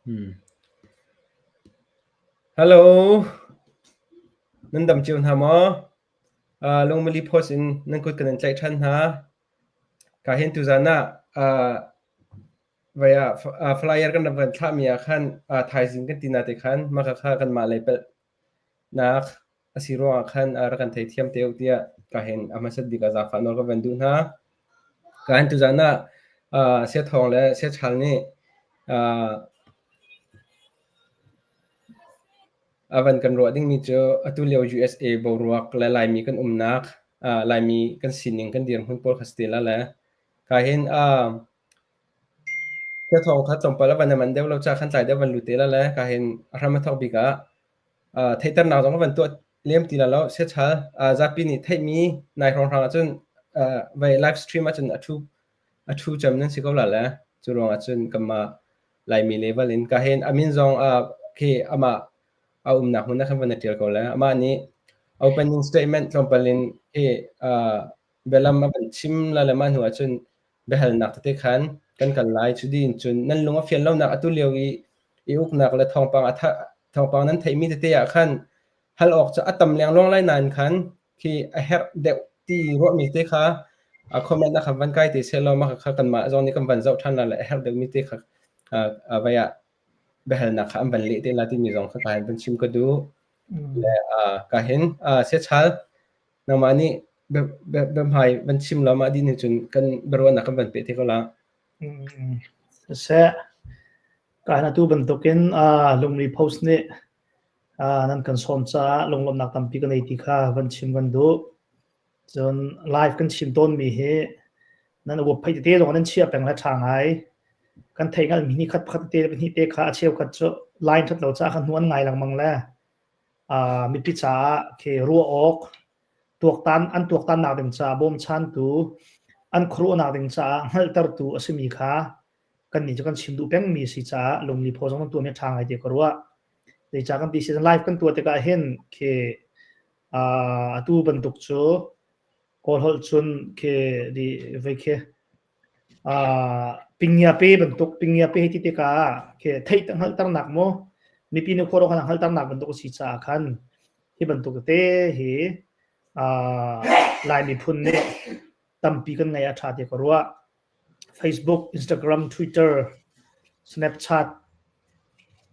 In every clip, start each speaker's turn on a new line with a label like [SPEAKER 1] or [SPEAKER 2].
[SPEAKER 1] Hmm. Hello. Nan dam cio hna maw? Uh, lungmali post in nan kut kan in tlaih ṭhan hna. Ka hin tuzan ah uh, vai ah uh, flyer kan rak van thlahmi ah khan uh, thaizing kan ti na te khan maka kha kanmah lei pelh nak a si ruangah khan rak kan theithiam te u tiah ka hin a hmasat bik ah zaangfah nawl ka van duh hna. Ka hin tuzan ah uh, Siathawng le Siachal nih uh, a van kan ruah dingmi cu atu lio USA boruak le Laimi kan umnak, uh, Laimi kan sining kan dirhmun pawl kha si te la le ka hin uh, Siathawng kha tlawmpal a van a man deuh lo ca khan tlai deuh van lut te la le ka hin a hram a thawk bik ah theihternak zong ka van tuah lem ti la lo siachal zapi nih theihmi nai hrawnghrang ahcun vai live stream ahcun a thu a thu cem nan si ko la le cu ruang ahcun kanmah Laimi level in ka hin amin zong khi amah a umnak hmun ah khan van a tial ko le amah nih opening statement tlawmpal in khi bialam a van chim la le mah hnu ahcun biahalnak tete khan kan kal lai. Cu dih in cun nan lung a fian lonak atu lio i i uknak le thawngpang a thawngpang nan theihmi tete ah khan hal awk cu a tam lengluang lai nain khan khi a herh deuh ti ruahmi te kha a comment ah khan van kai te seh law mah kha kanmah zong nih kan van zoh ṭhan la le a herh deuhmi te kha vai ah biahalnak kha an van leh te la timi zong kha ka hin van chim ka duh. Le ka hin siachal nangmah nih biahmai van chim law mah dih nih cun kan biaruahnak kan van peh te ko la.
[SPEAKER 2] Siseh, ka atu bantukin lungri post nih nan kan sawm caah lunglawmhnak tampi ka nei ti kha van chim kan duh. Cun live kan chim tawnmi hi nan uap phei tete zong nan chia peng le ṭha ngai. Kan theih hngalhmi ni khat pakhat te pahnih te kha a cheukhat cu line ṭhat lo caah khan hnu an ngai lengmang le mipi caah khi ruah awk tuaktan an tuaktannak ding caah bawmchantu an khuaruahnak ding caah hngalhtertu a simi kha kannih cu kan chim duh pengmi a si caah lungli phaw zong kan tuahmi a ṭha ngai ti ka ruah. Zeicah kan ti si live kan tuah tikah hin khi atu bantuk cu Kawl holh cun khi di vei khi Pingyape bantuk pingyape hei ti tikah khi theih hngalhternak maw mipi nih khuaruah khan hngalhternak bantuk a si caah khan hi bantuk tete hi Lai miphun nih tampi kan ngeih a ṭha ti ka ruah. Facebook, Instagram, Twitter, Snapchat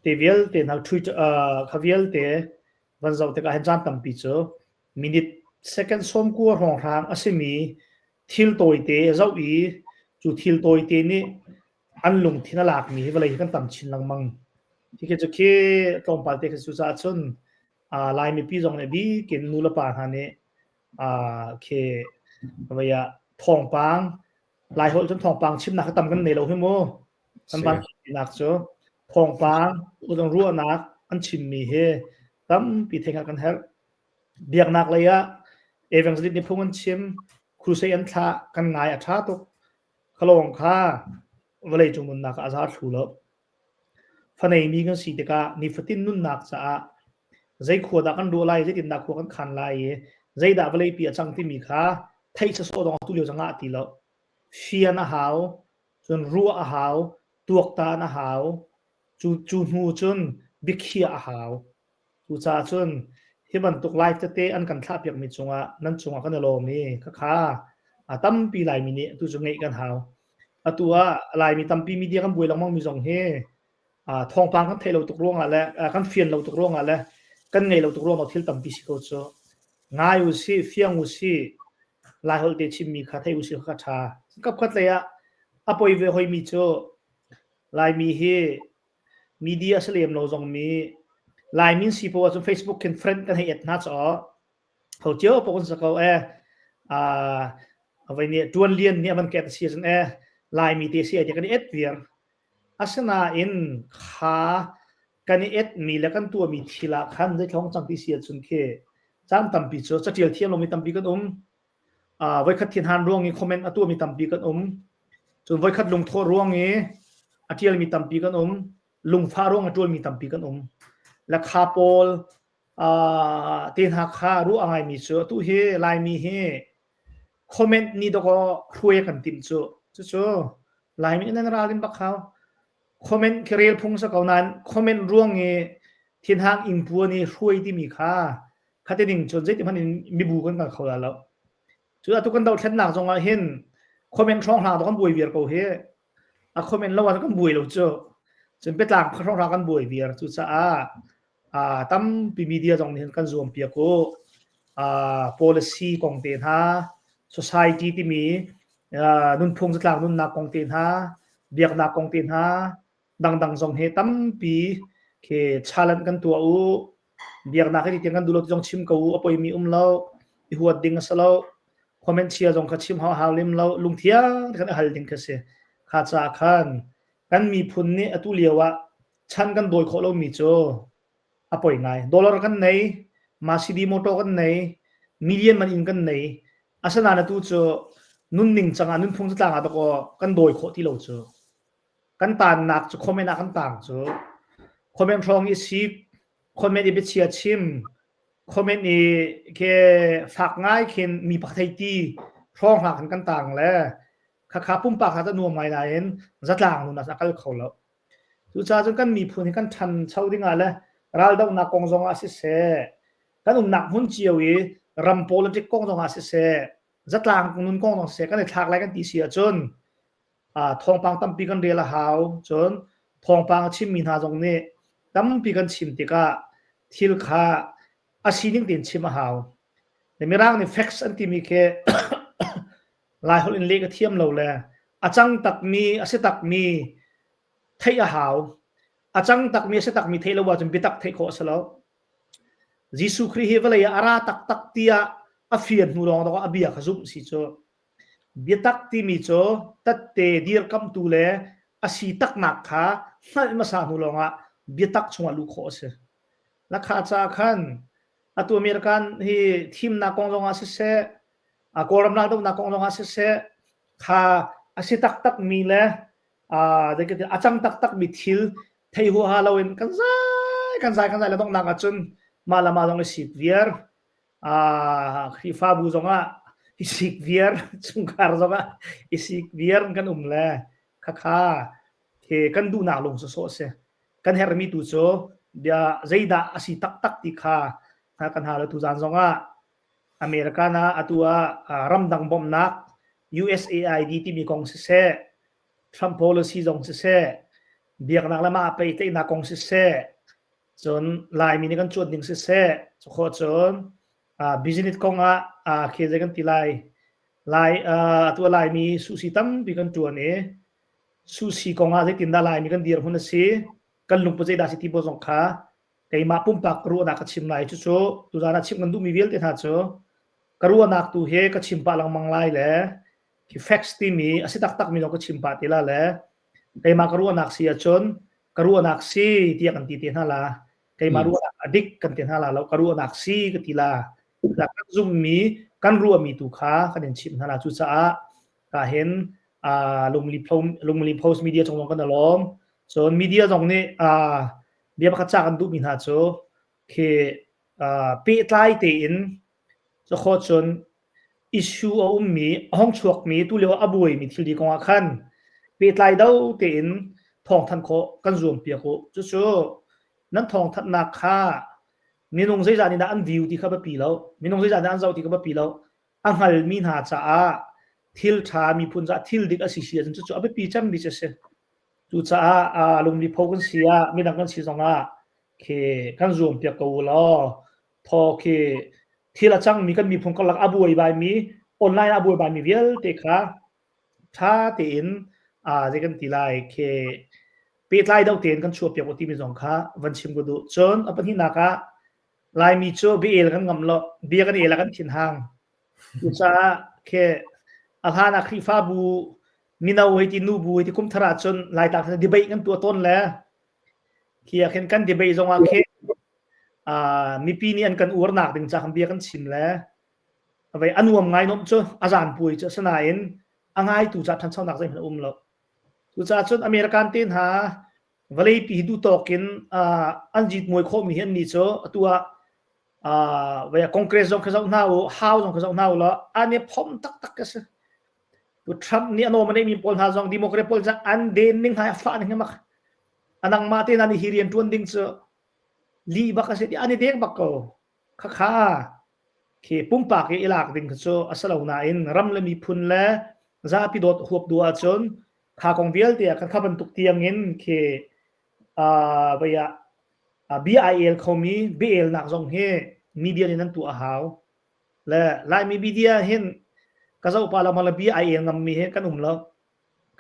[SPEAKER 2] te vialte hna Twitter kha vialte van zoh tikah hin caan tampi cu minute second 90 hrawnghrang a simi thil tawite zoh i cu thil tawite nih an lungthin a lakmi hi vawlei hi kan tam chin lengmang. Hi khi cu khi tlawmpal te khi cu caah cun Lai mipi zong nih bikin nu le pa hna nih khi vei ah thawngpang Lai holh cun thawngpang chimnak kha tam kan nei lo hi mu. Kan van nak cu thawngpang ruahnak an chimmi hi tampi theih kan herh. Biaknak lei ah evangelist nih phung an chim, crusade an thlah, kan ngai a ṭha tuk. Khalawng kha vawleicung nunnak ah a za thlu lo. Fa neimi kan si tikah nifatin nunnak caah zei khua dah kan ruah lai, zeitindah khua kan khan lai i zeidah vawleipi a cang timi kha theih sawsawh dong atu lio zongah ti lo. Fian a hau, cun ruah a hau, tuaktan a hau, cu, cu hnu cun biakhiah a hau. Cucaah cun hi bantuk live tete an kan thlahpiakmi cungah nan cungah kan i lawm i khakha a tampi Laimi nih atu cu ngeih kan hau. Atu ah Laimi tampi media kan buai lengmangmi zong hi thawngpang kan theih lo tuk ruangah le kan fian lo tuk ruangah le kan ngei lo tuk ruangah thil tampi si ko cu. Ngai u sih, fiang u sih, Laiholh te chimmi kha thei u sih kha ṭha. Kapkhat lei ah a poi ve hoimi cu Laimi hi media a si lem lo zong mi Laimi si poah cun Facebook khin friend kan hei et hna caw ho cio pok an sa ko e avai nih tuan lian nih avan ket si cun e Laimi te si ai te kan i et viar asinain kha kan i et mi le kan tuah mi thil ah khan zeithlong cang ti si ahcun khi caan tampi cu catial thiam lomi tampi kan um voikhat thinhan ruang i comment a tuahmi tampi kan um. Cun voikhat lungthawh ruang i a ṭialmi tampi kan um. Lungfah ruang a ṭualmi tampi kan um. Lakha pawl te hna kha ruah a ngaimi cu atu hi Laimi hi comment nih dawkaw hruai a kan timh cu. Cucu Laimi nan ralrin bak hau. Comment khi rel phung sa ko nain comment ruang i thinhang ingpuan i hruai timi kha khate ning cun zeiti hmanh in mibu kan kal kho la lo. Cu atu kan dothlennak zong ah hin comment hrawng hlang kan buai viar ko hi. A comment lo ah kan buai lo cu. Cun biatlang hrawng hlang kan buai viar. Cucaah tampi media zong nih hin kan zuam piak u. Policy kong te hna, society timi nunphung zatlang nunnak kong te hna, biaknak kong te hna, dangdang zong he tampi khi challenge kan tuah u. Biaknak hi tiang kan duh lo ti zong chim ko u, a poimi um lo, i huat ding a si lo. Comment chia zong kha chim hau hau lim lo, lungthiang te khan i hal ding kha si. Kha caah khan kan miphun nih atu lio ah chan kan dawi khawh lomi cu a poi ngai. Dollar kan nei, Mercedes motor kan nei, million man inn kan nei. Asinain atu cu nunning cangah nunphung zatlang ah dakaw kan dawi khawh ti lo cu. Kan taannak cu comment ah kan taang cu. Comment hrawng i sik, comment i biachia chim, comment i ke fak ngai khin mi pakhat hei ti hrawng hna khan kan taang le khakha pumpak ha ta nuam ngai nain zatlang nun ah a kal kho lo. Cucaah cun kan miphun hi kan ṭhancho dingah le raldohnak kong zongah siseh, kan umnak hmun cio i ram politic kong zongah siseh, zatlang nun kong zong siseh kan i thlak lai kan ti si ahcun thawngpang tampi kan rel a hau. Cun thawngpang a chimmi hna zong nih tampi kan chim tikah thil kha a sining tein chim a hau. Mirang nih facts an timi khi Laiholh in leh ka thiam lo le a cang takmi a si takmi theih a hau. A cang takmi a si takmi theih lo ahcun biatak theih khawh a si lo. Jesuh Khrih hi vawlei ah a ra taktak tiah a fian hnu lawng a bia kha zumh si cu. Biatak timi cu tatte dirkamhtu le a si taknak kha hngalh hmasa hnu lawngah biatak chungah luh khawh a si. Lakha caah khan atu American hi thimnak kong zongah siseh, Kawlram raldohnak kong zongah siseh, kha a si taktakmi le a cang taktakmi thil thei huaha loin kan zai kan zai kan zai le donghnak ahcun mah le mah zong i sik viar Khrihfabu zongah i sik viar chungkhar zongah i sik viar kan um le khakha he kan duhnak lung sawsawh a si. Kan herhmi tu cu bia zeidah a si taktak ti kha kan hal tu zan zongah American ah atu ah ramdang bawmhnak USAID timi kong siseh, Trump policy zong siseh, biaknak le mah pehtlaihnak kong siseh, cun Laimi nih kan cuan ding siseh, cukhawh cun business kong ah khi zei kan ti lai, Lai atu Laimi susi tampi kan tuan i susi kong ah zeitindah Laimi kan dirhmun a si, kan lungput zeidah a si ti pawl zong kha keimah pumpak ka ruahnak ka chim lai. Cucu tuzaan ah chimh kan duhmi vialte hna cu ka ruahnak tu hi ka chim pah lengmang lai le khi facts timi a si taktakmi zong ka chim pah ti la le keimah ka ruahnak si ahcun ka ruahnak si tiah kan ti te hna la. Keimah ruahnak a dik kan ti hna la lo, ka ruahnak si ka ti la. Kan zummi kan ruahmi tu kha kan in chimh hna la. Cucaah ka hin lungli lungli post media cung zong kan alawm. Cun media zong nih bia pakhat ca kan duhmi hna cu khi pehtlai tein cukhaw cun issue a ummi a hong chuakmi tulio a buaimi thil di kongah khan pehtlai do tein thawngthanh khawh kan zuam piak u. Cucu nan thawngthanhnak kha minung zeizah nih dah an view ti kha biapi lo, minung zeizah nih an zoh ti kha biapi lo. A hngalmi hna caah thil ṭha miphun caah thil dik a si si ahcun cucu a biapi cemmi cu a si. Cucaah lungli pho kan si ah midang kan si zongah khi kan zuam piak ko u law thaw khi thil a cangmi kan miphun karlak a buaibaimi online a buaibaimi vialte kha ṭha tein zei kan ti lai khi pehtlai deuh tein kan chuah piak u timi zong kha van chim ka duh. Cun a pahnihnak ah Laimi cu bia el kan ngam lo, bia kan el ah kan thinhang. Cucaah khi a hlan ah Khrihfabu mino hei ti nubu hei ti kum thar ahcun Laitlang khan debate kan tuah tawn le khi ah khin kan debate zong ah khin mipi nih an kan uarnak ding ca khan bia kan chim le vei a nuam ngai nom cu a zan puai cu asinain a ngaitu ca ṭhanchonak zeihmanh a um lo. Cucaah cun American te hna vawleipi hi duhtawk in an zitmuai khawhmi hi annih cu atu ah vei Congress zong kha zoh hna u, House zong kha zoh hna u law an i phom taktak ka si. Tu Trump nih a nawm a neihmi pawl hna zong Democrat pawl zong an den ning hna a fah ning hi mak. A nangmah te na nih hi rian ṭuan ding cu lih bak a si ti an i deng bak ko. Khakha khi pumpak i i lak ding kha cu a si lo nain ram le miphun le zapi dawt huap duh ahcun kha kong vialte ah khan kha bantuk tiangin khi uh, vei ah bia ai el khomi bia elnak zong hi media nih nan tuah a hau. Le Laimi media hin ka zoh pa lo ma le bia ai el ngammi hi kan um lo.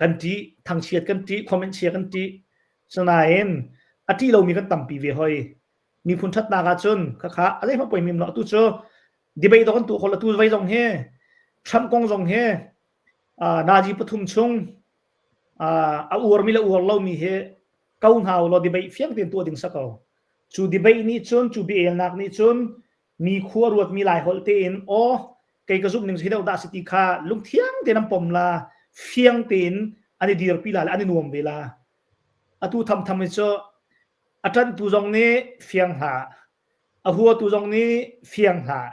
[SPEAKER 2] Kan ṭih, thangchiat kan ṭih, comment chia kan ṭih. Sinain a ṭih lomi kan tampi ve hoi. Miphun ṭhatnak ahcun khakha a zeihmanh poi mim lo. Atu cu debate kan tuah kho lo. Atu vei zong hi Trump kong zong hi nazi pathum chung a uarmi le uar lomi hi ko hna ulaw debate fiang tein tuah ding si ko. Cu debate nih cun, cu biaelnak nih cun mi khua ruatmi lai holh tein aw kei ka zumh ning hi deuh dah si ti kha lungthiang tein an pom la, fiang tein an i dirpi la le an i nuam ve la. Atu thamtham hi cu a ṭanhtu zong nih fiang hlah, a huatu zong nih fiang hlah.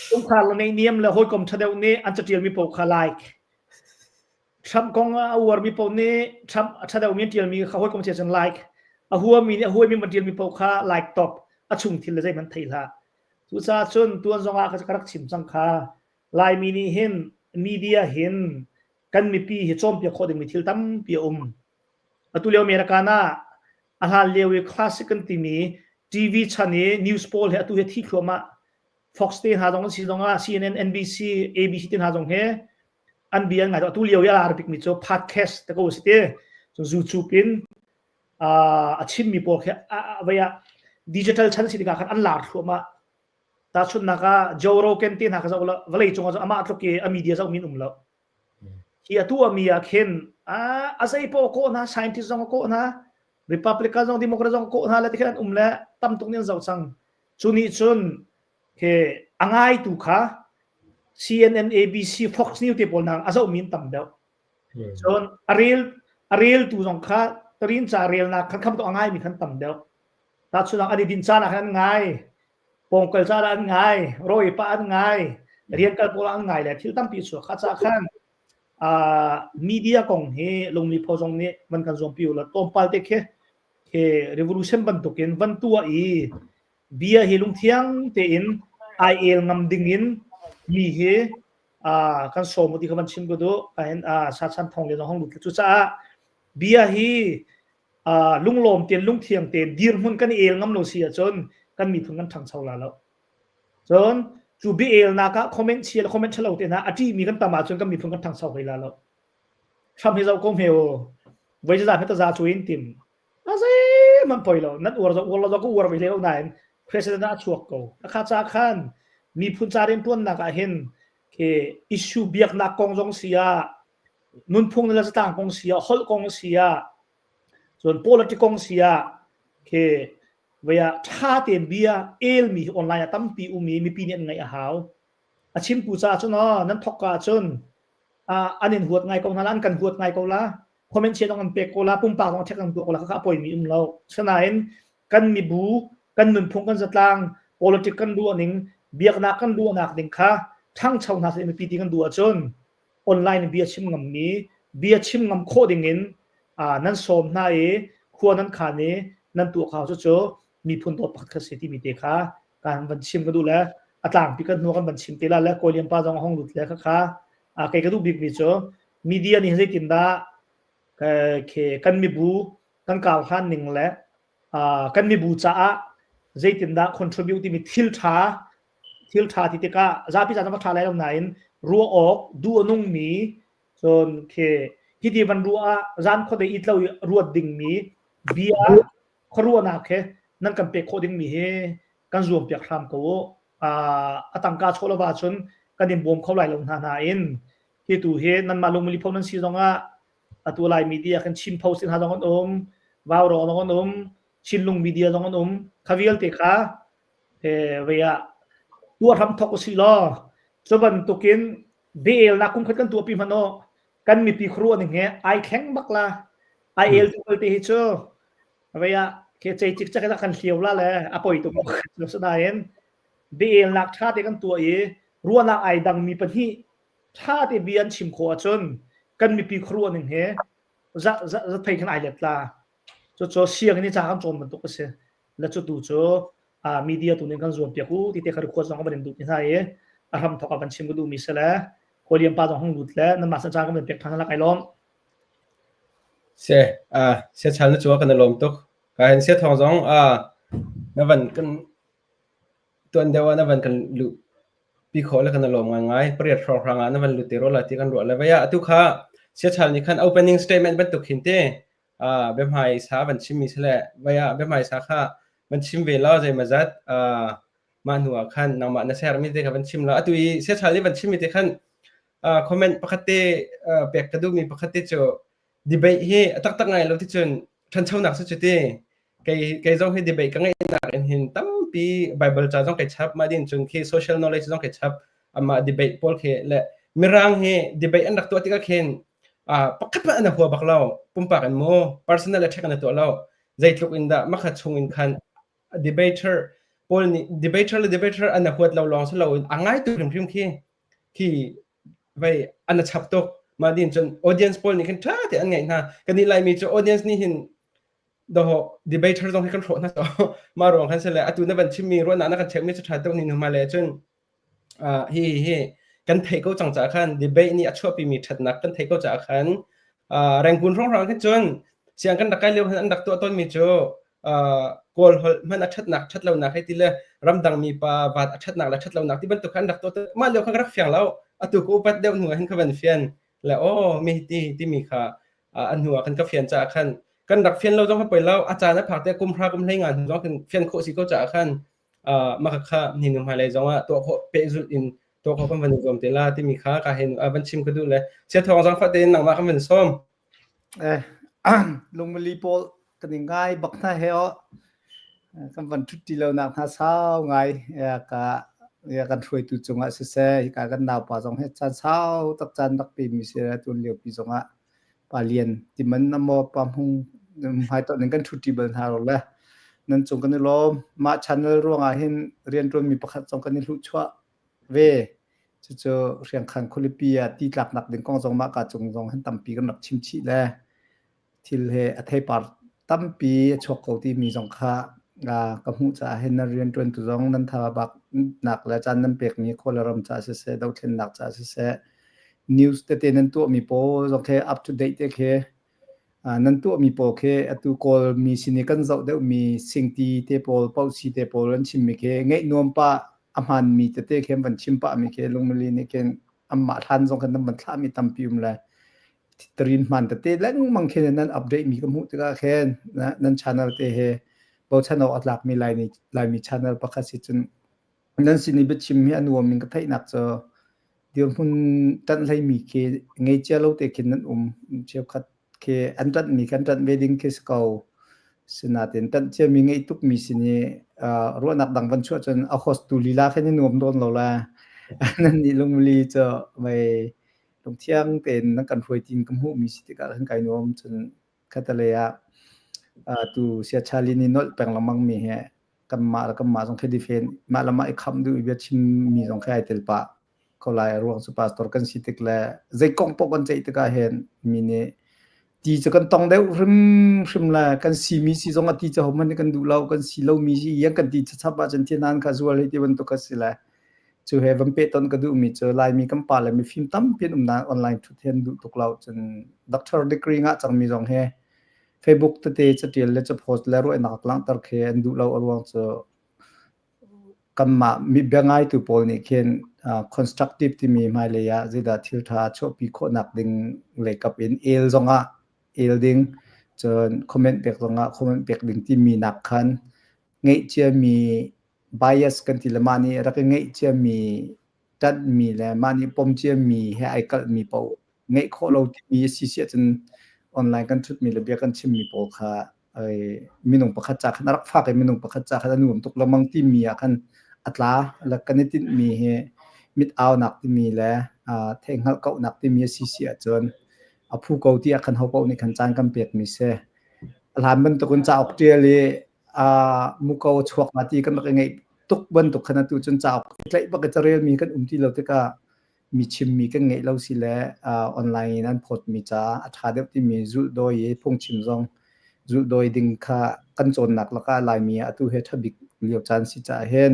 [SPEAKER 2] Chungkhar le neihniam le hawikom ṭha deuh nih an caṭialmi paoh kha like. Trump kong a uarmi paoh nih Trump a ṭha deuhmi an ṭialmi kha hawikom chia cun like. A huami nih a huaimi an ṭialmi paoh kha like top. A chung thil le zeihmanh thei hlah. Cucaah cun tuan zong ah ka rak chim cang kha. Laimi nih hin media hin kan mipi hi cawnpiak khawh dingmi thil tampi a um. Atu lio American ah a hlan lio i classic kan timi TV chan i news pawl he atu hi thi thluahmah. Fox te hna zong an si zong ah CNN, NBC, ABC te hna zong he an bia an ngai atu lio i a lar bikmi cu podcast te ko si ti cun YouTube in a chimmi pawl khi vei ah digital chan si tikah khan an lar thluahmah tahchunhnak ah Joe Rogan te hna kha zoh la vawlei cung ah amah tluk i a media zoh min um lo hi atu a mi ah khin a zei paoh kawh hna scientist zong a kawh hna Republican zong Democrat zong a kawh hna le tikhin an um le tam tuk nih an zoh cang cu nih cun He a ngaitu kha CNN, ABC, Fox News te pawl nak a zohmi an tam deuh. Cun a rel a reltu zong kha tarin ca relnak khan kham to a ngaimi khan tam deuh. Tahchunhnak an i din caan ah khan an ngai, pawngkal caan ah an ngai, rawi pah an ngai, rian kal pawl ah an ngai le thil tampi chuak kha ca khan uh, media kong hi lungmi pho zong nih van kan zuampi u la tlawmpal te khi khi revolution bantukin van tuah i Bia hi lungthiang tein ai el ngam ding in mi hi kan sawm ti kha van chim ka duh. Kahin sachan thong le zong hong lut cucaah bia hi lunglawm tein lungthiang tein dirhmun kan i el ngam lo si ahcun kan miphun kan ṭhangcho la lo. Cun cu bia elnak ah comment chia le comment ṭhalo te hna a ṭihmi kan tam ahcun kan miphun kan ṭhangcho hlei la lo. Hram hi zoh ko hme u. Voi za hme ta za cu in tim. A zeihmanh poi lo. Nan uar zong uar lo zong ka uar ve hlei lo nain president ah a chuak ko. A kha ca khan miphun ca riantuannak ah hin khi issue biaknak kong zong si ah nunphung le zatlang kong si ah holh kong si ah cun politics kong si ah khi vei ah ṭha tein bia elmi hi online ah tampi um i mipi nih an ngaih a hau. A chimtu caah cun aw nan thawk ka ahcun an in huat ngai ko hna la, an kan huat ngai ko la. Comment chia zong an pek ko la, pumpak zong check an tuah ko la, khakha a poimi um lo. Sinain kan mibu, kan nunphung, kan zatlang, politic kan ruah ning, biaknak kan ruahnak ding kha ṭhangcho hna seh mipi ti kan duh ahcun online bia chim ngammi, bia chim ngam khawh ding in nan sawm hna i khua nan khan i nan tuah kha cucu miphun dawt pakhat kha si timi te kha kan van chim ka duh le a tlangpi kan hnu kan van chim te la le Kawi Lian pa zong a hong lut le khakha kei ka duh bikmi cu media nih zeitindah kan mibu kan kar hlan ning le kan mibu caah zeitindah contribute timi thil ṭha thil ṭha ti tikah zapi ca zong ṭha lai lo nain ruah awk duh a nungmi cun khi hiti van ruah ah zan khuadei it lo i ruat dingmi bia khuaruahnak he nan kan pek khawh dingmi hi kan zuam piak hram ko u. A tangka chaw lo ahcun kan in bawm kho lai lo hna hna in hi tu hi nanmah lungmili pho nan si zongah atu lai media kan Chin Post hna zong an um, Vaurawng zong an um, Chinlung media zong an um. Kha vialte kha vei ah tuah hram thok usih law cu bantukin biaelnak kum khat kan tuahpi hmanh u kan mipi khuaruah ning he ai thleng bak la ai el tu te hi cu vei ah ke cei cik cak kan hliau la le a poi tuk nain biaelnak ṭha te kan tuah i ruahnak ai dangmi pahnih ṭha te bia an chim khawh ahcun kan mipi khuaruah ning he za za thei khan ai let la. Cucu sianginn i ca kan cawn bantuk a si. Le cu tu cu media tu nih kan zuam piak u ti te kha request zong ka van in duh ti hna i a hram thawk ah van chim ka duhmi si le Kawliam pa zong hung lut le nanmah san caan kan van pek ṭhan la kai lawm.
[SPEAKER 1] Se se chal na chuak kan lawm tuk. Ka hen se thong zong na van kan tuan deuh ah na van kan luh pi khawh le kan lawm ngai ngai. Pariat hrawng hrang ah na van lut te ro la ti kan ruah le vaya atu kha siachal nih khan opening statement bantuk hin te biahmai sa van chimmi si le vaya biahmai sa kha van chim ve law zeimazat mah hnu ah khan nangmah na sermi te kha van chim law atu i siachal nih van chimmi te khan comment pakhat te pek ka duhmi pakhat te cu debate hi a taktak ngai lo ti cun ṭhanchonak cu cuti kei kei zong hi debate ka ngeihnak in hin tampi Bible ca zong kai chap mah din cun khi social knowledge zong kai chap amah debate pawl khi le mirang hi debate an rak tuah tikah khin pakhat hmanh an hua bak lo pumpak in mu personal attack an tuah lo zeitluk in dah makha chung in khan debater pawl nih debater le debater an huat lo lawng si lo in a ngai tu hrimhrim khi khi vei an a chap tuk mah din cun audience pawl nih khin ṭha te an ngaih hna kan nih laimi cu audience nih hin doho debater zong hi kan hrawh hna so mah ruang khan sile atu na van chimmi ruahnak na kan cheuhmi cu ṭha tuk ni hnu le cun hi hi kan theih ko cang caah khan debate nih a chuahpimi ṭhatnak kan theih ko caah khan Rangoon hrawnghrang khin cun siang kan rak kai lio an rak tuah tawnmi cu Kawl holh hman a ṭhatnak ṭhat lonak hei ti le ramdang mi pa vat a ṭhatnak le ṭhat lonak ti bantuk khan rak tuah mah lio khan ka rak fiang lo atu ka upat deuh hnu ah hin ka van fian le aw mi ti timi kha an hnu ah khan ka fian caah khan kan rak fian lo zong kha poi lo a caan a phak te kum hra kum hlei nga hnu zong khan fian khawh si ko caah khan mah kha ni nu hmailei zong ah tuah khawh pehzulh in tuah khawh kan van i zuam te la timi kha ka hen van chim ka duh le sia thawng zang fah tein nangmah kan van sawm.
[SPEAKER 3] Eh, lungmali pawl kan i ngai bak hna he o kan van ṭhut ti lo nak hna sau ngai ka ya kan hruaitu cungah siseh hika kan naupa zong he caan sau tak caan rak pe mi si tun lio pi zongah pa lian timan amo pa hmung hmai to ning kan ṭhut ṭi bal hna ro le nan cung kan i lawm mah channel ruangah hin rianṭuan mi pakhat zong kan i hluh chuah ve cucu Hriangkhan khualipi ah ti tlaknak ding kong zong mah ka cung zong hin tampi kan rak chim chih le thil he a theipar tampi a chuak ko timi zong kha ka hmuh caah hin nan rianṭuantu zong nan tha bak nak le caan nan pekmi Kawlram caah siseh dothlennak caah siseh news tete nan tuahmi pawl zong khi up to date te khi nan tuahmi pawl khi atu Kawlmi sin i kan zoh deuhmi singti te pawl pausi te pawl an chimmi khi ngeih nuam pah a hmaanmi tete khi an van chim pahmi khi lungmili nih khin anmah hlan zong khan nan van thlahmi tampi um le tarin hmaan tete lengmang khin nan update mi ka hmuh tikah khin nan channel te he bochan awk a tlakmi Laimi Laimi channel pakhat si cun nan sin i biachim hi a nuam in ka theihnak cu dirhmun ṭanh hleimi khi ngei cia lo te khin nan um cheukhat khi an ṭanhmi kan ṭanh ve ding khi si ko sinain ṭanh ciami ngeih tukmi sin i ruahnak dang van chuah cun a host tu lila khin i nuam dawn lo la nan nih lungmuli cu mei lungthiang tein nan kan hruai tin ka hmuhmi si tikah khan kai nuam cun khatalei ah tu siachali nih nolh peng lengmang mi he kanmah le kanmah zong khi difen mah le mah i khamh duh i bia chimmi zong khi ai tel pah ko lai a ruang cu pastor kan si tik le zei kong paoh kan ceih tikah hin mi nih ti cu kan tong deuh hrimhrim le kan simi si zong a ti cu hohmanh nih kan duh lo kan si lomi si iang kan ti chachap ahcun thinan kha zual hei ti bantuk a si le cu he van peh ton ka duhmi cu Laimi kan pa le mifim tampi an um nain online thut hi an duh tuk lo cun doctor degree ngah cangmi zong hi Facebook tete catial le capost le ruahnak langhter khi an duh lo a ruang cu kanmah mi biangaitu pawl nih khin constructive timi hmailei ah zeidah thil ṭha chuahpi khawhnak ding lei kap in el zongah el ding cun comment pek zongah comment pek ding timi nak khan ngeih ciami bias kan ti le mah nih rak i ngeih ciami ṭanhmi le mah nih pom ciami he ai kalhmi paoh ngeih khawh lo timi a si si ahcun online kan ṭhutmi le bia kan chimmi pawl kha minung pakhat ca khan a rak fak i minung pakhat ca khan a nuam tuk lengmang timi ah khan a tla le kan i tinhmi hi mit aunak timi le theihhngalh kauhnak timi a si si ahcun a phu ko ti ah khan ho paoh nih khan caan kan pekmi si. A hlan bantukin cauk ṭial i muko a chuak ma ti kan rak i ngeih tuk bantuk khan atu cun cauk tlaih bak i carelmi kan um ti lo tikah mi chimmi kan ngeih lo si le online in an phawtmi caah a ṭha deuh timi zulh dawi i phungchim zong. Zulhdawi ding kha kan cawnnak lakah Laimi ah atu hi a ṭha bik lio caan si caah hin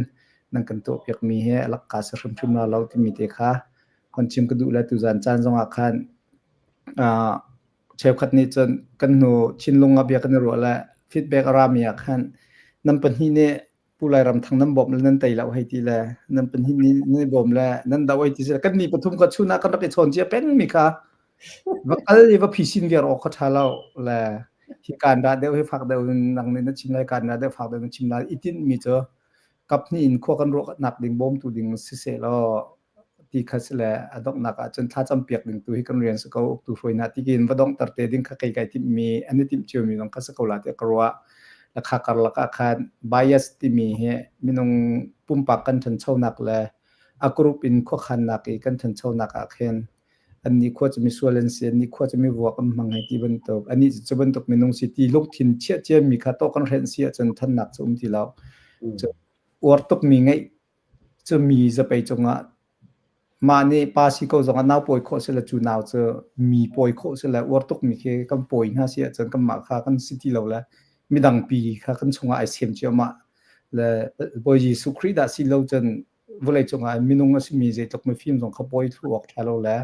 [SPEAKER 3] nan kan tuahpiakmi hi a lakka si hrimhrim la lo timi te kha hon chim ka duh le tuzan caan zongah khan cheukhat nih cun kan hnu thinlung ah bia kan i ruah le feedback a rami ah khan nan pahnih nih Pu Lairam Thang nan bawmh le nan tei lo hei ti le nan pahnih nih nan i bawm le nan do hei ti si kan ni pathum ka chun ah kan rak i chawn cia peng mi kha va kal i va phisin viar awk kha ṭha lo le hi kaan dah deuh hi fak deuh in nang nih na chim lai kaan dah deuh fak deuh na chim lai i tinh mi cu kap hnih in khua kan ruah nak ding bawmtu ding siseh law ti kha si le a donghnak ah cun thlacam piak ding tu hi kan rian si ko uktu hruai hna ti kin va donghter te ding kha kei kai timh mi an i timh cio mi zong kha si ko la tiah ka ruah. Lakha karlak ah khan bias timi hi minung pumpak kan ṭhanchonak le a group in khuakhannak i kan ṭhanchonak ah khin annih khua cu misual an si, annih khua cu mivuak an hmang hei ti bantuk, anih cu bantuk minung si ti lungthin chiah ciami kha tawh kan hrenh si ahcun ṭhannak cu um ti lo. Cu uar tukmi ngeih cu mi zapei cungah mah nih pa si ko zongah nau pawi khawh si le cu nau cu mi pawi khawh si le uar tukmi khi kan pawi hna si ahcun kanmah kha kan si ti lo le midang pi kha kan chungah ai sem ciammah le Bawi Jesuh Khrih dah si lo cun vawlei cungah minung a simi zeitluk mifim zong kha pawi thlu awk ṭha lo le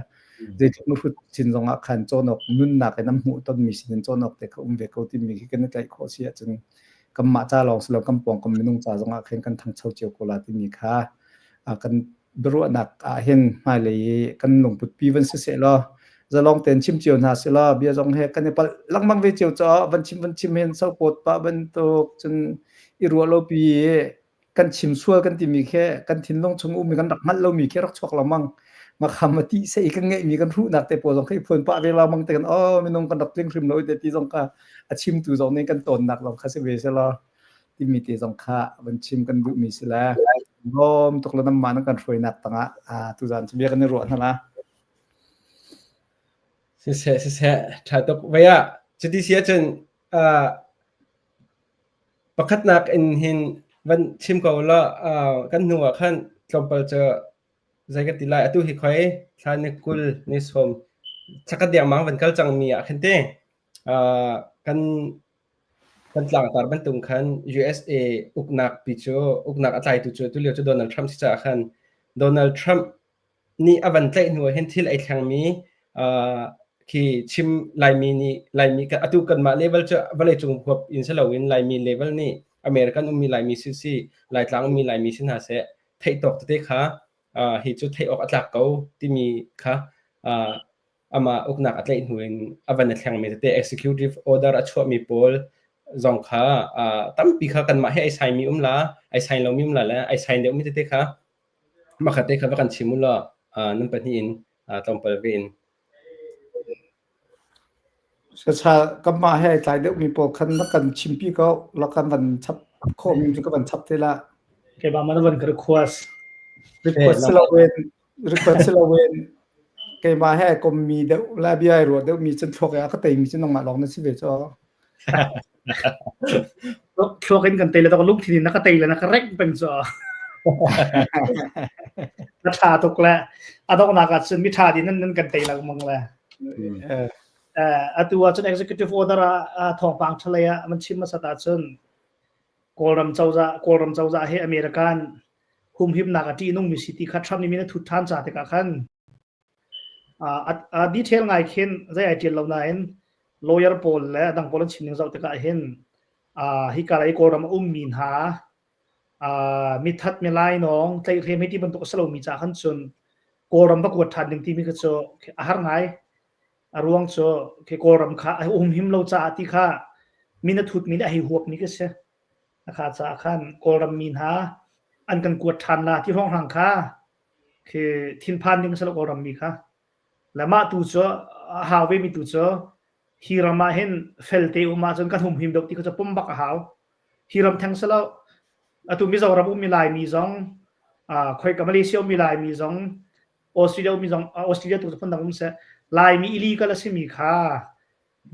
[SPEAKER 3] zeitluk mihrut chin zongah khan cawn awk nunnak in an hmuh tonmi sinin cawn awk te kha um ve ko timi khi kan i tlaih khawh si ahcun kanmah ca lawng si lo kan pawngkam minung ca zongah khin kan thangcho cio ko la timi kha kan biaruahnak ah hin hmailei i kan lungput pi van si seh law zalong tein chim cio hna sih law bia zong he kan i palh lengmang ve cio caah van chim van chim hin sopawt pah bantuk cun i ruah lo pi kan chim sual kan timi khi kan thinlung chung ummi kan rak hngalh lomi khi rak chuak lengmang makham a ti sei kan ngeihmi kan hruhnak te pawl zong khi phuan pah ve lengmang te kan oh minung kan rak tling hrim lo te ti zong kha a chimtu zong nih kan tawnnak zong kha si ve se law timi te zong kha van chim kan duhmi si le lawm tuk le namma nan kan hruainak tangah tuzan cu bia kan i ruah hna la.
[SPEAKER 1] Siseh siseh ṭha tuk vei ah cuti si ahcun pakhatnak in hin van chim ko law kan hnu ah khan tlawmpal cu zei ka ti lai atu hi khoi thla ni 20 ni 30 thlakhat dengmang van kal cangmi ah khin te kan Kan tlangtar bantuk khan USA uknak pi cu uknak a tlaitu cu tulio cu Donald Trump si caah khan Donald Trump nih a van tlaih hnu ah hin thil ei thlengmi khi chim Laimi nih Laimi atu kanmah level cu vawleicung huap in si loin Laimi level nih American ummi Laimi si si Laitlang ummi Laimi si hna seh theih tawk tete kha hi cu theih awk a tlak ko timi kha amah uknak a tlaih hnu in a van a thlengmi tete executive order a chuahmi pawl zong kha tampi kha kanmah he ai saimi um la ai sain lomi um la le ai sain deuhmi tete kha makhat te kha va kan chim u law nan pahnih in tlawmpal ve in.
[SPEAKER 3] Sacha kanmah he ai tlai deuhmi pawl khan na kan chimpi ko la kan van chap khawhmi cu ka van chap te la.
[SPEAKER 2] Keimah man van ka request.
[SPEAKER 3] Request si loin Request si loin keimah he kommi deuh le bia ai ruah deuhmi cun thluak i a ka teimi cu nangmah lawng na si ve cu.
[SPEAKER 2] Thluak in kan tei le tok lungthin in na ka tei le na ka rek peng cu. Na tha tuk le a donghnak ah cun mi tha din nan nan kan tei lengmang le. Atu ah cun executive order ah thawngpang thalei ah man chim hmasat ahcun Kawlram cozah Kawlram cozah hi American humhimnak a ṭihnungmi si ti kha Trump nih min a thut ṭhan ca tikah khan a detail ngai khin zei ai ṭial lo nain lawyer pawl le a dang pawl an chim ning zoh tikah hin hika lei Kawlram a ummi hna mithat milainawng tlaihhrem hei ti bantuk a si lomi ca khan cun Kawlram va kuat ṭhan ding timi kha cu a har ngai. A ruang cu khi Kawlram kha a humhim lo caah ti kha min a thutmi nih a hei huapmi khi si. A kha caah khan Kawlram mi hna an kan kuat ṭhan la ti hrawnghrang kha khi thinphan ding a si lo Kawlram mi kha. Le mah tu cu a hau vemi tu cu hi ram ah hin felte um ahcun kan humhim deuh ti kha cu pom bak a hau. Hi ram theng si lo. Atu Mizoram ummi Laimi zong, khoika Malaysia ummi Laimi zong, Australia ummi zong, Australia tu cu phundang um seh, Laimi illegal a simi kha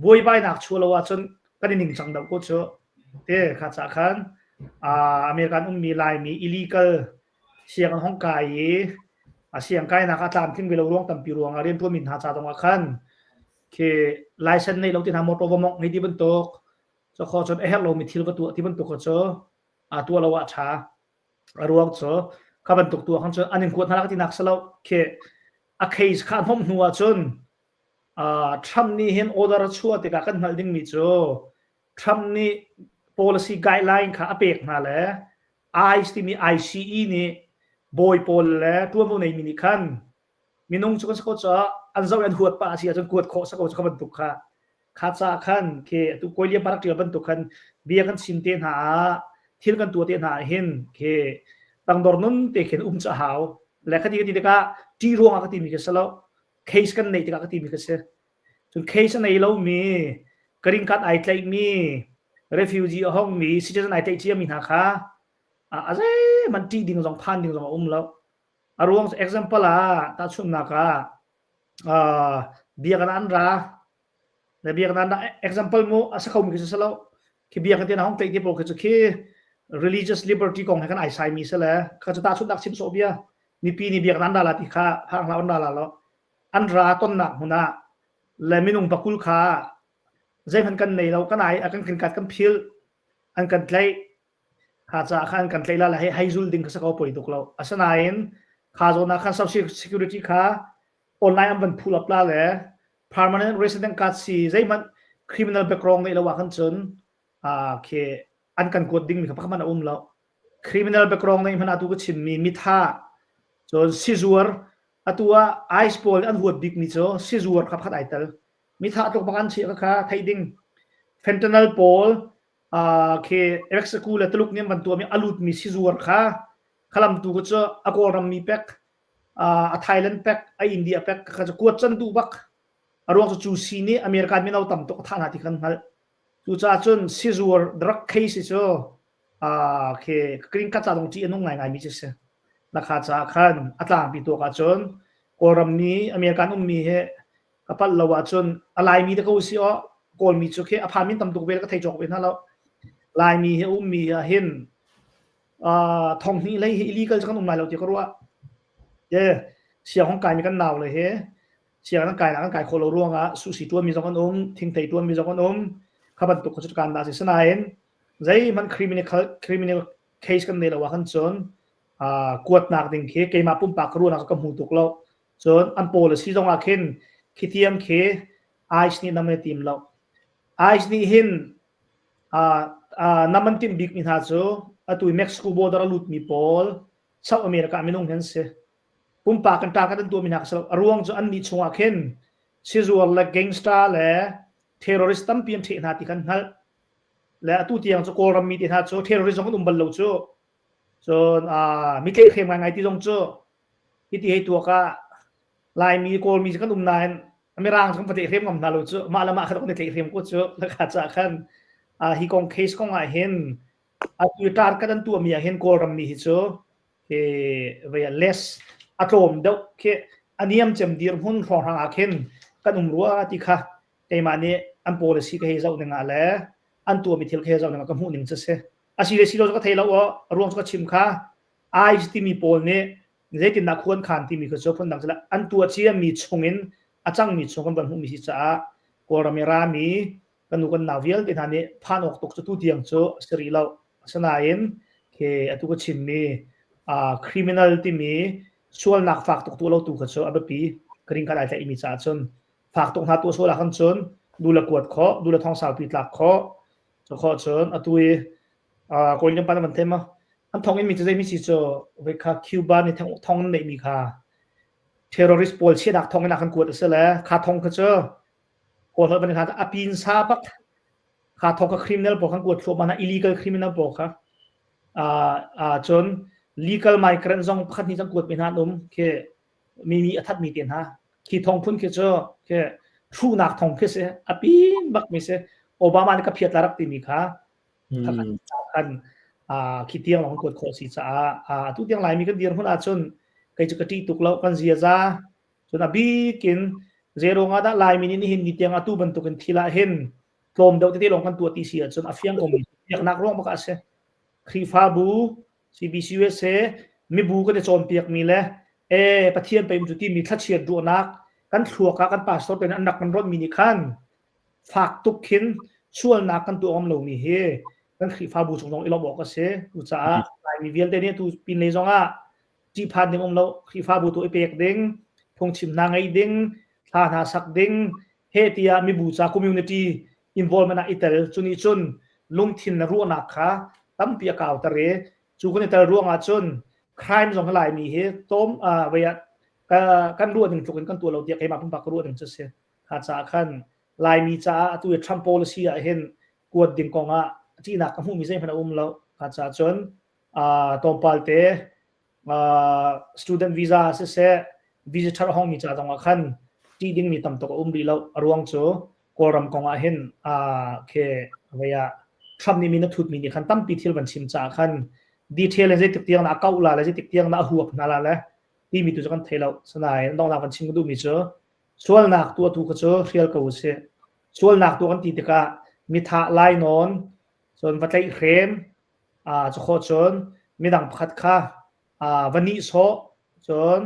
[SPEAKER 2] buaibainak chuah lo ahcun kan i ningcang deuh ko cu. Te kha cah khan American ummi Laimi illegal siang an hong kai i a siang kainak a tlamtling ve lo ruang tampi ruangah rianṭuanmi hna ca zongah khan khi license nei lo ti hna motor va mongh hei ti bantuk. Cu kho cun a herh lomi thil va tuah ti bantuk kha cu aa tuah lo ah a ṭha. A ruang cu kha bantuk tuah khan cun an in kuat hna la tinak si lo. Khi a case kha a hnomh hnu ahcun Trump nih hin order a chuah tikah kan hngalh dingmi cu Trump nih policy guideline kha a pek hna le ICE timi ICE nih bawi pawl le ṭuanvo neimi nih khan minung cu kan si ko caah an zoh i an huat pah a si ahcun kuat khawh si ko cu kha bantuk kha kha ca khan khi atu kawi liam rak ṭial bantuk khan bia kan chim te hna ah thil kan tuah te hna ah hin khi tangdor nun te khin um cu a hau le khati ka ti tikah ṭih ruangah ka timi khi si lo case kan neih tikah ka timi khi si cun case a nei lomi green card ai tlaihmi refugee a hongmi citizen ai tlaih ciami hna kha a zeihmanh ṭih ding zong phan ding zong a um lo A ruang example ah tahchunhnak ah biakinn an ra na biakinn an ra example mu a sa khomi khi si lo khi biakinn te na hong tlaih te pawl khi cu khi religious liberty kong he kan ai sai mi si le kha cu tahchunhnak chim sawh bia mipi nih biakinn an ra la ti kha phang hlah an ra la lo an ra tonnak hmun ah le minung pakul kha zeihmanh kan nei lo kan ai kan kan kat kan phil an kan tlaih Kha caah khan kan tlaih la le hei hei zul ding kha si ko poi tuk lo. Asinain kha zawn ah khan social security kha online an van pull up la le permanent resident card si zeihmanh criminal background ngeih lo ah khan cun khi an kan kuat dingmi kha pakhat hmanh a um lo. Criminal background ngeih hmanh atu ka chimmi mitha cun sizuar atu ah ICE pawl an huat bikmi cu sizuar kha pakhat ai tel. Mitha tluk bak an chiah kha kha theih ding. Fentanyl pawl khi Mexico le Tuluk nih an van tuahmi a lutmi sizuar kha khalam tu cu a Kawlram mi pek a Thailand pek a India pek kha cu kuat can duh bak a ruang cu cu si nih American mino tam tuk a thah hna ti kan hngalh cucaah cun sizuar drug case cu khi green card ca dong ṭih a nung ngaingai mi cu si lakha caah khan a tlangpi tuak ahcun Kawlram mi American ummi hi ka palh lo ahcun a Laimi te ko si aw Kawlmi cu khi a phan min tam tuk vel ka thei cawk ve hna lo Laimi hi ummi ah hin thong hnih lei hi illegal cu kan um lai lo ti ka ruah te siang hong kai mi kan nau le hi siang kan kai kan kai khawh lo ruangah susi tuan mi zong an um thingthei tuan mi zong an um kha bantuk kha cu kan da si sinain zeihmanh criminal criminal case kan nei lo ah khan cun kuatnak ding khi keimah pumpak ka ruahnak ka hmu tuk lo Cun an pawl a si zongah khin khitiang khi ICE nih nam an i tim lo. ICE nih hin nam an timh bikmi hna cu atu i Mexico border a lutmi pawl South America minung hi an si. Pumpak kan target an tuahmi hna si lo. A ruang cu annih chungah khin sizuar le gangster le terrorist tampi an ṭheh hna ti kan hngalh. Le atu tiang cu Kawlram mi te hna cu terrorist zong an um bal lo cu. Cun mi tlaihhrem ngaingai ti zong cu Hiti hei tuak ah Laimi Kawlmi cu kan um nain Mirang cu kan va tlaihhrem ngam hna lo cu mah le mah kha kan i tlaihhrem ko cu lakha caah khan hi kong case kong ah hin atu target an tuahmi ah hin Kawlram mi hi cu hi vei less a tlawm deuh khi a niam cem dirhmun hrawnghrang ah khin kan um rua ti kha keimah nih an policy ka hei zoh ning ah le an tuahmi thil ka hei zoh ning ah ka hmuh ning cu si a si le si lo cu ka thei lo aw a ruang cu ka chim kha ICE timi pawl nih zeitindah khu an khan timi kha cu phundang cu an tuah ciami chungin a cangmi chung kan van hmuhmi si caah Kawlram i rami kan nu kan nau vialte hna nih phan awk tuk cu tu tiang cu a si rih lo. Asinain khi atu ka chimmi criminal timi sualnak fak tuk tuah lo tu kha cu a biapi green card ai tlaihmi caah cun fak tuk hna tuah sual ah khan cun du le kuat khawh du le thong saupi tlak khawh cu khawh cun atu i kawi lian pa na van them ma an thong in mi cu zei mi si cu voi kha Cuba nih thong an neih mi kha terrorist pawl chianak thong in a kan kuat a si le kha thong kha cu kawl holh ban kha a pin sa bak kha thong kha criminal pawl kan kuat thluahmah na illegal criminal pawl kha cun legal migrant zong pakhat nih zong kuat mi hna an um khi mi mi a that mi te hna khi thong phun khi cu khi hruhnak thong khi si a pin bak mi si Obama nih ka phiat la rak timi kha khan khi tiang lawng kuat khawh si caah atu tiang Laimi kan dirhmun ahcun kei cu ka ṭih tuk lo kan ziaza cun a bikin zeiruang ah dah Laimi nih nihin ni tiang atu bantukin thil ah hin tlawm deuh tete lawng kan tuah ti si ahcun a fiang komi biaknak ruang bak ah a si Khrihfabu CBCUSA mibu kan i cawnpiakmi le e Pathian pei cu timi thlachiat ruahnak kan thluak ah kan pastor te an rak kan ronhmi nih khan fak tuk khin Sualnak kan tuah ngam lomi hi kan Khrihfabu chung zong i lawmh awk a si. Cucaah Laimi vialte nih tu pinlei zongah ṭihphan ding um lo, Khrihfabu tu i pek ding, phungchim hna ngeih ding, thla hna sak ding, he tiah mibu ca community involvement ah i tel. Cu nih cun lungthin le ruahnak kha tampi a kauter i cu kan i tel ruangah cun crime zong hi Laimi hi tom vei ah kan ruah ning tluk in kan tuah lo tiah keimah pumpak ka ruah ning cu si. Kha caah khan Laimi caah atu i Trump policy ah hin kuat ding kong ah ṭihnak ka hmuhmi zeihmanh a um lo. Kha caah cun tlawmpal te student visa siseh visitor a hongmi ca zong ah khan ṭih dingmi tam tuk a um rih lo. A ruang cu Kawlram kong ah hin khi vei ah Trump nih min a thutmi nih khan tampi thil van chim caah khan detail in zeitik tiang na a kauh la le zeitik tiang na a huap hna la le timi tu cu kan thei lo. Sinain donghnak van chim ka duhmi cu Sualnak tuahtu kha cu hrial ko u sih. Sualnak tuah kan ti tikah mithah lainawn, cun va tlaihhrem, cu khawh cun midang pakhat kha va nihsawh, cun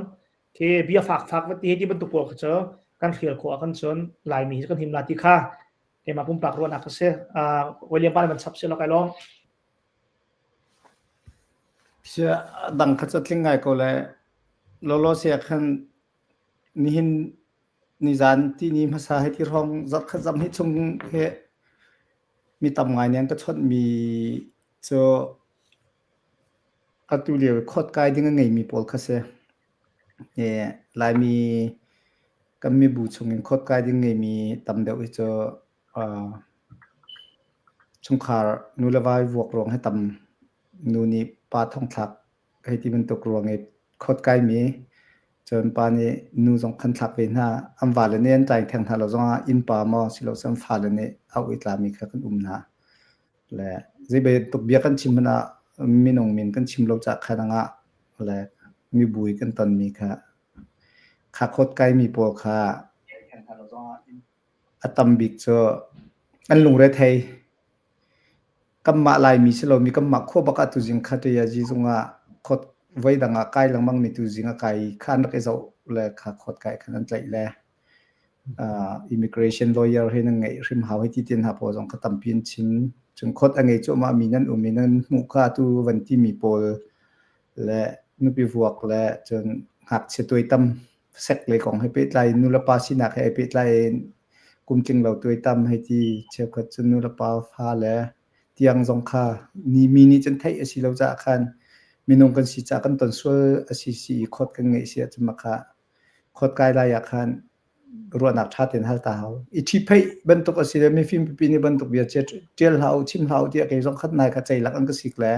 [SPEAKER 2] khi bia fakfak va ti ti bantuk pawl kha cu kan hrial khawh ahkhan cun Laimi hi kan him la ti kha keimah pumpak ruahnak a si. William pa nih van chap seh law kai lawm.
[SPEAKER 3] Sia dang kha cu tling ngai ko le lawlaw sia khan Nihin nizaan tihni hmasa hiti hrawng zarhkhat zarhhnih chung hi mi tam ngai nih an ka chawnhmi cu atu lio i khawt kai ding a ngeimi pawl kha si. Laimi kan mibu chungin khawt kai ding ngeimi tam deuh hi cu chungkhar nu le va i vuak ruang hi tam. Nu nih pa thongthlak hei ti bantuk ruang i khawt kaimi cun pa nih nu zong khan thlak ve hna an vale nih an tlai theng hna lo zongah innpa maw silo an fale nih auh i tlami kha kan um hna le zei bantuk bia kan chim hmanh ah minung min kan chim lo cah khan angah le mibu i kan tonmi kha kha khawt kaimi pawl kha a tam bik cu an lungre thei Kanmah Laimi si lomi kanmah khua bak ah tuzing kha ṭiazi zung ah khawt voidang ah kai lengmangmi tuzing a kai i kha an rak i zoh le kha khawt kai khan an tlaih le immigration lawyer hi nan ngeih hrim hau hei ti te hna pawl zong kha tampi an chim. Cun khawt a ngei cuahmah mi nan um i nan hmuh kha atu van timi pawl le nupi vuak le cun ngakchia tuaitam sek lei kong he pehtlai in nulepa sinak he ai pehtlai in kum tling lo tuaitam hei ti cheukhat cu nulepa fa le tiang zong kha ni mi nih cun theih a si lo caah khan minung kan si caah kan ton sual a si si i khawt kan ngeih si ahcun mah kha khawt kai lai ah khan ruahnak ṭha tein hal ta hau. I ṭhipheih bantuk a si le mifim pipi nih bantuk bia ṭial hlah u, chim hlah u tiah kei zong khat nai kha ceilak an ka sik le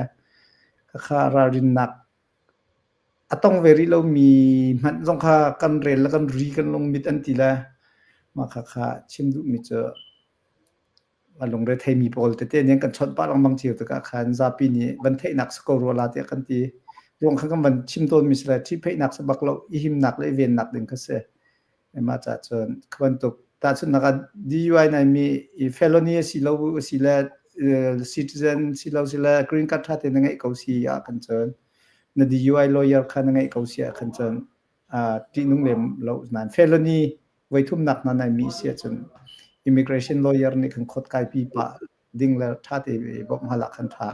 [SPEAKER 3] khakha ralrinnak A tong ve rih lomi hmanh zong kha kan rel le kan ri kan lungmit an ti le mah khakha chim duhmi cu a lungre theimi pawl tete nih an kan chawnh pah lengmang cio tikah khan zapi nih van theihnak si ko rua la tiah kan ti. Ruang kha kan van chim tawnmi si le ṭhihpheihnak si bak lo, i himnak le i vennak ding kha si. Mah caah cun kha bantuk tahchunhnak ah DUI naimi i felony a si lo a si le citizen si lo si le green card ṭha tein na ngeih ko si ah khan cun na DUI lawyer kha na ngeih ko si ah khan cun ṭihnung lem lo nain felony voithumnak hna nai mi si ahcun immigration lawyer nih khan khawt kaipi pah ding le ṭha te bawmh hal ah khan ṭha.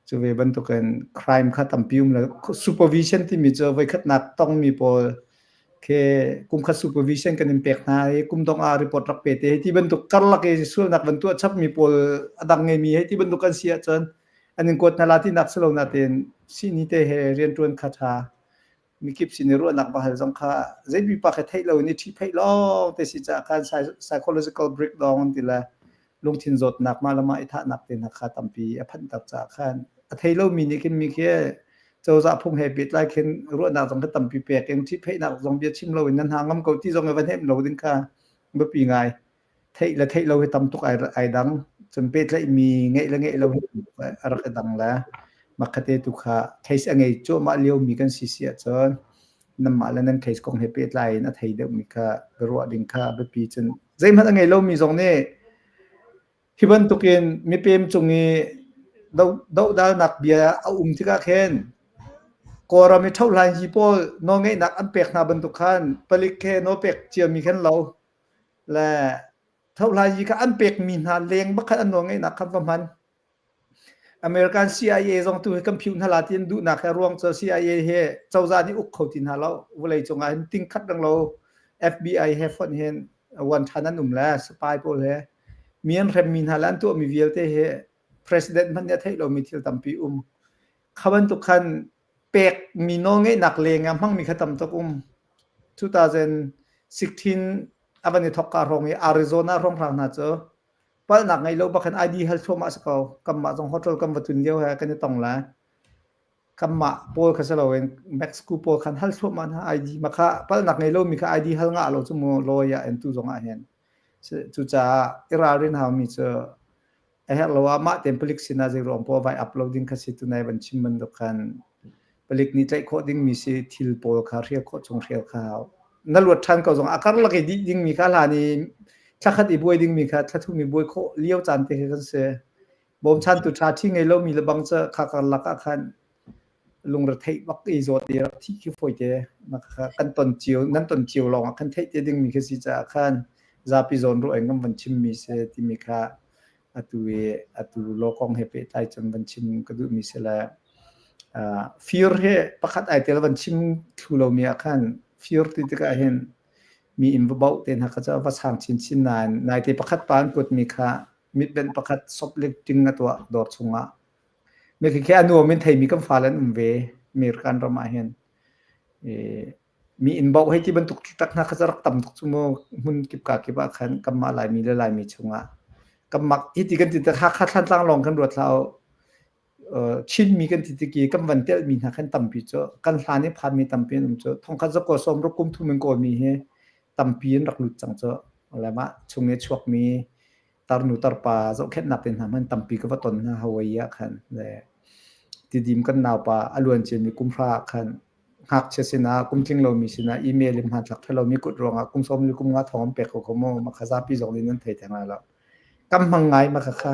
[SPEAKER 3] Cu ve bantukin crime kha tampi um le supervision timi cu voikhatnak tongmi pawl khi kumkhat supervision kan in pek hna i kum dongh ah report rak pe te hei ti bantuk karlak i sualnak van tuah chapmi pawl a dang ngeimi hei ti bantuk kan si ahcun an in kuat hna la tinak si lo natein sihni te he rianṭuan kha ṭha. Mikip sin i ruahnak va hal zong kha zeipi pa kha theih lo in i ṭhihpheih lawng te si caah khan psychological breakdown an ti le lungthin zawtnak mah le mah i thahnak te hna kha tampi a phanhter caah khan a thei lomi nih khin mi khi cozah phung he pehtlai khin ruahnak zong kha tampi pek in ṭhihpheihnak zong bia chim lo in nan hna ngam ko ti zong i va hnemh lo ding kha biapi ngai. Theih le theih lo hi tam tuk ai dang. Cun pehtlaihmi ngeih le ngeih lo hi a rak i dang le makhate tu kha case a ngei cuahmah liomi kan si si ahcun nanmah le nan case kong he pehtlai in a thei deuhmi kha biaruah ding kha biapi cun zeihmanh a ngei lomi zong nih hi bantukin mipem cung i dohdalnak bia a um tikah khin Kawlram i ṭhohhlanyi pawl nawlngeihnak an pek hna bantuk khan palik he nawlpek ciami khan lo le. Thohlai kha an pekmi hna leng bak khan an nawlngeihnak kha va hman. American CIA zong tu hi kan phiu hna la ti an duhnak he ruang cu CIA he cozah nih uk kho ti hna lo. Vawlei cung ah hin ting khat reng lo FBI he fonh hin wan ṭhan an um le spy pawl he mi an hremmi hna le an tuahmi vialte he president hmanh nih a theih lomi thil tampi um. Kha bantuk khan pekmi nawlngeihnak leng ah hmangmi kha tam tuk um. 2016 a van i thawk ka hrawng i Arizona hrawnghrang hna cu palhnak ngei lo bak khan ID hal thluahmah si ko. Kanmah zong hotel kan va tun lio he kan i tong lai. Kanmah pawl kha si loin Mexico pawl khan hal thluahmah hna ID ma kha palhnak ngei lomi kha ID hal ngah lo cu mu lawyer in tu zong ah hin. Cucaah i ralrin haumi cu a herh lo ah mah tein palik sinah zeiruang poah vai up lo ding kha si tunai van chim bantuk khan palik nih tlaih khawh dingmi si thil pawl kha hrial khawh chung hrial kha hau. Na luat ṭhan ko zong a karlak i dih dingmi kha hlan i thlakhat i buai dingmi kha thlathum i buai khawh lio caan te khi kan si. Bawmchantu ṭha ṭhi ngei lomi le bang cu kha karlak ah khan lungretheih bak i zawt i rak thih khi fawite kan ton cio nan ton cio lawng ah kan theih te dingmi khi si caah khan zapi zawn ruah in kan van chimmi si timi kha atu i atu law kong he pehtlai cun van chim ka duhmi si le fir he pakhat ai tel van chim thlu lomi ah khan fir ti tikah hin mi inn va bauh te hna kha cu va sang chinchin nain naite pakhat pa an kuatmi kha mitbenh pakhat shoplifting a tuah dawr chungah Mi khi a nuam in theimi kan fale an um ve American ram ah hin. Mi inn bauh hei ti bantuk tak hna kha rak tam tuk cu mu hmun kip ka kip ah khan kanmah Laimi le Laimi chungah kanmah hi ti kan ti tik Hakha Thlantlang lawng kan ruat hlah u. Chinmi kan ti tik i kan van telhmi hna khan tampi cu kan hlan i phanmi tampi an um cu thongkhat zakua sawm ruk kum thum in kawlmi hi tampi in rak lut cang cu. Le mah chung i chuakmi tarnu tarpa zohkhenhnak te hna hmanh tampi ka va ton hna Hawaii ah khan le Tidim kan naupa a luan ciami kum hra ah khan ngakchia sinah kum tling lomi sinah email in hmanthlak ṭha lomi kut ruangah kum sawm le kum nga thong an pek ko kho mu mah kha zapi zong nih nan thei theng lai lo kam hmang ngai mah kha kha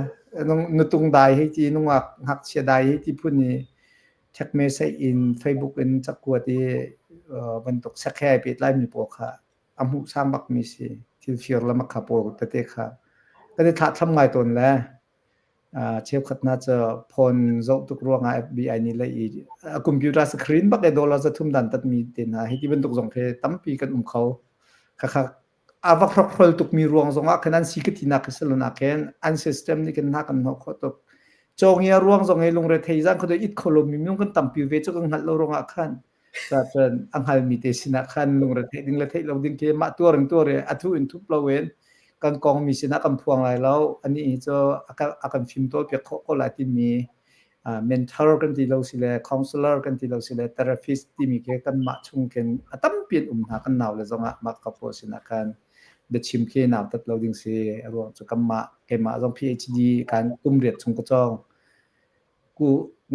[SPEAKER 3] nutung dai hei ti nungak ngakchia dai hei ti phun i text message in Facebook in cakuat i bantuk sek he ai pehtlai mi pawl kha a hmuh sang bakmi si thil fir le makha pawl tete kha kan i thlahthlam ngai tawn le cheukhat hna cu phone zoh tuk ruangah FBI nih le i a computer screen bak e dollar zathum dan tatmi te hna hi ti bantuk zong khi tampi kan um kho khakha a va hrokhrol tukmi ruang zongah khan an si ka tinak khi salon ah khin an system nih khin hna kan hnawh khawh tuk cawngia ruang zong i lungre thei zan kho it kho lo mi minung kan tampi ve cu kan hngalh lo ruangah khan Cun a hngalmi te sinah khan lungretheih ding le theih lo ding khi mah tuar in tuar i a thuh in thup loin kan kongmi sinah kan phuang lai lo. Anih hi cu a kan fimtawl piak khawh ko lai timi mentor kan ti lo si le counselor kan ti lo si le therapist timi khi kanmah chung khin a tampi an um hna kan naule zongah mah ka pawl sinah khan biachim khi nautat lo ding si. A ruang cu kanmah keimah zong PhD kan kum riat chung ka cawng. Ku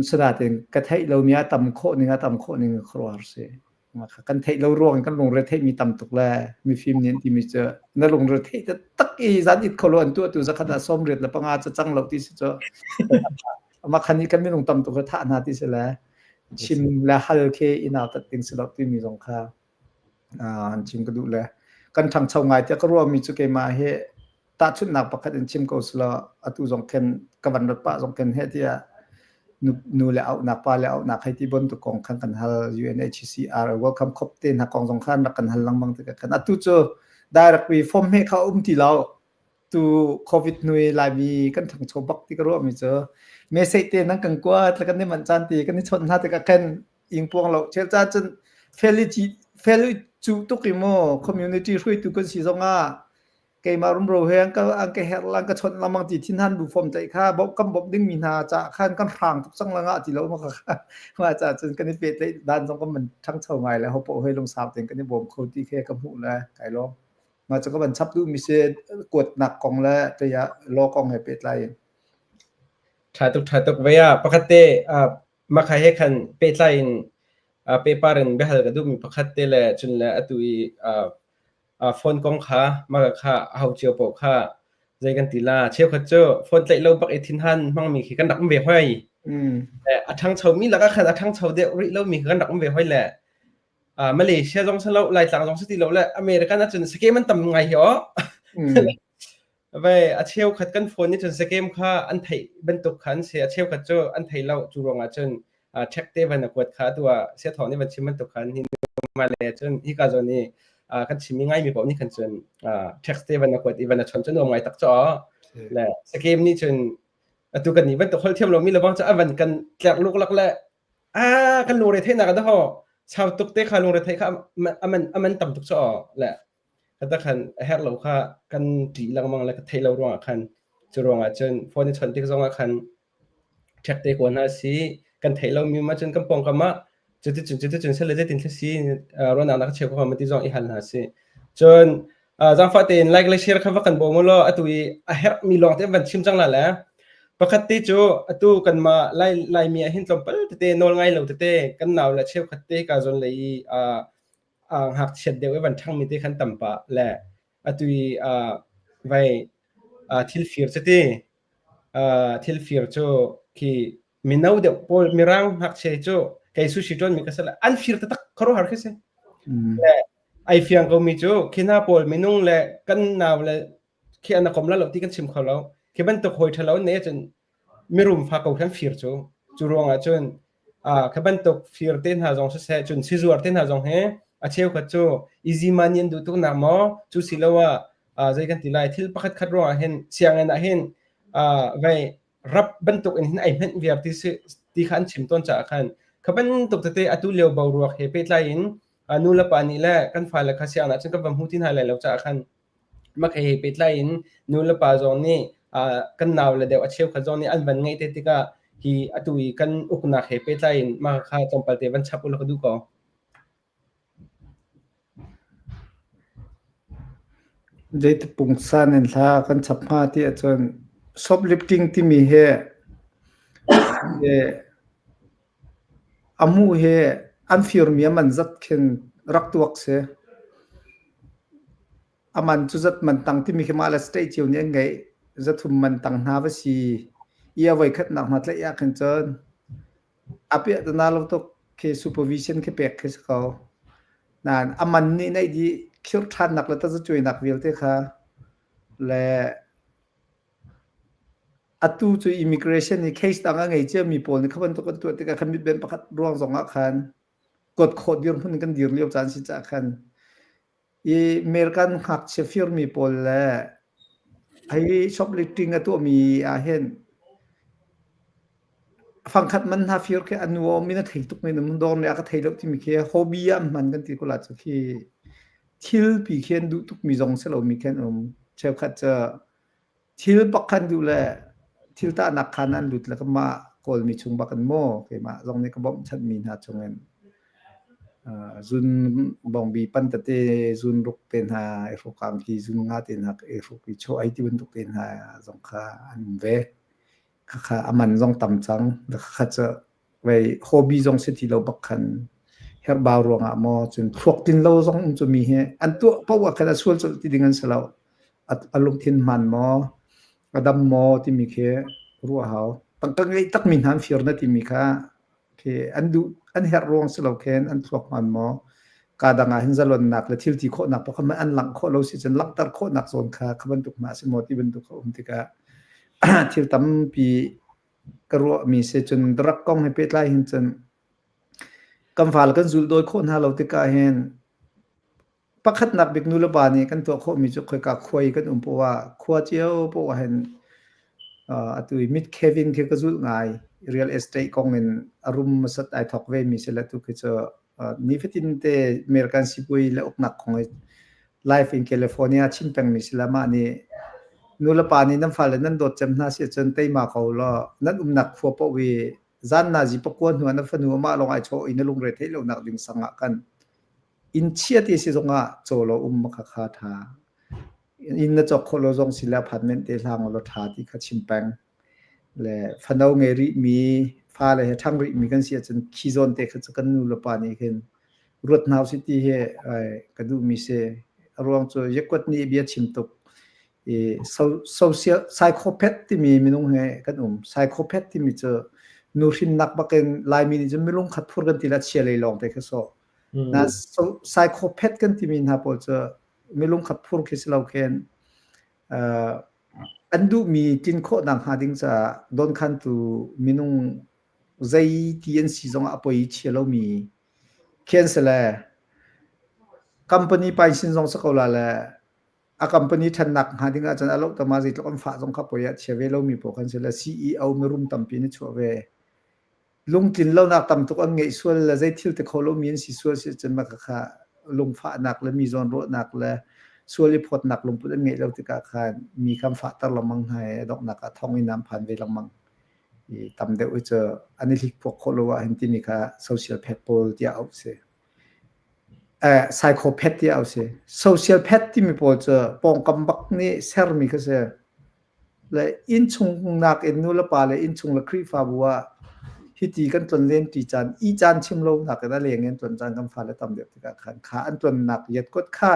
[SPEAKER 3] sinain ka theih lomi a tam khawh ning a tam khawh ning khuaruahhar si. Kan theih lo ruang in kan lungre theihmi tam tuk le mifim nih an timi cu na lungre theih taktak i zan it kho lo an tuahtu zakhat ah 75 cu cang lo ti si cu mah khan nih kan minung tam tuk thah hna ti si le chim le hal khi i nautat ding si lo timi zong kha an chim ka duh le kan ṭhangcho ngai tiah ka ruahmi cu keimah hi tahchunhnak pakhat in chim ko selaw atu zong khin ka van rat pah zong khin heh tiah nu le auhnak pa le auhnak hei ti bantuk kong khan kan hal UNHCR welcome khop te hna kong zong khan rak kan hal lengmang tikah khan atu cu direct wi form he kha um ti lo tu covid hnu i laimi kan ṭhangcho bak ti ka ruahmi cu message te nan kan kuat le kan i manh caan ti kan i chawnh hna tikah khan ingpuang lo chel caan cun fel i fel i cu tuk i mu community hruaitu kan si zongah keimah rumro he an ka an ka herh lan ka chawnh lengmang ti thinhan bu fom tlaih kha bawmh kan bawmh dingmi hna ca khan kan hrang tuk cang langa ti lo ma kha ma ca cun kan i pehtlaih dan zong kan man ṭhangcho ngai le hopo hoi lungsau tein kan i bawm kho ti khe ka hmuh le kai lawm ma cu ka van chap duh mi si kuatnak kong le tiah law kong he pehtlai in
[SPEAKER 1] Ṭha tuk ṭha tuk vei ah pakhat te Mah he khan pehtlai in pehpar in biahal ka duhmi pakhat te le cun le atu i phone kong kha mah kha aho cio paoh kha zei kan ti la cheukhat cu phone tlaih lo bak i thinhan hmangmi khi kan rak um ve hoi. A ṭhangchomi lakah khan a ṭhangcho deuh rih lomi khi kan rak um ve hoi le Malaysia zong si lo Laitlang zong si ti lo le American ahcun scam an tam ngai hi aw. Vai a cheukhat kan phone nih cun scam kha an theih bantuk kha an si. A cheukhat cu an thei lo. Cu ruangah cun check te van a kuat kha atu ah siathawng nih van chim bantuk khan hi le cun hika zawn i kan chimmi ngaimi paoh nih khan cun text te van a kuat i van a chon cu nuam ngai tak cu le scam nih cun atu kan nih bantuk holh thiam lomi le bang cu a van kan tlerh luklak le a kan lungre theihnak a ho sau tuk te kha lungre theih kha aman aman tam tuk cu le Kata khan a herh lo kha kan ṭih lengmang le ka theih lo ruangah khan cu ruangah cun phone i chawnh tik zongah khan ṭhek te ko hna si kan theih lomi ma cun kan pawngkam ah cuticun cuticun sel le zeitin thil si ruahnak na ka cheu ko ma ti zong i hal hna si. Cun zaangfah tein like le share kha va kan bawm u law atu i a herhmi lawng te van chim cang la le pakhat te cu atu kanmah lai laimi ah hin tlawmpal tete nawl ngai lo tete kan nau le cheukhat te ka zawn lei i ngakchiat deuh i van ṭhangmi te khan tam pah le atu i vai thil fir cu ti thil fir cu khi mino deuh pawl mirang ngakchia cu kei sushi ṭuan mi ka si an fir taktak khuaruahhar khi si. Le ai fiang ko mi cu khi hna pawl minung le kan nau le khi an kom la lo ti kan chim kho lo. Khi bantuk hawi ṭhalo ne cun mirum fa ko khan fir cu cu ruangah cun kha bantuk fir te hna zong siseh cun sizuar te hna zong hi a cheukhat cu easy money an duh tuk nak maw cu si lo ah zei kan ti lai thil pakhat khat ruangah hin sianginn ah hin vei rap bantuk in hin ai hmenh viar ti si ti kha an chim tawn caah khan kha bantuk tete atu lio boruak he pehtlai in nu le pa nih le kan fale kha sianginn ah cun kan va hmu ti hna lai lo caah khan Mah he pehtlai in nu le pa zong nih kan nau le deuh a cheukhat zong nih an van ngeih te tikah hi atu i kan uknak he pehtlai in mah kha tlawmpal te van chap u law ka duh ko.
[SPEAKER 3] Zeiti pungsan in hla kan chap hnga ti ahcun shoplifting timi hi a hmuh hi an firmi a man zat khin rak tuak si. A man cu zat man tang timi khi mah le state cio nih an ngeih. Zathum man tang hna va si i a voikhatnak hna tlaih ah khin cun a piahtana lo tuk khi supervision khi pek khi si ko. Nain a man nih neih dih khirh ṭhannak le tazacuainak vialte kha le Atu cu immigration i case dang a ngei ciami pawl nih kha bantuk an tuah tikah khan mitbenh pakhat ruang zongah khan kuat khawh dirhmun in kan dir lio caan si caah khan i American ngakchia firmi pawl le hi shoplifting a tuahmi ah hin fangkhat man hna fir khi a nuam in a thei tuk men um dawr nih a ka thei lo timi khi hobby ah an hman kan ti ko la cu khi thil pi khi an duh tukmi zong si lomi khi an um cheukhat cu Thil bak khan duh le thil tahnak khaan an lut le kanmah Kawlmi chung bak in maw keimah zong nih ka bawmhchanhmi hna chungin zun bawngbi pan tete zun ruk te hna i hruk angki zun nga te hna i hruk i chaw ei ti bantuk te hna zong kha an um ve. Khakha a man zong tam cang. Khakha cu vei hobby zong si ti lo bak khan herhbau ruangah maw cun thluak tin lo zong um cu mi hi an tuah paoh ah khan a sual colh ti ding an si lo. A lungthin hman maw a dam maw timi khi ruah hau. Tangka ngeih takmi hna an fir na timi kha khi an duh an herh ruang si lo khin an thluak hman maw ka dang ah hin zalonnak le thil ti khawhnak pakhat an langh khawh lo si cun langhter khawhnak zawn kha kha bantuk ma si maw ti bantuk a um tikah thil tampi ka ruahmi si cun drug kong he pehtlai hin cun kan fale kan zulhdawi khawh hna lo tikah hin pakhatnak bik nu le pa nih kan tuah khawhmi cu khoika khua i kan um poah ah khua cio poah ah hin atu i Mid Kevin khi ka zulh ngai real estate kong in a rum hmasat ai thawk ve mi si le tu khi cu nifatin te American sipuai le uknak kong i life in California chim pengmi si le mah nih nu le pa nih nan fale nan dawt cem hna si ahcun teima ko law nan umnak khua paoh i zan nazi pakua hnu ah na fanu amah lawng ai chawh i na lungre theih lonak ding sang ah khan inn chia ti si zongah caw law um kha kha ṭha. Inn na cawk khawh lo zong si le apartment te hlang law ṭha ti kha chim peng. Le fano ngei rihmi, fale he ṭhang rihmi kan si ahcun khi zawn te kha cu kan nu le pa nih khin ruat hna usih ti hi ka duhmi si. A ruang cu yakuat nih bia chim tuk. I social psychopath timi minung he kan um. Psychopath timi cu nu hrinnak bakin Laimi nih cun milung khat phur kan ti le a chia lei lawng te kha sawh. Na psychopath kan timi hna pawl cu milung khat phur khi si lo khin. An duhmi tlin khawhnak hnga ding caah dawnkhantu minung zei ti an si zongah a poi chia lomi khi an si le company paisin zong si ko la le a company ṭhannak hnga ding ahcun a loh tama zeitluk an fah zong kha poi ah chia ve lomi pawl kan si le CEO mirum tampi an i chuah ve. Lungtlin lonak tam tuk an ngeih sual le zei thil ti kho lomi an si sual si ahcun mah kha lungfahnak le mi zawnruahnak le sual i phawtnak lungput an ngeih lo tikah khan mi kha an fahter lengmang hna i a donghnak ah thonginn ah an phan ve lengmang. I tam deuh hi cu an i hlikphuak khawh lo ah hin timi kha social pet pawl tiah auh si. Eh, psychopath tiah auh si. Social pet timi pawl cu pawngkam bak nih sermi kha si. Le innchung nakin nu le pa le innchung le Khrihfabu ah hiti kan tlonlen ṭi caan, i caan chim lo nakin a leng in tlon caan kan fale tam deuh tikah khan kha an tlonnak yatkot kha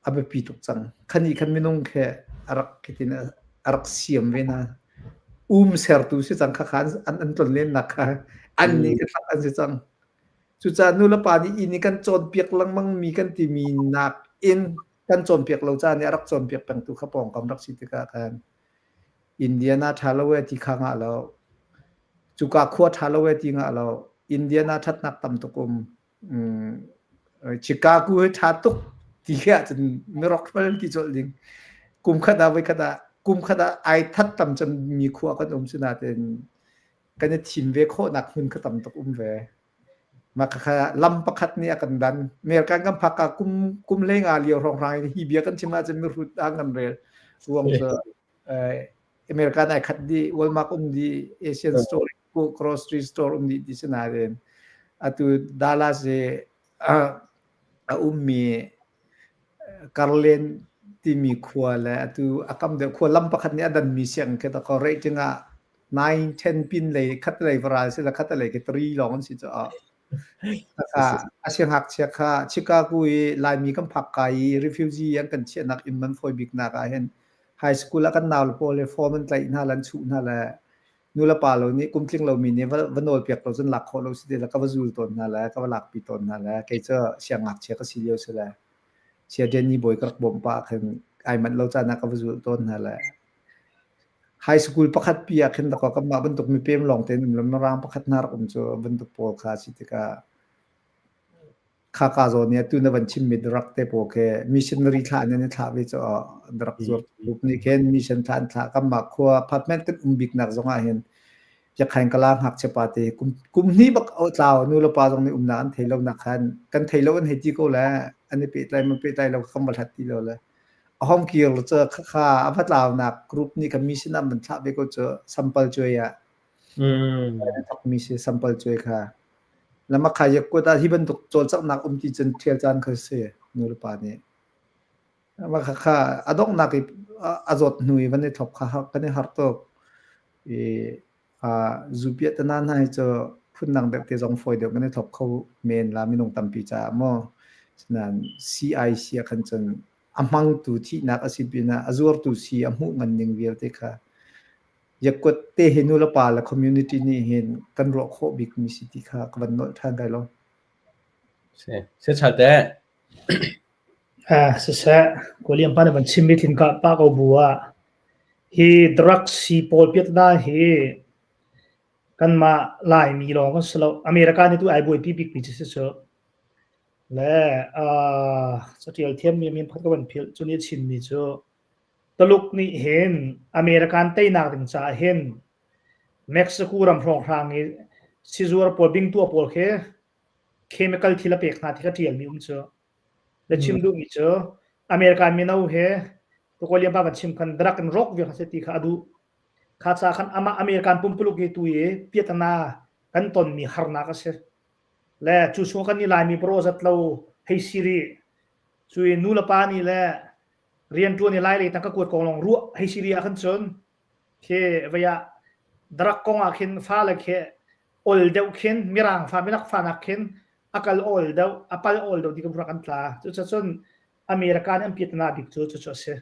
[SPEAKER 3] a biapi tuk cang. Khan i khan minung khi a rak hitin a rak siam ve hna. Um sertu si cang kha kha an, an tlonlennak kha an nih ka thlak an si cang. Cucaah nu le pa nih inn i kan cawnpiak lengmang mi kan timi nak in kan cawnpiak lo caan i a rak cawnpiak pengtu kha pawngkam rak si tikah khan Indiana ṭha lo e ti kha ngah lo. Cuka khua ṭha lo e ti ngah lo. Indiana ṭhatnak tam tuk um. Chicago hi ṭha tuk ti khi ahcun mirok hmal ti colh ding. Kum khat ah voikhat ah kum khat ah ai that tam cem mi khua kan um si nain kan i thim ve khawhnak hmun kha tam tuk um ve. Mah khakha lam pakhat nih a kan dan. American kan phak ah kum kum 15 lio hrawnghrang in hi bia kan chim ahcun mihrut ah kan rel. Ruang cu American ai khat dih, Walmart um dih, Asian store, grocery store um dih ti si nain atu Dallas i a ummi Karlen timi khua le atu a kam deuh khua lam pakhat nih a danmi sianginn khi dakaw rating ah 9 10 pin lei khat lei varal si le khat lei khi 3 lawng an si caah a siangngakchia kha Chicago i Laimi kan phak ka i refugee an kan chiahnak inn man fawi biknak ah hin high school ah kan nau le pawl le form an tlaih hna le an chuh hna le nu le pa lo nih kum tling lomi nih va, va nawl piak lo cun lak khawh lo si ti le ka va zul tawn hna le ka va lakpi tawn hna le kei cu siangngakchia ka si lio si le sia Danny Boy ka rak bawmh pah khin ai manh lo caan ah ka va zul tawn hna le high school pakhat pi ah khin dakaw kanmah bantuk mipem lawng tein um lo mirang pakhat hna rak um cu bantuk pawl kha si tikah Khaka zawn i atu na van chimmi drug te pawl khi missionary thlah in an i thlah ve cu drug zuar group nih khin mission thlah an thlah. Kanmah khua apartment kan um biknak zong ah hin Yakhain Kala ngakchia pa te kum kum hnih bak a tlau nu le pa zong nih umnak an thei lo nak khan kan thei lo an hei ti ko le an i pehtlai ma pehtlai lo kan va hlat ti lo le a hong kir cu khakha a va tlaunak group nih khan mission an van thlah ve ko cu sampal cuai ah thokmi si sampal cuai kha Lamakhayakut ah hi bantuk cawlcanghnak um ti cun ṭhial caan kha si nulepa nih. Mah khakha a donghnak i a zawt hnu i van i thlop kha kan i harh tuk. I zu piahtana hna hi cu phundang deuh te zong fawi deuh kan i thlop kho men la minung tampi caah maw. Sinain CIC ah khan cun a hmangtu thihnak a si pinah a zuartu si a hmuh ngan ning vialte kha Yakuat te hi nulepa le community nih hin kan ruah khawh bikmi si ti kha ka van nolh ṭhan kai lo.
[SPEAKER 1] Si, si chalte.
[SPEAKER 2] Ah, siseh, William pa nih van chimmi thin ka pa ko bu ah hi drugs si pawl piatna hi kanmah Laimi lawng kan si lo. America nih tu ai buaipi bikmi cu si cu. Le uh, catial thiammi min pakhat ka van philh cu nih a chimmi cu Taluk nih hin American teinak ding caah hin Mexico ram hrawnghrang i sizuar pawl bingtuah pawl khi chemical thil a pek hna ti kha ṭialmi um cu. Na chim duhmi cu American mino he Tukawlian pa van chim khan drug in rawk vial kha si ti kha a duh. Kha ca khan amah American pumpuluk hi tu i piatana kan tonmi harnak a si. Le cu chung kan i Laimi paro zat lo hei si rih. Cu i nu le pa nih le rianṭuan i lai lei tangka kuat kong lawng ruah hei si rih ah khan cun khi vei ah drug kong ah khin fale khi ol deuh khin mirang fa minak fa nak khin a kal ol deuh a pal ol deuh ti kan rak an tla cucacun America nih an piatana bik cu cucu a si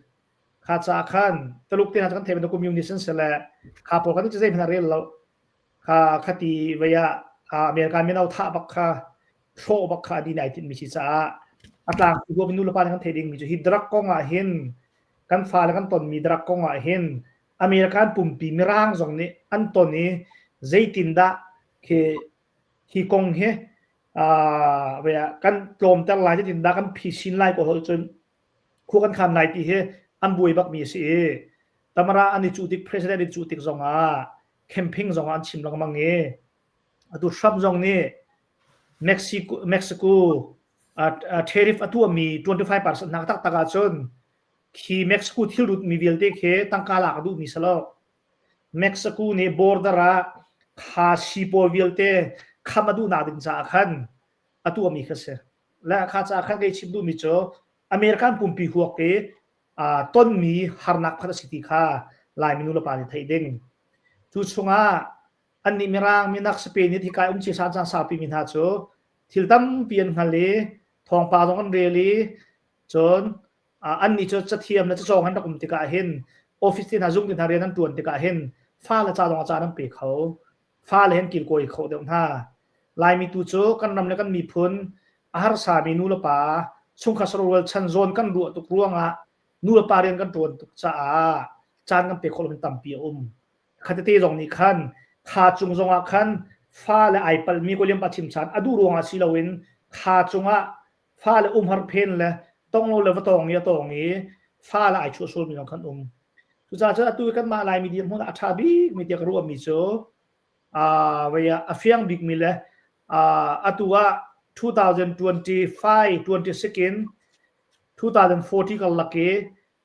[SPEAKER 2] kha ca khan Taluk te hna cu kan thei bantuk communist an si le kha pawl kan cu zeihmanh a rel lo Kha khati vei ah America mino thah bak kha hrawh bak kha din ai tinhmi si caah a tlangpi huap in nulepa nih kan theih dingmi cu hi drug kong ah hin Kan fale kan tonmi drug kong ah hin American pumpi mirang zong nih an ton i zeitindah khi hi kong hi kan tlawmter lai zeitindah kan phisin lai ko hol cun khua kan khan lai ti hi an buai bakmi a si i Tamara an i cuh tik president i cuh tik zongah camping zongah an chim lengmang i atu Trump zong nih Mexico Mexico tariff a tuahmi 25% hna taktak ahcun khi Mexico thil rutmi vialte khi tangka lak a duhmi si lo. Mexico nih border ah kha si pawl vialte kham a duhnak ding caah khan a tuahmi kha si. Le kha caah khan kei chim duhmi cu American pumpi huak i tonmi harnak pakhat a si ti kha Laimi nu le pa nih theih ding. Cu chungah annih Mirang, Minak, Spain i thikai um ci san cang saupi mi hna cu thil tampi an hngal i thawngpang zong an rel i cun annih cu cathiam le cacawng an rak um tikah hin office te hna zung te hna rian an ṭuan tikah hin fale ca zong a caan an pe kho. Fale hin kilkawi kho deuh hna. Laimi tu cu kan ram le kan miphun a harsami nu le pa chungkhar sarual chan zawn kan ruah tuk ruangah nu le pa rian kan ṭuan tuk caah caan kan pe khawh lomi tampi a um. Khatete zong nih khan kha cung zongah khan fale ai palmi kawliam pa chim chan a duh ruangah si loin kha cungah fale umhar phen le tong lo le va tong i a tong i fale ai chuah sualmi zong khan um. Cucaah cun atu kanmah Laimi dirhmun ah a ṭha bikmi tiah ka ruahmi cu a fiang bikmi le atu ah 2025 26 in 2040 karlak i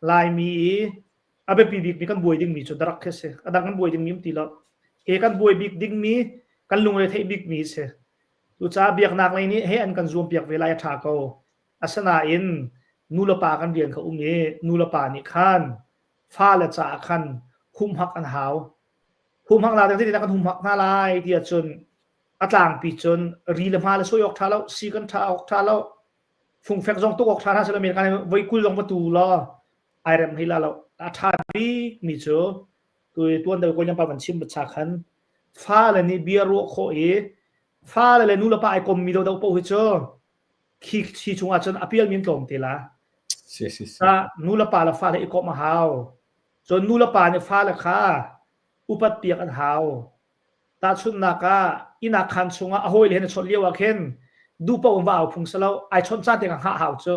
[SPEAKER 2] Laimi i a biapi bikmi kan buai dingmi cu darak khi a si. A dang kan buai dingmi um ti lo. He kan buai bik dingmi kan lungre theih bikmi a si. Cucaah biaknak lei nih he an kan zuampiak ve lai a ṭha ko. Asinain nulepa kan rian kha um i nulepa nih khan fale caah khan humhak an hau. Humhak la ding zeitindah kan humhak hna lai ti ahcun a tlangpi cun ri le hma le sawi awk ṭha lo, si kan ṭha awk ṭha lo, fungfek zong tuk awk ṭha hna selaw kan voi kul zong va tu law ai rem hlei la lo. A ṭha bikmi cu tuan deuh ko pa van chim cha khan fale nih bia ruah khawh i fale le nulepa ai kommi deuhdeuh paoh hi cu khi chi chungah cun a pialmi an tlawm te la.
[SPEAKER 1] Si si si.
[SPEAKER 2] Nulepa le fale i komh a hau. Cun nulepa nih fale kha upat piak an hau. Tahchunhnak ah inn ah khaan chungah a hawile he na chawnh lio ah khin duh paoh in va au phung si lo. Ai chawnh caan te kha hngah hau cu.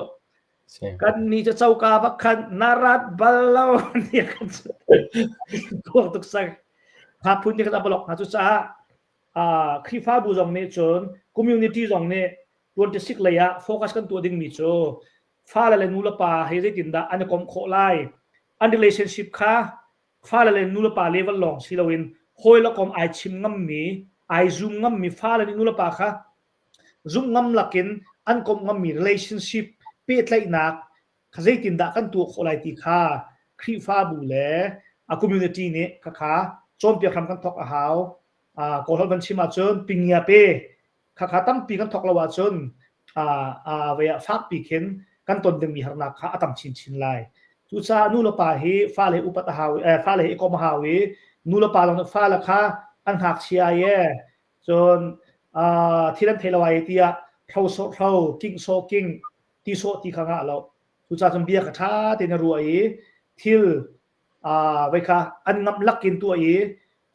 [SPEAKER 2] Kan nih cu coka bak khan na rat bal lo ti kan tuak tuk sang. Kha phun nih kan abalok hna cucaah Khrihfabu zong nih cun community zong nih 26 lei ah focus kan tuah dingmi cu fale le nulepa he zeitindah an i komh khawh lai an relationship kha fale le nulepa level lawng si loin hawi le kom ai chim ngammi ai zum ngammi fale nih nulepa kha zumh ngam lakin an komh ngammi relationship pehtlaihnak kha zeitindah kan tuah khawh lai ti kha Khrihfabu le a community nih khakha cawnpiak hram kan thawk a hau. Kawlholh van chim ahcun pingia pe khakha tampi kan thawk lo ahcun vei ah fakpi khin kan ton dingmi harnak kha a tam chinchin lai. Cucaah nu le pa hi fale upat a hau fale hi i komh a hau i nu le pa lawng nih fale kha an ngakchia ye cun thil an thei lo ai tiah hro sawh hro king sawh king ti sawh ti kha ngah lo. Cucaah cun bia kha ṭha tein a ruah i thil vei kha an ngamh lakin tuah i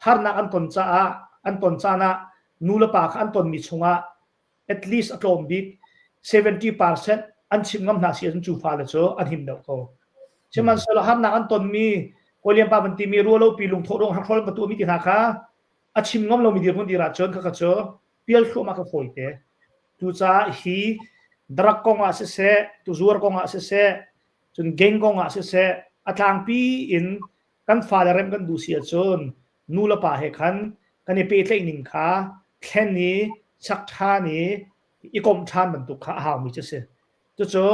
[SPEAKER 2] harnak an ton caah an ton caan ah nu le pa kha an tonmi chungah at least a tlawm bik 70% an chim ngam hna si ahcun cu fale cu an him deuh ko. Sihmanhsehlaw harnak an tonmi Kawlian pa van timi rualopi lungthawh ruang hrawl va tuahmi ti hna kha a chim ngam lomi dirhmun dir ahcun khakha cu pial thluahmah ka fawi te. Cucaah hi drug kong ah siseh, tuzuar kong ah siseh, cun gang kong ah siseh, a tlangpi in kan fale rem kan duh si ahcun nu le pa he khan kan i pehtlaih ning kha thlen i chak ṭhan i i komh ṭhan bantuk kha a haumi cu a si. Cucu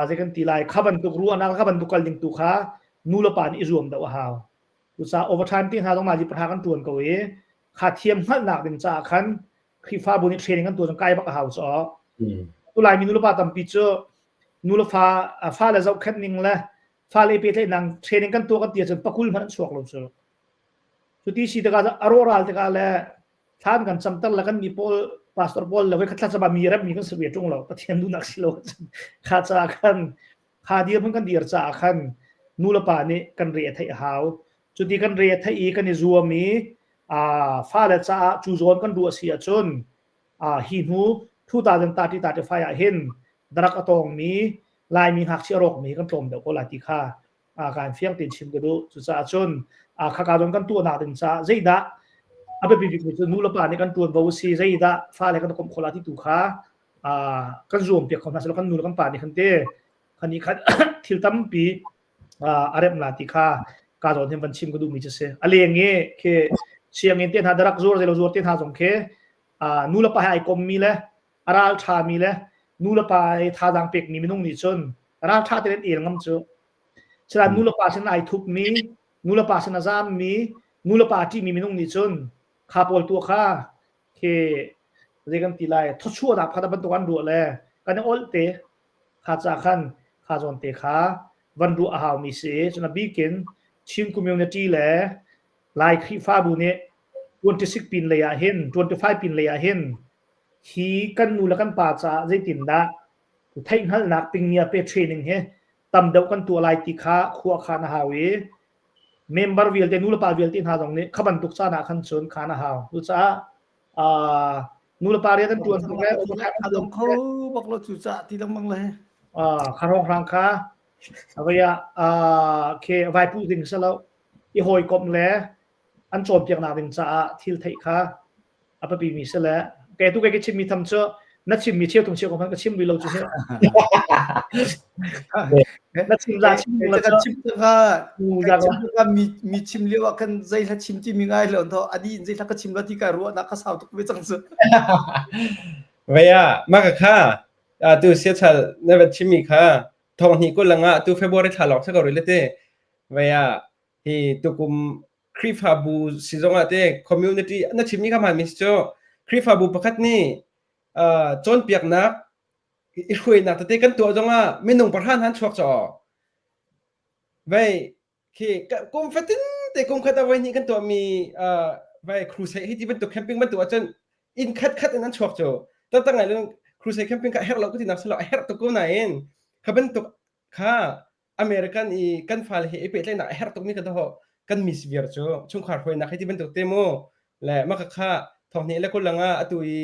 [SPEAKER 2] zei kan ti lai kha bantuk ruahnak kha bantuk kal ding tu kha nu le pa nih i zuam deuh a hau. Cucaah overtime ti hna zong nazi pahra kan ṭuan ko i kha thiam hngalhnak ding caah khan Khrihfabu nih training kan tuah zong kai bak a hau cu. Tu Laimi nu le pa tampi cu nu le fa fale zohkhenh ning le fale pehtlaihnak training kan tuah kan ti ahcun pakul hmanh an chuak lo cu. Cuti si tikah a rawhral tikah le thlan kan camter le kan mi pawl pastor pawl le voi khat thlacam ah mi remmi kan si ve ṭung lo Pathian duhnak si lo kha caah khan kha dirhmun kan dir caah khan. nu le pa nih kan re a theih a hau. Cuti kan re a theih i kan i zuam i fale caah cu zawn kan duh a si ahcun hi hnu 2030-35 ah hin darak a tawngmi Laimi ngakchia rawkmi kan tlawm deuh ko lai ti kha kaan fiang tein chim ka duh. Cucaah cun khaka zawn kan tuahnak ding caah zeidah a biapi bikmi cu nu le pa nih kan ṭuanvo a si, zeidah fale kan komh khawh lai ti tu kha kan zuam piak kho hna selaw kan nu le kan pa nih khan te khan nih khan thil tampi a remh la ti kha ka zawn hin van chim ka duhmi cu si. A leng i khi sianginn te hna darak zuar zeilo zuar te hna zong khi nu le pa he ai kommi le a ral ṭhami le nu le pa i thazaang pekmi minung nih cun ral ṭha tein el ngam cu. Sinain nu le pa sin ai thupmi, nu le pa sin a zammi, nu le pa a ṭihmi minung nih cun kha pawl tuah kha khi zei kan ti lai thawchuahnak pakhat bantuk an ruah le kan i olh te kha ca khan kha zawn te kha van ruah a haumi si. Cun a bikin Chin community le Lai Khrihfabu nih 26 pin lei ah hin 25 pin lei ah hin hi kan nu le kan pa caah zeitindah theihhngalhnak pingia pe training hi tam deuh kan tuah lai ti kha khua khan a hau i member vialte nu le pa vialte hna zong nih kha bantuk caan ah khan cun khan a hau. Cucaah nu le pa rian an tuan tuk le
[SPEAKER 3] a dong kho bak lo cu ca ti lengmang le
[SPEAKER 2] kha rongrang kha avaya ke vai pu ding salo i hawikomh le an cawnpiaknak ding caah thil theih kha a biapi mi si le ke tu ke ka chimmi tham cu na chimmi cheu tung cheu ko ka chim rih lo cu hi na chim za chim
[SPEAKER 3] lo ka chim ka ka mi mi chim lio ah kan zei hla chim ti mi ngai lo tho adi in zei hla ka chim lo ti ka ruah na ka sau tuk ve cang cu
[SPEAKER 1] Vaya ma ka kha tu sia chal na va chimmi kha thong hnih kul langa tu February thla lawng sa ko rih le te vaya hi tukum Khrihfabu si zongah te community na chimmi kha hmaan mi si cu Khrihfabu pakhat nih uh, cawnpiaknak i hruainak tete kan tuah zongah minung pahra hna an chuak caw vei khi kum fatin te kum khat ah voi hnih kan tuahmi uh, vai crusade hi ti bantuk camping bantuk ahcun inn khat khat in an chuak cu taktak ngai crusade camping ka herh lo ka ti nak silo a herh tuk ko nain kha bantuk kha American i kan fale he i pehtlaihnak a herh tukmi ka doh kan miss viar cu chungkhar hruainak hei ti bantuk te mu le maka kha thonghni le kul langa atu i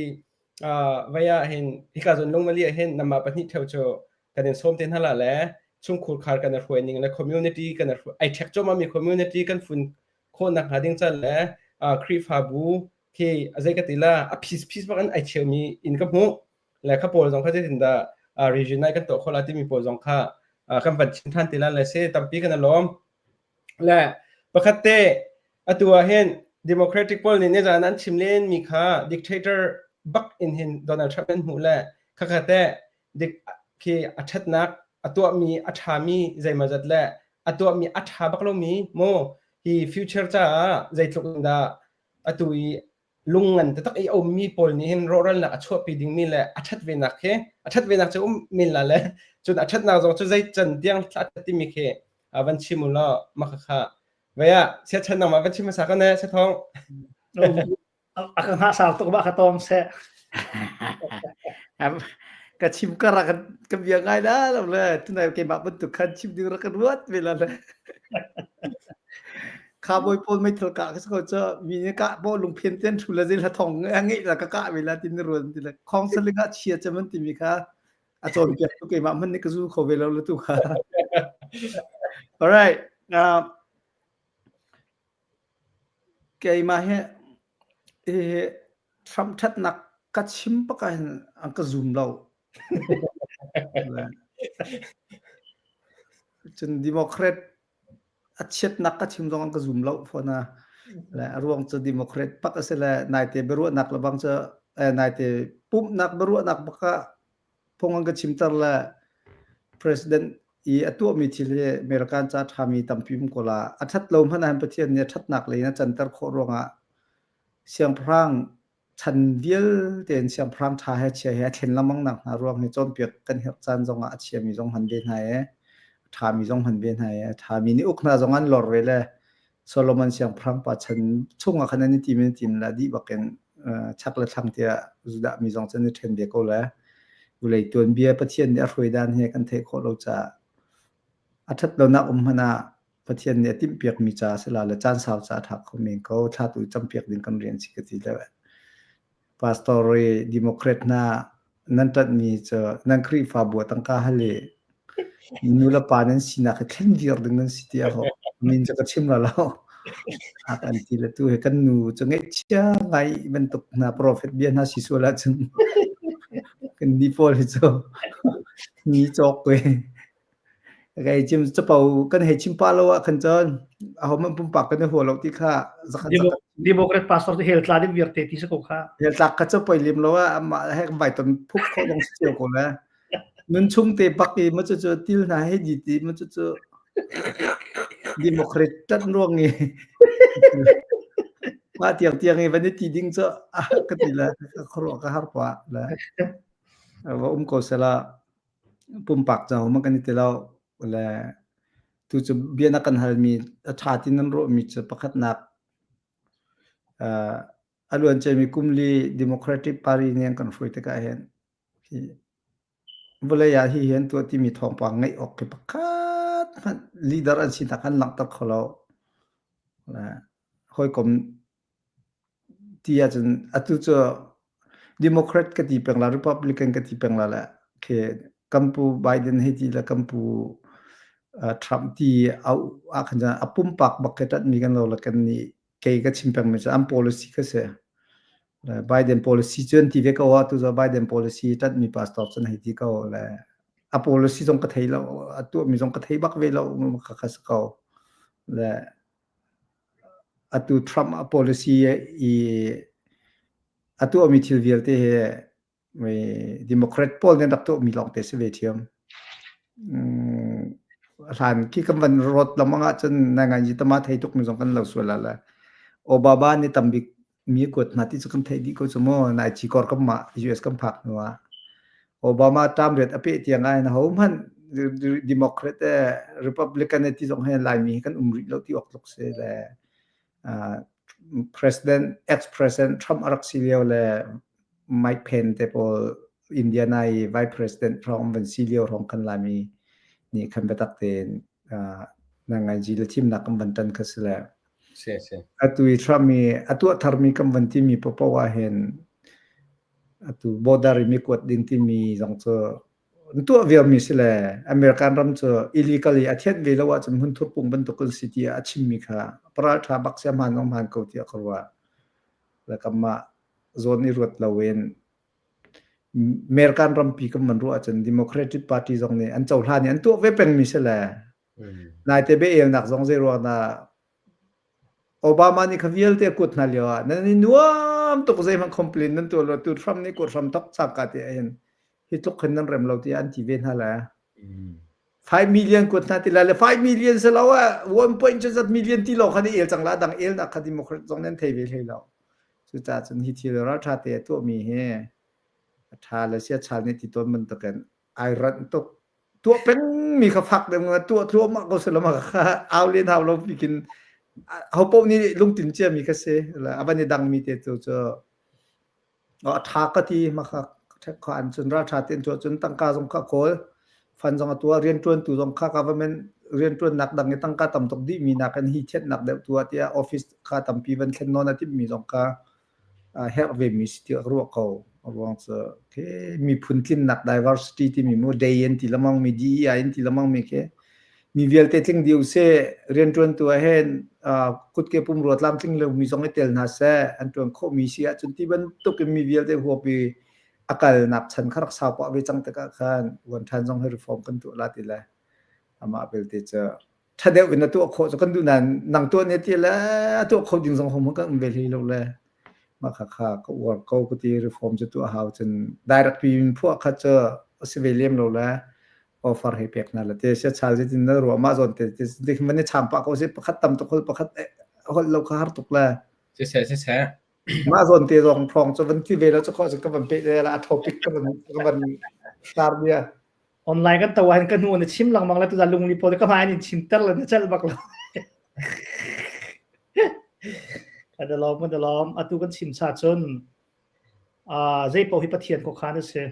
[SPEAKER 1] vai ah hin hika zon lungmali ah hin nama pahnih theu cu kan in sawm te hna la le chungkhur khar kan hruai ning le community kan ai ṭhek cawma mi community kan fun khawhnak hnga ding ca le Khrihfabu khi azei ka ti la a phis phis bak in ai cheumi in ka hmuh le kha pawl zong kha zeitindah region nai kan tuah khawh la timi pawl zong kha kan van chim than ti la le se tampi kan lawm le pakhat te atu ah hin democratic pawl nih nizan an chim len mi kha dictator bak in hin Donald Trump an hmuh le khakha te dik khi a ṭhatnak a tuahmi a ṭhami zeimawzat le a tuahmi a ṭha bak lomi mu hi future caah zeitluk in dah atu i lungngan taktak i a ummi pawl nih hin rawhralnak a chuahpi dingmi le a ṭhat venak khi a ṭhat venak cu um men la le cun a ṭhatnak zong cu zei can tiang a ṭhat timi khi van chim u law maka kha vei ah siachan nangmah van chim hmasa ko ne sathong
[SPEAKER 2] a ka hngah sau tuk ba ka tong seh
[SPEAKER 3] ka chim ka rak ka bia ngai la lo le tunai keimah bantuk khan chim ding rak ka ruat ve la le Kha bawi pawl meithal kah ka si ko cu mi nih kah pawl lungphen ten thu le zei hla thong a ngeih la ka kah ve la tin ruan ti le khong saling ah chia cem an timi kha a cawnpiak tu keimah hmanh nih ka zu kho ve lo le tu kha. All right. Uh, keimah hi hi Trump ṭhatnak ka chim bak ah hin an ka zum lo. Cun Democrat a chiatnak ka chim zong an ka zum lo fawn a le a ruang cu Democrat pak a si le naite biaruahnak le bang cu eh, naite pumhnak biaruahnak bak ah phung an ka chimter le president i a tuahmi thil hi American ca ṭhami tampi um ko la a ṭhat lo hmanh ah Pathian nih a ṭhatnak lei in a canter khawh ruangah siangpahrang chan vialte in siangpahrang ṭha he chia he a thlen lengmang nak hna ruang hi cawnpiak kan herh caan zongah a chiami zong han ve hna i a ṭhami zong han ve hna i a ṭhami nih uk hna zong an lor ve le Solomon siangpahrang pa chan chungah khan an i tim in tim la dih bakin chak le thlang tiah Judah mi zong cun i ṭhen ve ko le vulei tuanbia Pathian nih a hruai dan hi kan theih khawh lo caah. A ṭhat lonak um hmanh ah Pathian nih a timhpiakmi ca a si la le caan sau ca a ṭha kho men ko. Thla tu campiak ding kan rian si ka ti le pastor i Democrat hna nan ṭanhmi cu nan Khrihfabu ah tangka hal i nu le pa nan sinak hi thlen viar ding nan si tiah ho min cu ka chim la lo. A kan ti le tu he kan nu cu ngaihchia ngai bantuk hna prophet bia hna si sual ahcun kan ni pawl hi cu ni cawk we. Kai chim capo kan hei chim pa lo ah khan cun aho man pumpak kan i hua lo ti kha zakhat zakhat
[SPEAKER 2] Democrat pastor te hel tla ding viar te ti sa ko kha.
[SPEAKER 3] Hel tlak kha cu poi lim lo ah amah he vai ton phuk kho dong si cio ko le. Nun chung te bak i ma cu cu til hna he di ti ma cu cu Democrat tat ruang i mah tiang tiang i van i ti ding cu ah ka ti le ka khuaruah ka har pa le va um ko sela pumpak ca hom kan i ti lo le tu cu bia na kan halmi a ṭha ti nan ruahmi cu pakhatnak a luanciami kum li Democratic Party nih an kan hruai tikah hin hi vawlei ah hi hi an tuah timi thawngpang ngeih awk khi pakhat hmanh leader an sinak an langhter kho lo. Hawikom ti ahcun atu cu Democrat ka ti peng la, Republican ka ti peng la le khi kan pu Biden hei ti le kan pu Trump ti au ah khan cun a pumpak bak ke ṭanhmi kan lo le kan nih kei ka chim pengmi cu an policy kha si. Biden policy cu an ti ve ko ah tu cu Biden policy ṭanhmi pastor cun hei ti ko le a policy zong ka thei lo, a tuahmi zong ka thei bak ve lo kha kha si ko. Le Atu Trump a policy i a tuahmi thil vialte hi Democrat pawl nih an rak tuahmi lawngte si ve ṭhiam. Hlan khi kan van rawt lengmang ahcun nainganzi tama thei tukmi zong kan lo sual ah le Obama nih tambik mi a kuat hna ti cu kan theih dih ko cu mu. Nai cikor kan mah US kan phak hnu ah. Obama term riat a peh tiang ah hin ahohmanh Democrat le Republican ti zong hin Laimi hi kan um rih lo ti awk tluk si le President ex-President Trump a rak si lio le Mike Pence te pawl Indiana i Vice President hrawng van si lio hrawng khan Laimi nih khan biatak tein nangaiji le thimnak kan van tan kha si le
[SPEAKER 1] Si si.
[SPEAKER 3] Atu i Trump i a tuah tharmi kan van timi paohpaoh ah hin atu border i mi kuat ding timi zong cu an tuah viarmi si le American ram cu illegally a thianh ve lo ahcun hmunthur pung bantuk an si tiah a chimmi kha paral ṭha bak si a hmaan zong hmaan ko tiah ka ruah. Le kanmah zawn i ruat loin American rampi kan van ruah ahcun Democratic Party zong nih an cohlan i an tuah ve pengmi si le Naite bia-elnak zong zei ruang dah Obama nih kha vialte a kuat hna lio ah nan i nuam tuk zeihmanh complain nan tuah lo tu Trump nih kuat hram tok cangka ti ahhin hi tluk khin nan rem lo tiah an ti ve hna le. 5 million kuat hna ti la le 5 million si lo ah 1 point zat million ti lo khan i el cang la dang elnak kha Democrat zong nan thei ve hlei lo. Cucaah cun hi thil ralṭha te a tuahmi hi a ṭha le sia chal nih ti tawn bantukin ai ranh tuk tuah pengmi kha fak deuh nga tuah thluahmah ko selaw mah kha au len hau lo pikin ho paoh nih lungtin ciami kha si a van i dangmi te tu cu a tha ka ti ma kha kha an cun ral tha ten tuah cun tangka zong kha kawl fan zong a tuah riantuan tu zong kha government riantuannak dang i tangka tam tuk dih mi nakin hi thiannak deuh tuah tiah office kha tampi van thlen nawn a timh mi zong kha herh vemi si tiah ka ruah ko. A ruang cu okay, miphun tlinnak diversity timi mu day an ti lamang mi DEI an ti lamang mi khi mi vialte tling diu se riantuan tu ah hin kutke pumrua tlamtling lo mi zong i tel hna seh an tuan khawh mi si ahcun ti bantuk in mi vialte huap i a kalnak chan kha rak sau pah ve cang tikah khan uan ṭhan zong hi reform kan tuah la ti le amah belte cu ṭha deuh in a tuah khawh cu kan duh nain nang tuah ne ti le a tuah kho ding zong hom kan um ve hlei lo le mah kha kha ka uar ko ka ti reform cu tuah hau cun direct pi in phuah kha cu a si ve lem lo le offer hei pek hna le te sia chal zeitin na ruah mah zawn te te man i cham pah ko si pakhat tam tuk hol pakhat hol lo kha har tuk le
[SPEAKER 1] siseh siseh
[SPEAKER 3] mah zawn te zong phong cu van ti ve lo cu kho cu ka van pe le la a topic ka van ka van tar bia
[SPEAKER 2] Online kan to ah hin ka hnu na chim lengmang le tuzan lungli pawl ka hmai in chim ter le na celh bak lo. Kan i lawm kan i lawm atu kan chim cha cun uh, zei paoh hi Pathian khuakhan a si.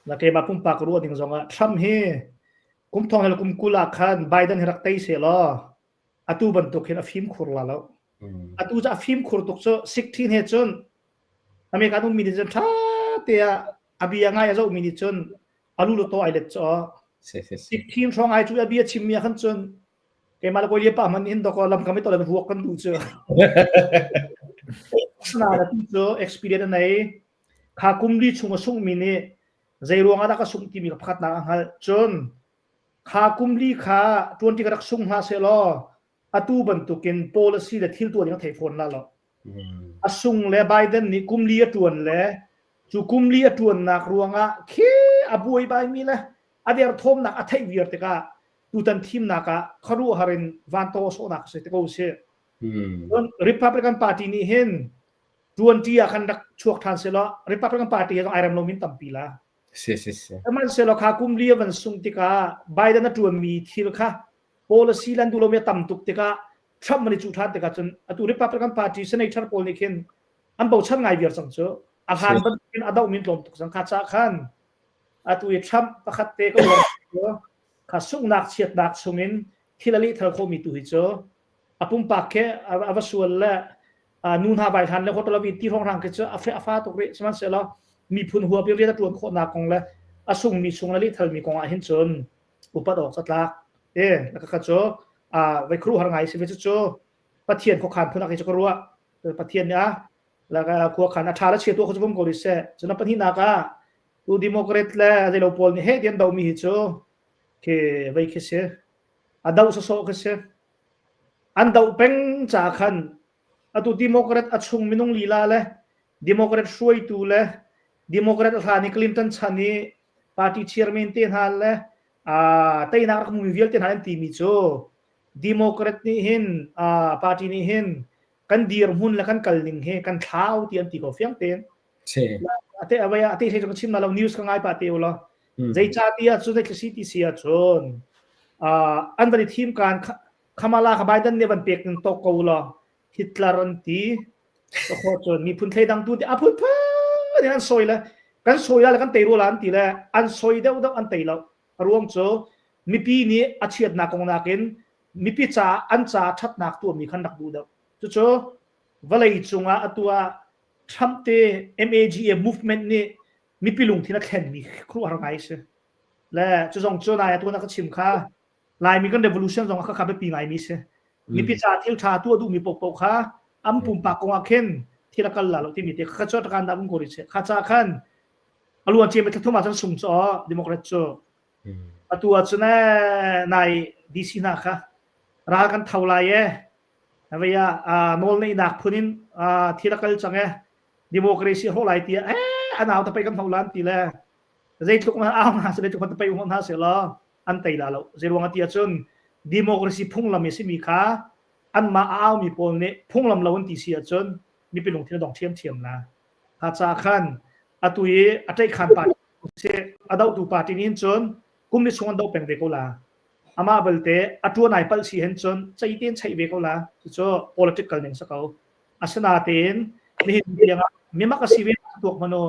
[SPEAKER 2] Na keimah pumpak ruah ding zongah Trump hi Kum thong le kum 20 ah khan Biden hi rak tei seh law atu bantuk hin a fimkhur la lo. Atu cu a fimkhur tuk cu 16 he cun America ummi nih cun ṭha te ah a bia ngai a zohmi nih cun a lu to ai let caw. 16 hrawng ai cu a bia chimmi ah khan cun keimah le kawi pa hman hin dok lam kam i tolan ruak kan duh cu. Asinain atu cu experience a nei. Kha kum li chung a sungmi nih zei ruangah dah ka sungh timi kha pakhatnak a hngalh. Cun kha kum li kha ṭuanṭi ka rak sung hna sehlaw atu bantukin policy le thil tuah ding a thei fawn la lo. A sung le Biden nih kum li a ṭuan le cu kum li a ṭuannak ruangah khi a buaibaimi le a derthawmnak a theih viar tikah tutan thimnak ah khuaruahhar in vantaw sawhnak a si te ko si. Cun Republican Party nih hin ṭuanṭi ah khan rak chuak ṭhan sehlaw Republican Party he zong ai rem lomi tampi la.
[SPEAKER 1] Si si si.
[SPEAKER 2] Sihmanhsehlaw kha kum li a van sungh tikah Biden a ṭuanmi thil kha policy lan duh lomi a tam tuk tikah Trump man i cuh ṭhan tikah cun atu Republican Party senator pawl nih khin an bochan ngai viar cang cu. A hlan bantukin a dohmi an tlawm tuk cang. Kha caah khan atu i Trump pakhat te ka uar cu kha sunghnak chiatnak chungin thil a lehthal khawhmi tu hi cu a pumpak khi a va sual le nu hna vai hlan le hotel vi ti hrawng khi cu a fe a fa tuk rih sihmanhsehlaw miphun huap in rian a ṭuan khawhnak kong le a sungmi chung le lethalmi kong ah hin cun upat awk catlak e ka cu a vai khru har ngai si ve cu pathian khokhan phun ah cu ka ruah pathian nih a la khua khan a tha la chia tu kho chu bum ko ri se cun a pahnihnak ah tu democrat le zeilo pawl nih he tian do mi hi cu khi vei khi si a do sawsawh khi si An doh peng ca khan atu Democrat a chung minung lila le Democrat hruaitu le Democrat a hlan i Clinton chan i party chairman te hna le teinak rak hmumi vialte hna an timi cu Democrat nih hin party nih hin kan dirhmun le kan kal ning hi kan thlau ti an ti ko fiang tein. Ate avaya ate hlei ka chim na lo news ka ngai pa te ulaw. Zeicah tiah cun zei si ti si ahcun an van i thim kaan Kamala kha Biden nih van pek ning tok ko law Hitler an ti ka cun miphun thleidang tu ti a phunphun in an sawi le kan sawi la le kan tei rua la an ti le an sawi deuh deuh an tei lo a ruang cu mipi nih a chiatnak kong nakin mipi ca an ca ṭhatnak tuahmi khan rak duh deuh cucu vawlei cungah atu ah Trump te MAGA movement nih mipi lungthin a thlenmi khuaruahhar ngai si. Le cu zong cu nai atu na ka chim kha Laimi kan revolution zong kha kha biapi ngaimi si. Mipi ca thil tha tuah duhmi paohpaoh kha am pumpak kong ah khin thil a kal la lo timi te kha cu takan da um ko ri si. Kha ca khan aluan cia mi thla ah cun sung cu Democrat cu. Atu ah cun nai DC hna kha ral kan tho lai e vei ah nawl neihnak phun in thil a kal cang e democracy hrawh lai tiah eh an au tapai kan hau lan ti le zeitluk man au hna se zeitluk man tapai um hna se law an tei la lo zeiruang ati ahcun democracy phunglam i simi kha anmah a aumi pawl nih phunglam lo an ti si ahcun mipi lungthin a dong ṭhiamṭhiam la kha ca khan atu i a ṭaihkhan party si a dohtu party nih cun kum ni chung an doh peng ve ko la amah belte a ṭuan ai palh si hen cun cei tein cheih ve ko la cucu political ning sa ko Asinain nihin tiangah mimak a si ve tuak hmanh u.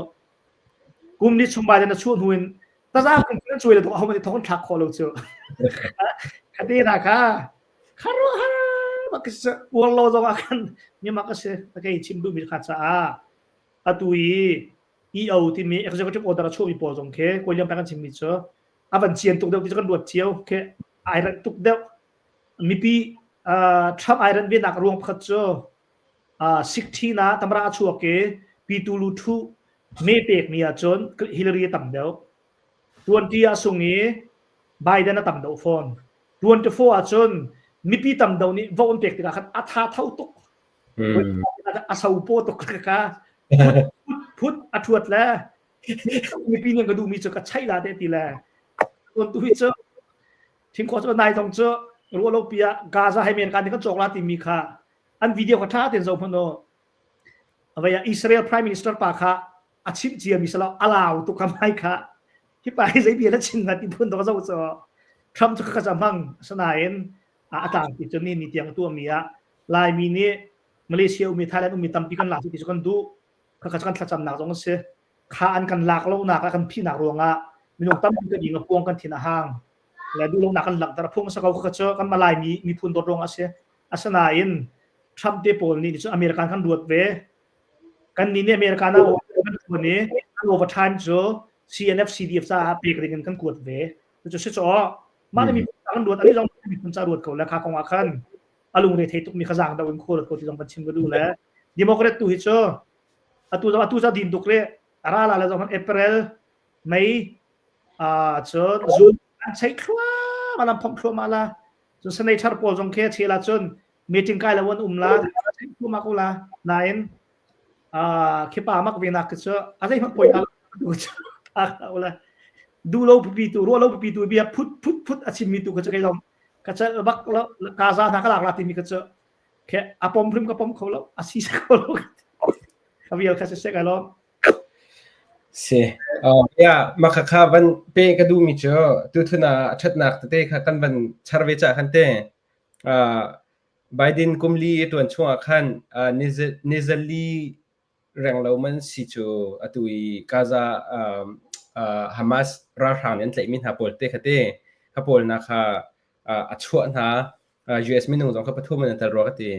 [SPEAKER 2] Kum ni chung Biden a chuah hnu in taza kum an cuai le tuk ahohmanh nih thong an thlak khawh lo cu. Khate hna kha kharuahar bak si uar lo zong ah khan mimak a si. Kei chim duhmi kha caah atu i EO timi executive order a chuahmi pawl zong khi kawi liam kan chimmi cu a van cian tuk deuh ti cu kan ruat cio khi ai ranh tuk deuh Mipi Trump ai ranh venak ruang pakhat cu 16 ah tamra a chuak i Pitu Lu Thu me pekmi ahcun Hillary a tam deuh. 20 ah sung i Biden a tam deuh fawn. 24 ahcun mipi tam deuh nih vote an pek tikah khan a tha tho tuk. A so paw tuk ka phut a thuat le mipi nih ka duhmi cu ka chaih la te ti le tuan tu hi cu Thingkhuah cu nai zong cu ruahlopi ah Gaza hai men kan kan cawk la timi kha an video kha ṭha tein zoh hmanh u. Avei ah Israel Prime Minister pa kha a chimh cia mi salo a lau tuk ka mai kha hi pa hi zei bia na chim na ti phun to zo cu Trump cu ka ka hmang asinain a tlangpi cu ni ni tiang tuah mi ah Laimi nih Malaysia ummi Thailand ummi tampi kan lak ti cu kan duh kha kha kan thlacamnak zong a si kha an kan lak lonak a kan phihnak ruangah minung tampi kan ing a puang kan thin a hang. Le duhlonak kan langhter phung sa ko kha cu kan malai mi miphun dawt ruang a si. Asinain Trump te pawl nih cu American kan ruat ve. Kan nih nih American ah kan tuan i kan overtime cu CNF CDF caah pek ding in kan kuat ve. Cu si caw mah nih miphun kan ruat ani zong miphun ca ruat ko le kha kong ah khan a lungre thei tuk mi kha zaang do in khual ko ti zong kan chim ka duh le Democrat tu hi cu atu zong atu za din tuk re ara la le zong April May cun June an cheih thluahmah lam phomh thluahmah la cun senator pawl zong khi chel ahcun meeting kai lo an um la cheih thluahmah ko la nain khipa mak ve nak cu a zei hmanh poi ta la du lo pipi tu ruah lo pipi tu bia phut phut phut a chimmi tu ka cu kei zong ka cel bak lo ka za hna ka lak la timi ka cu ke a pom hrim ka pom kho lo a si kho lo ka vial kha se se kai lo
[SPEAKER 1] Si. Yeah, mah khakha van pe ka duhmi cu tuthun ah a ṭhatnak tete kha kan van char ve cah khan te. Uh, Biden kum li a ṭuan chungah khan uh, nizali renglo man si cu atu i Gaza um, uh, Hamas ralhrang nih an tlaihmi hna pawl te kha te kha pawl hna kha uh, a chuah hna. Uh, US minung zong kha pathum an tel rua ka ti.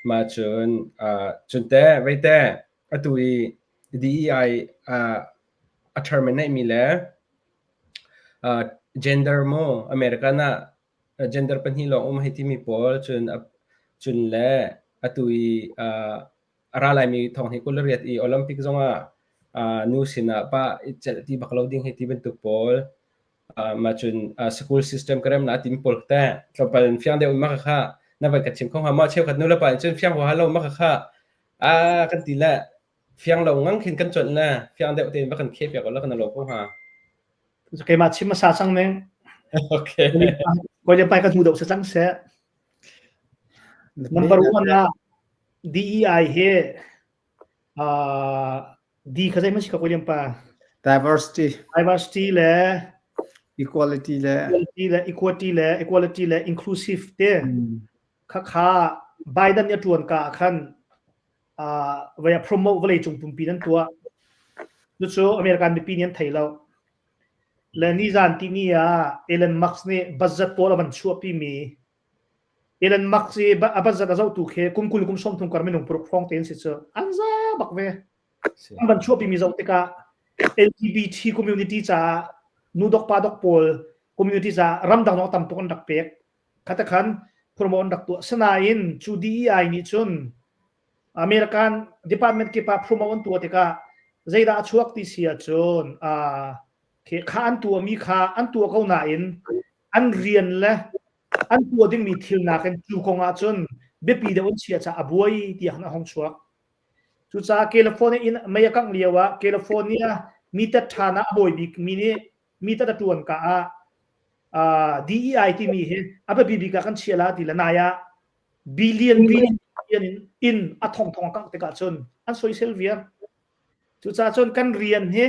[SPEAKER 1] Mah cun uh, cun te vei te Atu i DEI a term in neihmi le gender maw American ah gender pahnih lawng um hei timi pawl cun cun le atu i a ra laimi thong hi 28 i Olympic zongah nu sinah pa i celh ti bak lo ding hei ti bantuk pawl mah cun school system ka rem na timi pawl te tlawmpal in fiang deuh in mah kha na van ka chim kho hnga maw cheukhat nu le pa in cun fiang huaha lo mah kha A kan ti le fiang lo ngang khin kan cuanh le fiang deuh tein va kan kheh piak la kan lo ko hnga.
[SPEAKER 2] Keimah chim hmasa cang ning.
[SPEAKER 1] Okay.
[SPEAKER 2] Koi le pai kan hmu deuh se cang seh. Number one ah DEI hi uh, D kha zei si ka William pa?
[SPEAKER 3] Diversity.
[SPEAKER 2] Diversity le
[SPEAKER 3] equality le
[SPEAKER 2] equality le equality le equality le inclusive te. Khakha Biden nih a ṭuan ka ah khan voi a promote vawleicung pumpi nan tuah. Cucu American mipi nih an thei lo. Le nizan tini ah Elon Musk nih budget pawl a van chuahpi mi Elon Musk i a budget a zohtu khi kum 20 kum 30 kar minung paruk hrawng tein si cu an za bak ve. An van chuahpi mi zoh tikah LGBT community caah nu dok pa dok pawl community caah ramdang zong tam tuk an rak pek. Khatakhan promote an rak tuah. Sinain cu DEI nih cun American department kip ah promote an tuah tikah zeidah a chuak ti si ahcun kha an tuahmi kha an tuah ko nain an rian le an tuah dingmi thil nakin cu kong ahcun biapi deuh an chia caah a buai tiah a hung chuak. Cucaah California in mei a kangh lio ah California mi tet ṭhan ah a bawi bik mi nih mi tat a ṭuan ka ah DEI timi hi a biapi bik ah kan chia la ti le nai ah billion billion in in a thong thong a kangh tikah cun an soisel viar. Cucaah cun kan rian hi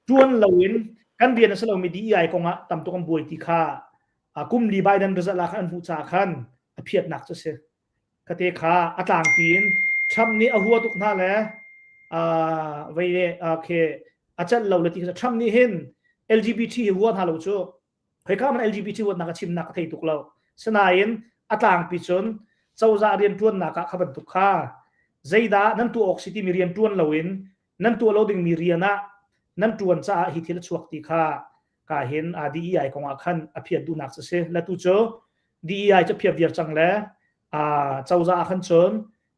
[SPEAKER 2] ṭuan loin kan rian a si lomi DEI kong ah tam tuk an buai ti kha kum li Biden result ah khan an hmuh caah khan a phiatnak cu a si. Khate kha a tlangpi in Trump nih a hua tuk hna le vei le okay a celh lo le ti kha Trump nih hin LGBT hi hua hna lo cu khoika man LGBT huatnak a chimnak ka thei tuk lo. Sinain a tlangpi cun cozah rianṭuannak ah kha bantuk kha zeidah nan tuah awk si timi rian ṭuan loin nan tuah lo dingmi rian ah nan ṭuan caah hi thil a chuak ti kha ka hin DEI kong ah khan a phiat duhnak cu si. Le tu cu DEI cu phiat viar cang le cozah ah khan cun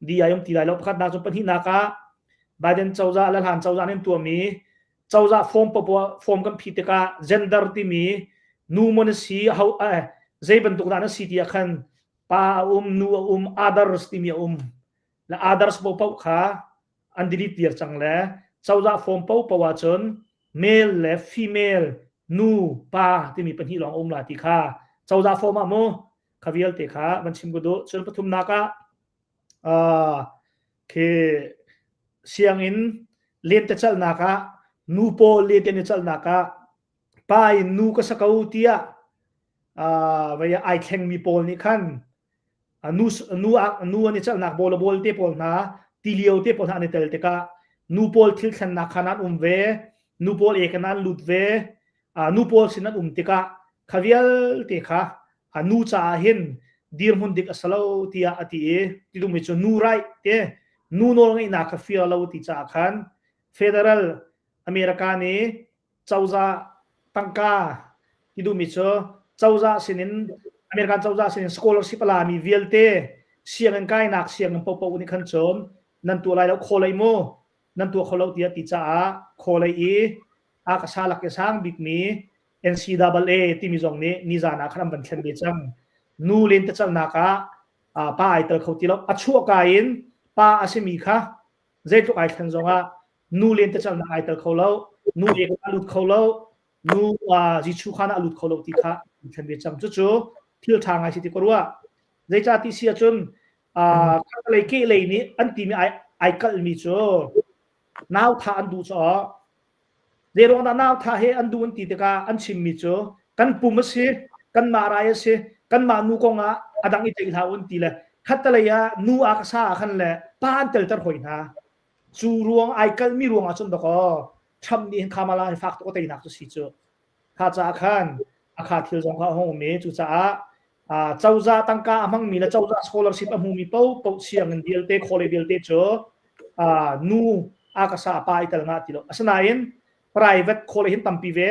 [SPEAKER 2] DEI um ti lai lo pakhatnak cu pahnihnak ah Biden cozah le hlan cozah nih an tuahmi cozah form popoah form kan phi tikah gender timi nu maw na si ho eh, zei bantuk dah na si ti ah khan pa a um nu a um others timi a um le others popoh kha an delete viar cang le cozah form popoh ahcun male le female nu pa timi pahnih lawng um la ti kha cozah form ah mu kha vialte kha van chim ka duh cun pathumnak ah khi sianginn lentecelhnak ah nu pawl lentecelhnak ah pa in nu ka sa ko tiah vei ai thlengmi pawl nih khan nu nu nu an i celhnak bawl bawl te pawl hna tilio te pawl hna an i tel tikah nu pawl thil thlennak khan an um ve nu pawl ek an lut ve nu pawl sin an um tikah. Kha vialte kha a nu caah hin dirhmun dik a si lo tiah a ti i ti duhmi cu nu right te nu nawlngeihnak kha fir lo ti caah khan federal America nih cozah tangka ti duhmi cu cozah sinin American cozah sinin scholarship a lami vialte sianginn kainak sianginn paohpaoh nih khan cun nan tuah lai lo khaw lei mu nan tuah kho lo tiah ti caah khaw lei i a ka sa lak i sang bikmi NCAA timi zong nih nizan ah khan an van thlen ve cang. Nu lentecelhnak ah pa ai tel kho ti lo. A chuahka in pa a simi kha zeitluk ai thlen zongah nu lentecelhnak ai tel kho lo, nu ek a lut kho lo, nu Jesuh khan a lut kho lo ti kha an thlen ve cang. Cucu thil ṭha ngai si ti ka ruah. Zeicah ti si ahcun lei ke lei nih an timi ai ai kalhmi cu nau thah an duh caah Zeiruang dah nau thah he an duh an ti tikah an chimmi cu kan pum a si, kanmah rai a si, kanmah nu kong ah a dang i tlaih hlah u an ti le khattelei ah nu a ka sa ah khan le pa an telter hoi hna. Cu ruang ai kalhmi ruang ah cun dakaw Trump nih hin Kamala hi fak tuk a teinak cu si cu. Kha caah khan a kha thil zong kha a hung um i cucaah cozah tangka a hmangmi le cozah scholarship a hmumi paohpaoh sianginn vialte college vialte cu nu a ka sa pa i tel ngah ti lo. Asinain private college hin tampi ve.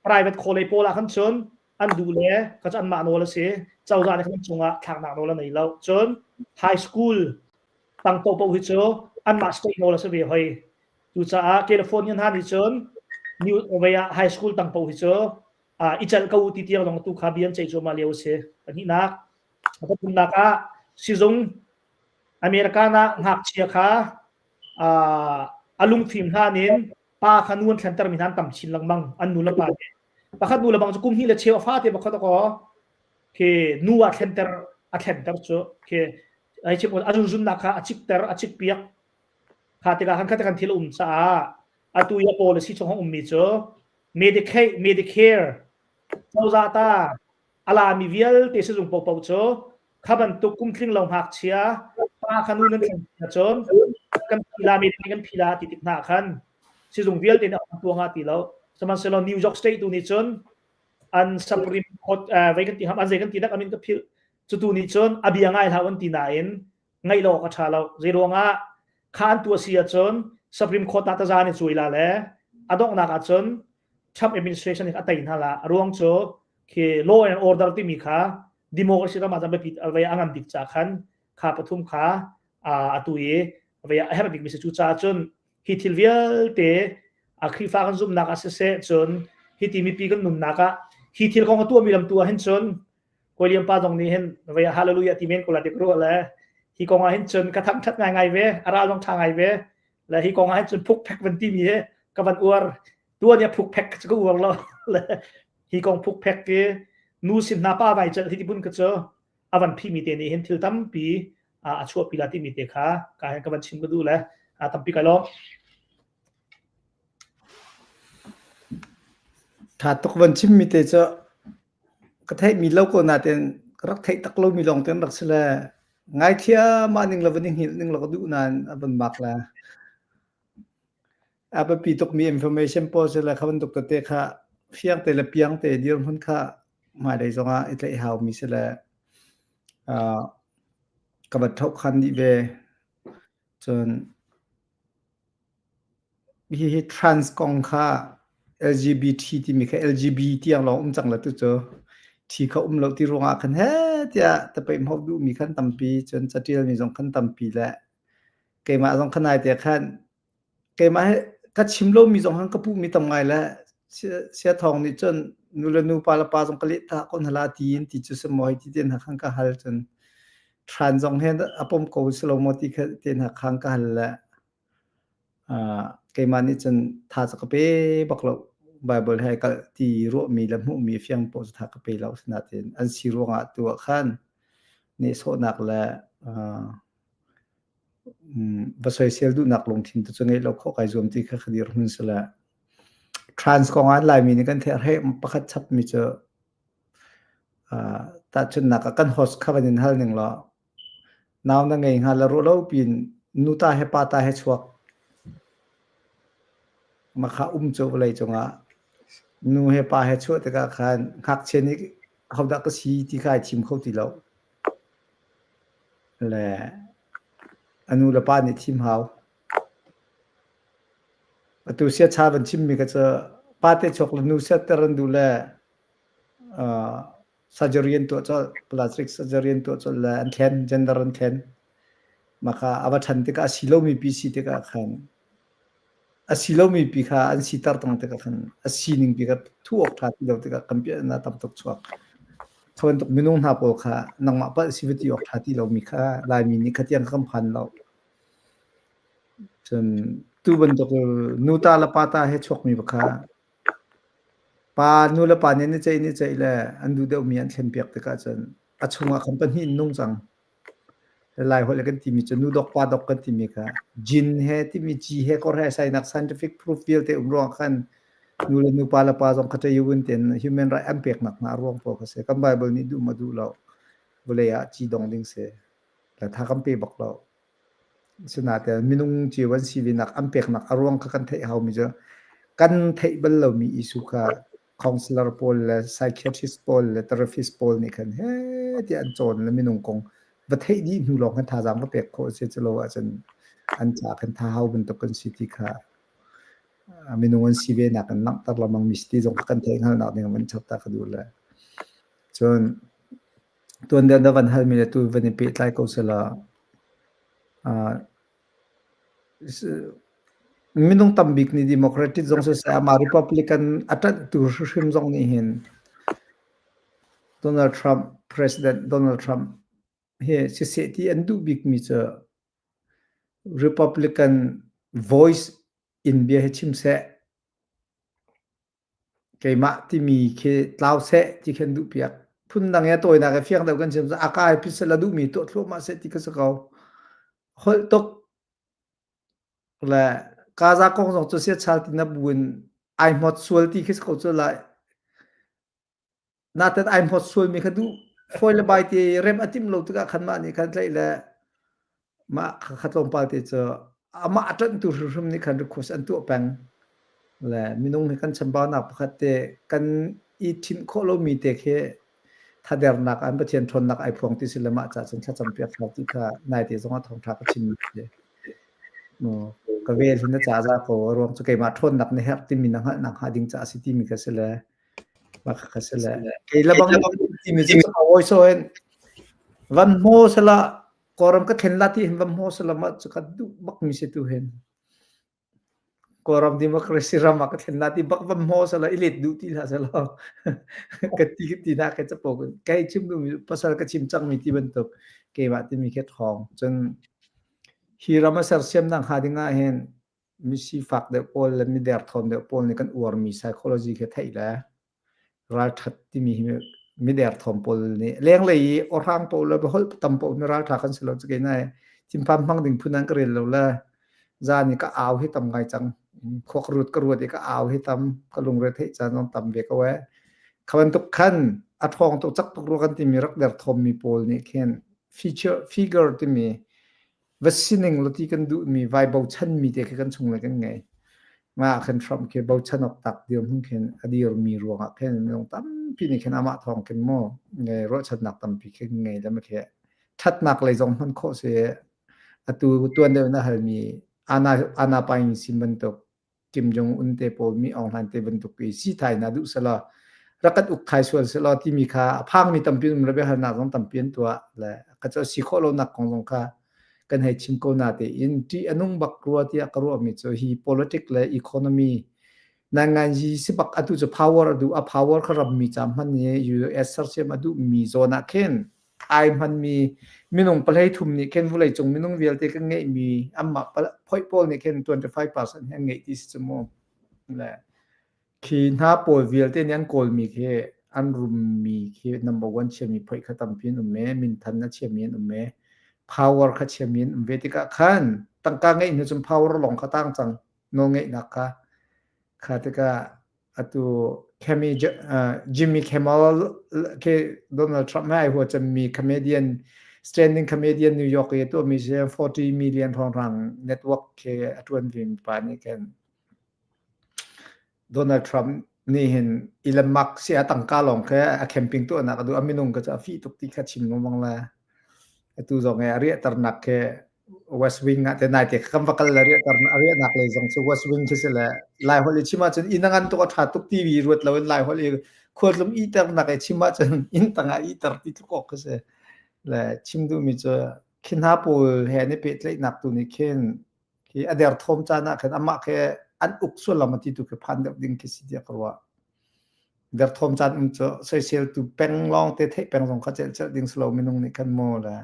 [SPEAKER 2] Private college pawl ah khan cun an duh le kha cu anmah nawl a si. Cozah nih khan cungah thlaknak nawl a nei lo. Cun high school tang paohpaoh hi cu anmah state nawl a si ve hoi. Cucaah California hna nih cun New vei ah high school tang paoh hi cu i celh ko ti tiang zong tu kha bia an ceih cuahmah lio a si. Pahnihnak, pathumnak ah sizung American ah ngakchia kha a lungfim hlan in pa kha nu an thlentermi hna an tam chin lengmang an nu le pa nih. Pakhat nu le bang cu kum hnih le cheu a fate pakhat kaw khi nu ah thlenter a thlenter cu khi ai chim a zunzunnak kha a cikter a cikpiak kha tikah khan khat kan thil um caah atu i a policy chung ummi cu Medicaid Medicare cozah ta a lami vialte sizung paohpaoh cu kha bantuk kum tling lo ngakchia pa kha nu nan thlen cun kan phila mi kan phila ti tik hna khan sizung vialte nih an tuang ti lo sihmanhsehlaw New York State tu nih cun an Supreme Court vei kan ti ham an zei kan ti dak amin ka philh cu tu nih cun a bia ngai hlah an ti nain ngaih lo awk a ṭha lo. Zeiruangah kha an tuah si ahcun Supreme Court ah taza an i cuai la le a donghnak ahcun Trump administration nih a tei hna la. A ruang cu khi law and order timi kha democracy ram ah cun biapi vei a ngan bik ca khan kha pathum kha atu i vei a herh bikmi si cu caah cun hi thil vialte a Khrihfa kan zumhnak ah siseh cun hi ti mipi kan nunnak ah hi thil kong a tuahmi lam tu ah hin cun William pa zong nih hin vei hallelujah ti men ko la ti ruah le hi kong ah hin cun ka thangthat ngai ngai ve a ral zong tha ngai ve le hi kong ah hin cun phuk phek van ti mi hi ka van uar tuan ya phuk phek cu ka uar lo le hi kong phuk phek ki nu sin hna pa vai chal hi ti bun ka cu a van phi mi te nih hin thil tampi a chuah pi la ti mi te kha ka hin ka van chim ka du le tampi kai lawm
[SPEAKER 3] Tha tuk van chim mi te cu Ka theihmi lo ko nain ka rak theih tak lomi lawngte an rak si le ngaithiam ah ning lo van i hngilh ning law ka duh nain a van bak le a biapi tukmi information pawl si le kha bantuk tete kha fiang te le piang te dirhmun kha hmailei zongah i tlaih haumi si le uh, ka van thohkhan dih ve. Cun Hihi trans kong kha LGBT timi kha LGB tiang lawng um cang lo tucu thi kha um lo ti ruangah khan heh tiah tapeihmawk duhmi khan tampi cun catialmi zong khan tampi le keimah zong khan nai te khan keimah he ka chim lomi zong khan ka puhmi tam ngai le sia thawng nih cun nu le nu pa le pa zong ka leh ta ko hna la ti in ti cu si maw ti te hna khan ka hal cun tran zong he a pom ko si lo maw ti kha te hna khan ka hal le Keimah nih cun tha cu ka pe bak lo. Baibal he kalh ti ruahmi le hmuhmi fiang paoh cu tha ka pe lo. Asinain an si ruangah tu ah khan nehsawhnak le va soisel duhnak lungthin tu cu ngeih lo khawh kai zuam ti kha ka dirhmun si le trans kong ah Laimi nih kan theih pakhat chapmi cu tahchunhnak ah kan host kha van in hal ning law Nau na ngei hnga le ruah lo piin nuta he pata he chuak. Makha um cu vawlei cungah. Nu he pa he chuah tikah khan ngakchia nih hodah ka si ti kha ai thim kho ti lo. Le a nu le pa nih thim hau. Atu siacha van chimmi kha cu pate chuak le nu siatter an duh le uh, surgery an tuah colh, plastic surgery an tuah colh le an thlen, gender an thlen. Mah kha a va ṭhan tikah a si lomi pi si tikah khan a si lomi pi kha an siter tang tikah khan a sining pi kha thuh awk ṭha ti lo tikah kan piahnak tam tuk chuak. Kha bantuk minung hna pawl kha nangmah palh si va ti awk ṭha ti lomi kha Laimi nih kha tiang kan phan lo. Cun tu bantuk nu ta le pa ta he chuakmi va kha pa nu le pa nih an i ceih an i ceih le an duh deuhmi an thlenpiak tikah cun a chungah khan pahnih in nung cang. Lai holh kan timi cu nu dok pa dok kan timi kha jin he timi ci he kor he sainak scientific proof vialte um ruang khan nu le nu pa le pa zong kha ṭayun ten human right an peknak hna ruang pawl kha si. Kan Bible nih duh ma duh lo vawlei ah ci dong ding si. La tha kan pe bak lo. Sinain minung cio an si ve nak an peknak a ruang kha kan theih haumi cu kan theih bal lomi issue kha counselor pawl le psychiatrist pawl le therapist pawl nih khan heh tiah an cawn le minung kong va theih dih hnu lawng khan thazaang va pek khawh a si. Culo ahcun an caah khan tha hau bantuk kan si ti kha minung an si ve nak in langhter lengmang mi si ti zong kha kan theih hngalhnak ding ah van chap ta ka duh le. Cun tuan deuh na van halmi le tu van i pehtlai ko selaw minung tambik nih Democratic zong siseh amah Republican a ṭanhtu hrimhrim zong nih hin Donald Trump, President Donald Trump hi siseh ti an duh bikmi cu Republican voice in bia hi chim seh. Keimah timi khi tlau seh ti khi an duhpiak. Phundang i a tawinak i fiang deuh kan chim a kai phisal a duhmi tuah thluahmah seh ti ka si ko. Holh tuk le Gaza kong zong cu siachal ti na bu in ai hmot sual ti khi si ko cu lai. Naten ai hmot sualmi kha duh fawi le bai ti rem a timh lo tikah khan mah nih khan tlaih le mah kha tlawmpal te cu amah a ṭanhtu hrimhrim nih khan request an tuah peng. Le minung hi kan chambaunak pakhat te kan i ṭhinh khawh lomi te khi thadernak an Pathian ṭhawnnak ai phuang ti si le mah caah cun thlacam piak hau ti kha naite zongah thawngṭha ka chimmi si. Ka vel hi na ca za ko a ruang cu keimah ṭhawnnak na herh timi na hngalhnak hnga ding caah a si timi kha si le mah kha si le kei lebang timi cu awi so hin van hmo sala Kawlram ka thlen la ti hin van hmo sala ma cu ka duh bak mi si tu hin Kawlram democracy ram ah ka thlen la ti bak van hmo sala i let duh ti hlah sala ka ti ka ti na ka capo kai chim duh mi pasal ka chim cang mi ti bantuk keimah timi khi thawng cun hi ram a sersiam nak hnga ding ah hin misifak deuh pawl le mi derthawm deuh pawl nih kan uarmi psychology khi theih le ralṭhat timi hi mi derthawm pawl nih lenglei i awhrang pawl le holh tam pawl mi ralṭha kan si lo cu nai thinphan hmang ding phun an ka rel lo le zan i ka au hi tam ngai cang khua ka ruat ka ruat i ka au hi tam ka lungre theih caan zong tam ve ko e kha bantuk khan a ṭhawng tuk cak tuk rua kan timi rak derthawm mi pawl nih khin feature figure timi Va sining law ti kan duhmi vai bochanmi te khi kan chung le kan ngei. Mah ah khin Trump khi bochan awk tak dirhmun khin a dirmi ruangah khin minung tampi nih khin amah thawng khin mu ngei ruahchannak tampi khi ngei le khi ṭhatnak lei zong hman khawh si atu tuan deuh na halmi ana ana paing sim bantuk Kim Jong Un te pawl mi Aung Hlaing te bantuk i si thai na duh selaw rak kan uk thai sual selaw timi kha a phangmi tampi um le biahalnak zong tampi an tuah le ka cu si khawh lonak kong zong kha kan hei chim ko na te in ṭih a nung bak rua tiah ka ruahmi cu hi politic le economy nanganzi si bak atu cu power a duh a power kha rammi ca hman i US sersiam a duhmi zawn ah khin ai hmanmi minung palei thum nih khin vawleicung minung vialte kan ngeihmi anmah phoih pawl nih khin 25% hi an ngeih ti si cu mu. Le khi hna pawl vialte nih an kawlmi khi an rummi khi number one chiami phoih kha tampi an um e, minthan a chiami an um e, power kha chiami an um ve tikah khan tangka ngeih hnu cun power lawng kha tang cang nawlngeihnak kha kha tikah atu Kemi Jimmy Kimmel ke Donald Trump he ai hua cemmi comedian standing comedian New York i tuahmi si 40 million hrawnghrang network ke a tuan ve mi pa nih khan Donald Trump Nih hin Elon Musk si a tangka lawng khi a camping tuahnak a duh a minung ka cu a fih tuk ti kha chim lengmang le atu zong i a riahternak khi West Wing ah te nai te kan va kal le riahter a riahnak lei zong cu West Wing khi si le Lai holh i chim ahcun inn a ngan tuk a ṭha tuk ti vi ruat loin Lai holh i khualtlung iternak i chim ahcun inn tangah iter ti tluk awk khi si le chim duhmi cu khi hna pawl he an i pehtlaihnak tu nih khin Khi a derthawm caan ah khan amah khi an uk sual lo maw ti tu khi phan deuh ding khi si tiah ka ruah. Derthawm caan um cu soiseltu peng lawng te theih peng zong kha celh celh ding si lo minung nih khan maw le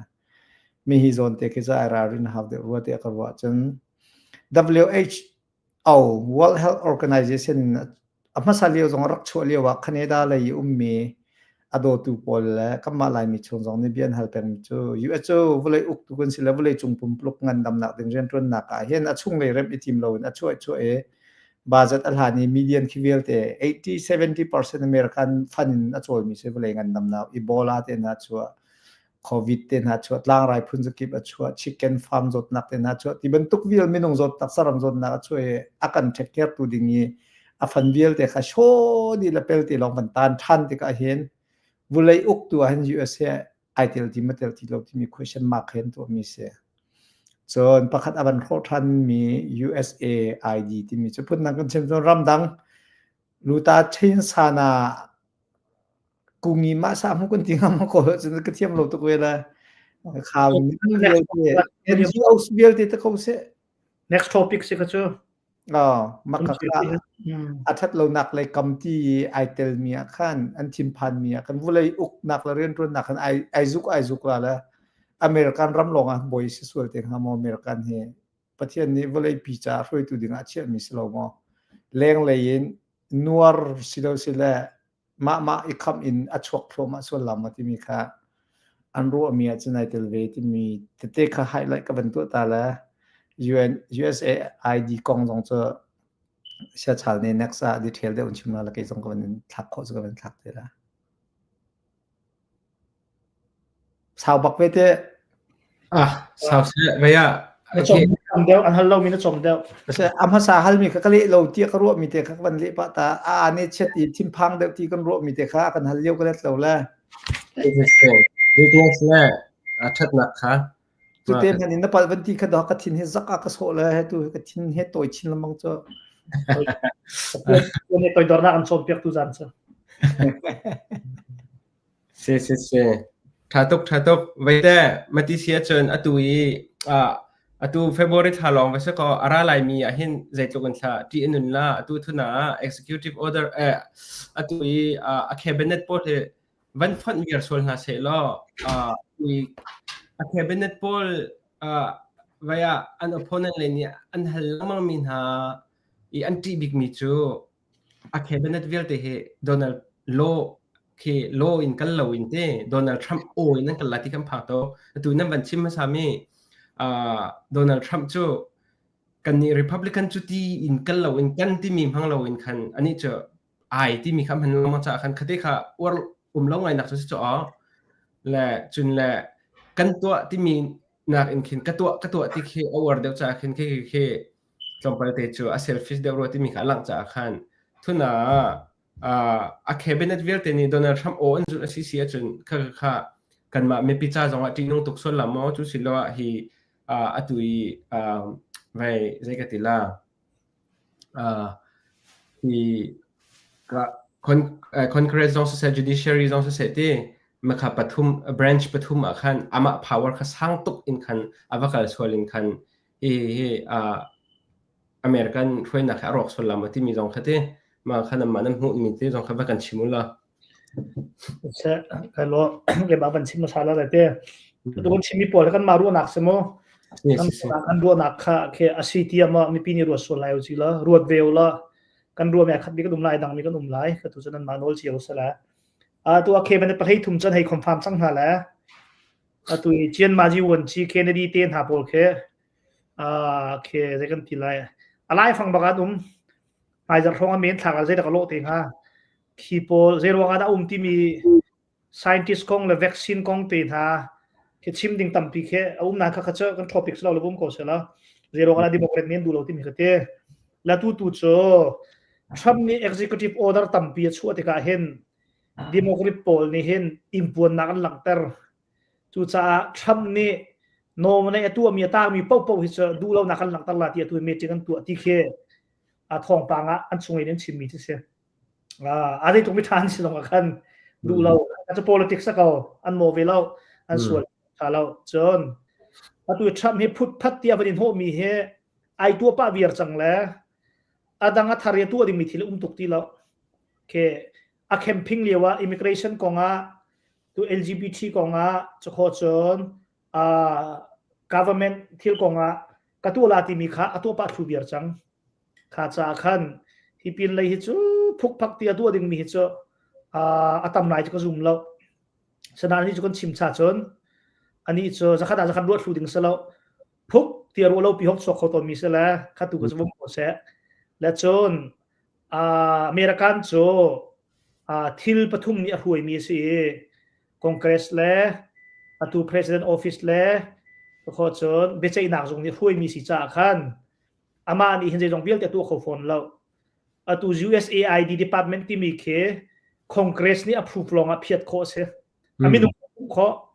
[SPEAKER 3] mi hi zawn te khi cu ai ralrin hau deuh rua tiah ka ruah cun WHO World Health Organization in A hmasa lio zong a rak chuah lio ah Canada lei i ummi a dawtu pawl le kanmah Laimi chung zong nih bia an hal pengmi cu US cu vawlei uktu kan si le vawleicung pumpuluk ngandamnak ding rianṭuannak ah hin a chunglei remh i tim loin a chuah chuah i budget a hlan i million khi vialte 80 70% American fund in a cawlmi si vawlei ngandamnak Ebola te hna chuah Covid te hna chuah, tlangrai phun zakip a chuah, chicken farm zawtnak te hna chuah, ti bantuk vial minung zawtnak, saram zawtnak a chuah i a kan take care tu ding i a fan vialte kha shaw di le pel ti lawng van tan than tikah hin vulei uktu ah hin US he ai tel ti ma tel ti lo timi question mark he an tuahmi si. Cun pakhat a van hrawh than mi USAID timi cu phundang kan chim cun ramdang luta chain sana Kungi mah sa hmu kan ti ngam ko cun ka thiam lo tuk ve la. Khau vialte NGOs vialte te ko seh.
[SPEAKER 2] Next topic si ka cu.
[SPEAKER 3] Oh, maka a that lo nak le kam ti ai tel mi ah khan an thinphan mi ah khan vulei uk nak le riantuan nak khan ai ai zuk ai zuk la la American ram lawng ah boi si sual te hnga maw American hi Pathian nih vawlei pi ca hruaitu ding ah chiah mi si lo maw lenglei in nuar si lo si le mah mah i khamh in a chuak thluahmah sual la maw timi kha an ruahmi ah cun ai tel ve timi tete kha highlight ka van tuah ta le UN USAID kong zong cu siachal ne next ah detail deuh in chim la kei zong ka van in thlak khawh cu ka van thlak te la. Sau bak ve te.
[SPEAKER 1] Ah, sau seh vei ah.
[SPEAKER 2] Na chom deuh an hal lo mi na chom deuh.
[SPEAKER 3] Se a hmasa hal mi kha ka leh lo tiah ka ruah mi te kha ka van leh pah ta a ane chiat i thinphang deuh ti kan ruah mi te kha kan hal lio ka let lo le.
[SPEAKER 1] Weakness le a ṭhatnak kha.
[SPEAKER 3] Cu te hmanh in na palh van ti kha dah ka thin hi zak a ka sawh le he tu ka thin he tawi chin lengmang cu.
[SPEAKER 2] Ne toidornak an cawnpiak tu zan cu.
[SPEAKER 1] Si si si. Ṭha tuk ṭha tuk. Veite mati si ahcun atu i atu February thla lawng va si kaw a ra laimi ah hin zeitluk in thla ṭih a nun la atu thuna ah executive order eh atu i a cabinet pawl hi van fonh viar sual hna seh law i a cabinet pawl vai ah an opponent lei nih an hal lengmang mi hna i an ṭih bikmi cu A cabinet vialte hi Donald law khi law in kal lo in te Donald Trump aw in an kal lai ti kan phang to. Atu nan van chim hmasa mi uh, Donald Trump cu kan nih Republican cu ti in kal lo in kan timi hmang lo in khan ani cu ai timi kha hman lengmang caah khan khate kha uar um lo ngai nak cu si cu le cun le kan tuah timi nak in khin ka tuah ka tuah ti khi a uar deuh caah khin khi khi khi tlawmpal te cu a selfish deuh rua timi kha a langh caah khan thuna a cabinet vialte nih Donald Trump aw an zulh a si si ahcun kha kha kanmah mipi ca zongah ṭihnung tuk sual la maw cu si lo ah hi atu i vai zei ka ti la hi Congress zong siseh judiciary zong siseh ti makha pathum branch pathum ah khan amah power kha sang tuk in khan a va kal sual in khan hi hi American hruainak hi a rawk sual la maw timi zong kha ti ma kha nan mah nan hmuh mi te zong kha va kan chim u la.
[SPEAKER 2] Se kai lo le ba van chim masala le te tu kan chim mi pawl kan ma ruahnak se mo kan kan ruahnak kha khe asi ti ama mipi ni ruat sual lai u chi la ruat ve u la kan ruah me khat bi kan um lai dang mi kan um lai ka tu chan ma nawl chiao se la a tu a khe ban pahlei thum chan hei confirm chang hna la Atu i Chian Maji Vuanci Kennedy te hna pawl khi khi zei kan ti lai a laifang bak an um. Hmaizarh hrawng a men thlak ah zeidah ka lawh te hnga. Khi pawl zei ruang ah dah a um timi scientist kong le vaccine kong te hna khi chim ding tampi khi a um nain khakha cu kan topic si lo le um ko seh law zei ruang ah dah Democrat nih an duh lo timi kha ti. La tu tu cu. Trump nih executive order tampi a chuah tikah hin Democrat pawl nih hin inpuannak an langhter. Cucaah Trump nih nominate a tuahmi a tangmi paohpaoh hi cu duhlonak an langhter la ti atu meeting an tuah ti khi a thawngpang ah an chung in an chimmi cu si. A zeitluk mi ṭha an si zong ah khan duh lo. Cu politics a ko. An maw ve lo. An sual ṭha lo. Cun atu Trump hi phutphat tiah van in hnawhmi hi ai tuah pah viar cang le a dang a thar i a tuah dingmi thil um tuk ti lo. Okay. A camping lio ah immigration kong ah tu LGBT kong ah cukhaw cun uh, government thil kong ah ka tuah la timi kha a tuah pah thlu viar cang. Kha caah khan hi pin lei hi cu phukphak ti a tuah dingmi hi cu uh, a tam lai cu ka zum lo. Sanain hi cu kan chim cha cun ani cu zakhat ah zakhat ruat thlu ding si lo. Phuk ti a ruah lo pi hok chuak kho tawn mi si le kha tu ka cu vum ko seh. Le cun uh, American cu uh, thil pathum nih a hruaimi a si i Congress le atu President office le kho cun biaceihnak zung nih hruaimi si caah khan amah nih hin zeizong vialte a tuah kho fawn lo. Atu USAID department timi khi Congress nih approve lawng ah phiat khawh a si. A minung khawh.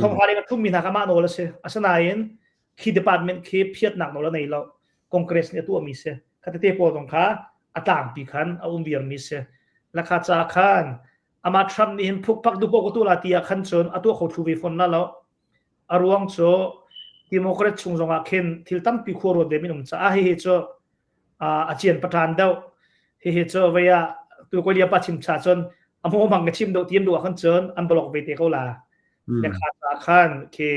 [SPEAKER 2] Thong hla ding a thummi hna kha mah nawl a si. Asinain khi department khi phiatnak nawl a nei lo. Congress nih a tuahmi si. Khatete pawl zong kha a tlangpi khan a um viarmi si. Lakha ca khan amah Trump nih hin phukphak duh ko tu la ti ah khan cun a tuah kho thlu ve fawn la lo. A ruang cu Democrat chung zongah khin thil tampi khua ruat ve min um caah hihi cu a cian patan deuh. Hihi cu vei ah tu kolia pa chim cha cun a mo mang ka chim deuh tiam duh khan cun an block ve te ko la. Le kha ta khan khi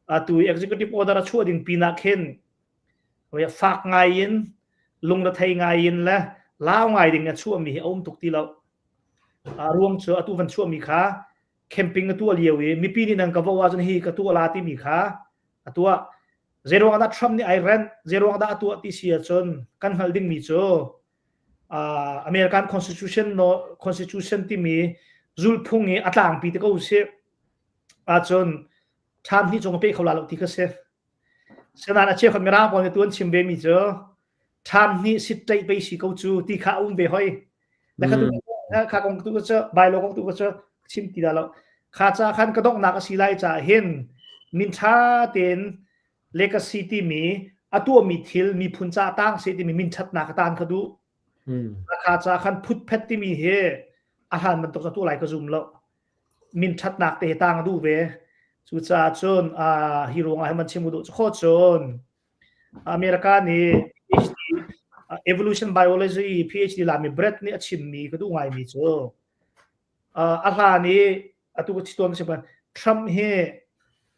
[SPEAKER 2] atu executive order a chuah ding pinah khin vei fak ngai in lungrethei ngai in le lau ngai ding a chuah mi hi a um tuk ti lo. A ruang cu atu van chuah mi kha camping a tuah lio i mipi nih nan ka vo ahcun hi ka tuah la timi kha a tuah. Zeiruang dah Trump nih ai rent, zeiruang dah a tuah ti si ahcun kan hngalh dingmi cu uh, American Constitution no Constitution timi zulphung i a tlangpi te ko si ahcun Trump nih cung a pe kho la lo ti kha si. Sinain a cheukhat Mirang pawl nih tu an chim ve mi cu Trump nih sit ṭaih pei si ko cu ti kha a um ve hoi. Le kha tu kha kong tu cu bailo kong tu cu chim ti dah lo. Kha ca khan ka donghnak a si lai caah hin min ṭha tein legacy timi a tuahmi thil miphun ca tang se timi min ṭhatnak a tan kha duh. Kha ca khan phutphet timi hi a hlan bantuk ca tuah lai ka zum lo. Min ṭhatnak te tang a duh ve. Cucaah cun hi ruangah hin man chim duh cu kho cun America nih PhD evolution biology PhD lami Brett nih a chimmi ka duh ngaimi cu a hlan i atu ka chituan si Trump hi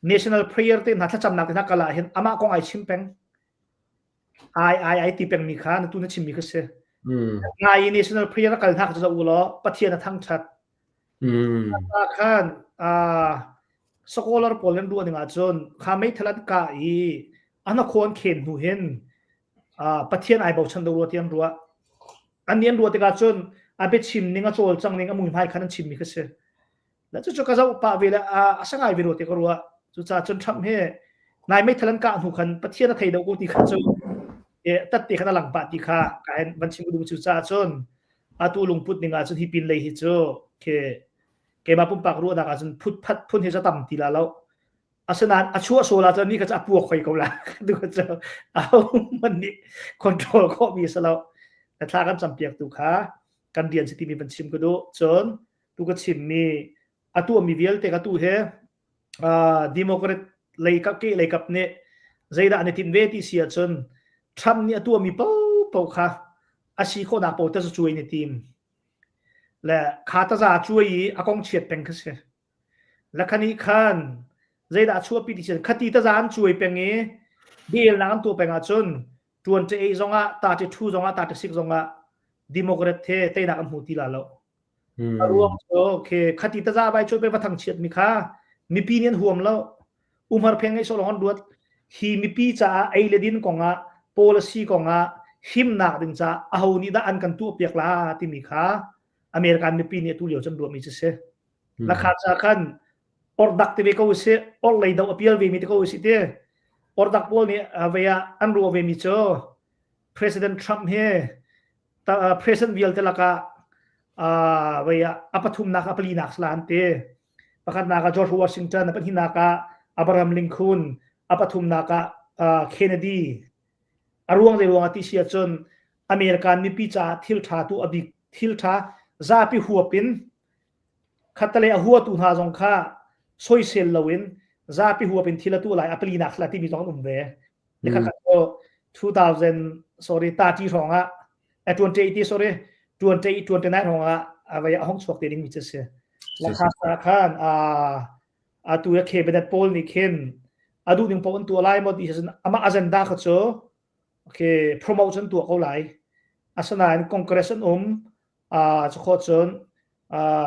[SPEAKER 2] national prayer te hna thlacamnak te hna kal ah hin amah kong ai chim peng ai ai ai ti pengmi kha na tu na chimmi kha si ngai i national prayer a kal hna kha cu law Pathian a thangthat khan scholar pawl an ruah ning ahcun kha meithal an kah i an khaw an khen hnu hin Pathian ai bochan do rua ti an ruah. An nih an ruah tikah cun a biachim ning a cawlcang ning a muihmai khan an chimmi kha si. Le cucu ka zoh pah ve le a sangai ve rua ti ka ruah. Cucaah cun Trump hi nai meithal an kah hnu khan Pathian a thei do ko ti kha cu tatte khan a lang pah ti kha ka hen van chim duh cucaah cun atu lungput ning ahcun hi pin lei hi cu khi keimah pumpak ruahnak ahcun phutphat phun hi cu tam ti la lo asinain a chuah sual ahcun ni kha cu a puak hoi ko la tu kha cu ahohmanh nih control khawhmi a si lo na thla kan campiak tu kha kan rian si timi van chim ka duh cun tu ka chimmi a tuahmi vialte ka tu he Democrat lei kap ke lei kap nih zeidah an i tinh ve ti si ahcun Trump nih a tuahmi paohpaoh kha a si khawhnak paoh ta cuai in i tim. Le kha taza cuai i a kong chiat peng kha si. Le khani khan zeidah a chuahpi ti si khati taza an cuai peng i biaelnak an tuah peng ahcun tuan ṭe ei zongah ta ṭe ṭhu zongah ta ṭe sik zongah Democrat he teinak an hmu ti la lo. A ruang cu okay, khati taza vai cuai peng va thangchiat mi kha mipi nih an huam lo. Umhar pheng ngei sawh lawng an ruat. Hi mipi caah ei le din kongah policy kongah himnak ding caah aho nih dah an kan tuahpiak la timi kha American mipi nih atu lio cun ruahmi cu si. Lakha ca khan ordak ti ve ko si, orlei do a pial ve mi ti ko si ti. Ordak pawl nih vei ah an ruah ve mi cu President Trump hi. President vialte lakah vei a pathumnak a palinak sala an ti. Pakhatnak ah George Washington, a pahnihnak ah Abraham Lincoln, a pathumnak ah Kennedy. A ruang zei ruangah ti si ahcun American mipi caah thil ṭha tu a bik thil ṭha zapi huap in khattelei a huatu hna zong kha soisel loin zapi huap in thil a tuah lai a palinak sala timi zong an um ve. Nikhat cu 2000 sorry 30 hrawng ah 28 sorry 28 29 hrawng ah avai a hong chuak te ding mi cu si. Lakha khan a atu ya cabinet pawl nih khin a duh ning paoh an tuah lai maw ti cun amah agenda kha cu okay promote an tuah ko lai. Asinain Congress an um cu khawh cun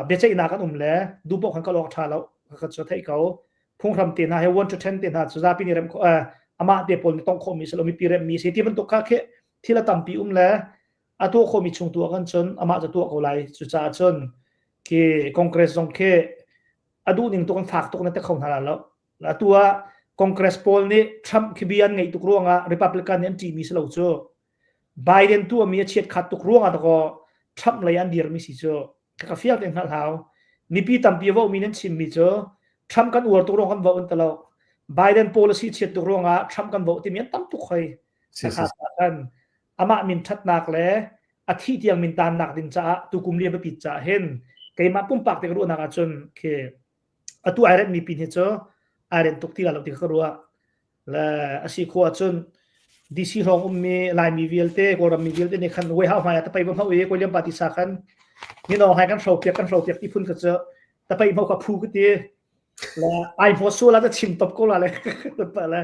[SPEAKER 2] biaceihnak an um le duh paoh khan kal awk ṭha lo ka cu theih ko. Phunghram te hna he 1 to 10 te hna cu zapi nih rem khawh amah te pawl nih tongh khawhmi si lo mipi remmi si ti bantuk kha khi thil a tampi um le a tuah khawhmi chung tuah kan cun amah cu tuah ko lai. Cucaah cun khi Congress zong khi a duh ning tuk an fak tuk na te kho hna la lo. Atu ah Congress pawl nih Trump khi bia an ngeih tuk ruangah Republican nih an ṭihmi si lo cu. Biden tuahmi a chiatkhat tuk ruangah dakaw Trump lei an dirmi si cu ka fiang tein hngalh hau. Mipi tampi a vohmi nan chimmi cu Trump kan uar tuk ruang kan vote an ti lo. Biden policy chiat tuk ruangah Trump kan vote timi an tam tuk hoi. Kan amah min ṭhatnak le a thih tiang min tannak ding caah tukum li a biapit caah hin keimah pumpak te ka ruahnak ahcun khi atu ai renhmi pin hi cu ai renh tuk ti lo ti ka ruah. Le a si khawh ahcun DC hrawng ummi Laimi vialte, Kawlram mi vialte nih khan Wei Hau hmai ah tapai va hmau i Kawliam pa tisa khan minawng hai kan hro piak kan hro piak ti phun kha cu tapai hmau kha phu ka ti le ai hmaw sual ah ta chim top ko la le pa le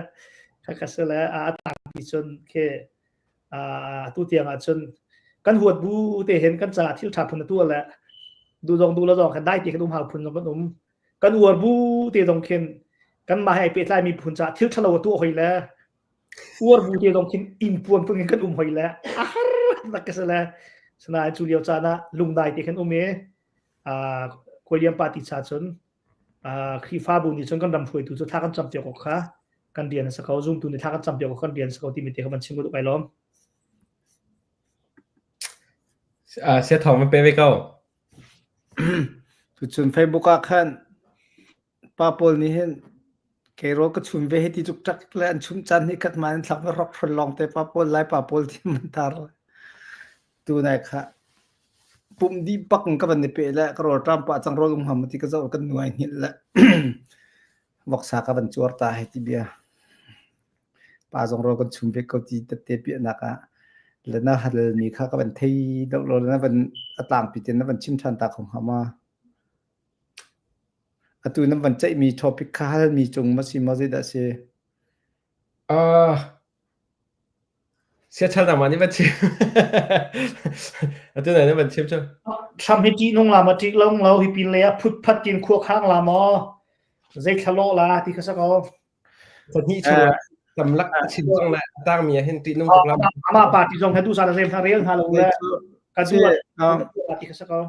[SPEAKER 2] kha kha se le a tang ti cun khi tu tiang ah cun kan huat bu te hen kan caah thil tha phun tu le du dong du la dong khan dai ti kan um hau phun kan um kan uar bu te dong khin kan mah he ai pehtlai mi phun caah thil ṭhalo a tuah hoi le uar bu te dong khin inn puan phun in kan um hoi le a har nak ka si le sinain cu lio caan ah lungdai te khan um i Kawiliam party cha cun Khrihfabu nih cun kan ram hruaitu cu thla kan cam piak awk kha kan rian a si ko zumtu nih thla kan cam piak awk kan rian a si ko timi te kha van chim ka duh kai lawm.
[SPEAKER 1] Sia thawng van pe ve ko.
[SPEAKER 3] Tuchun Facebook ah khan pa pawl nih hin kei rawl ka chum ve hei ti cuk ṭak le an chumh caan nih khat ma an thlak ve rok hrawn lawng te pa pawl lai pa pawl ti man tar tu nai kha pum dih bak in ka van i pe le ka rawl ṭam pah cang rawl um ham ti ka zoh kan nuai hngilh le voksa ka van cuar ta hei ti bia. Pa zong rawl kan chum ve ko ti tette piahnak ah le na halmi kha ka van thei deuh lo na van a tlangpi tein na van chim ṭhan ta kho hnga ma? Atu nan van ceihmi topic kha halmi cung ma si maw zeidah si?
[SPEAKER 1] Siachal nangmah nih van chim. Atu na van chim cu.
[SPEAKER 2] Thlam hi ṭihnung la maw ṭih lo lo hi pin lei ah phutphat tin khua khang la maw zei thla lawh la ti kha sa ko.
[SPEAKER 1] Pahnih chung ah tamlak a chim cang le a tangmi ah hin ṭihnung tuk lam.
[SPEAKER 2] Amah party zong he duhsah na rem hna rel hna lo le ka duh ti kha sa ko.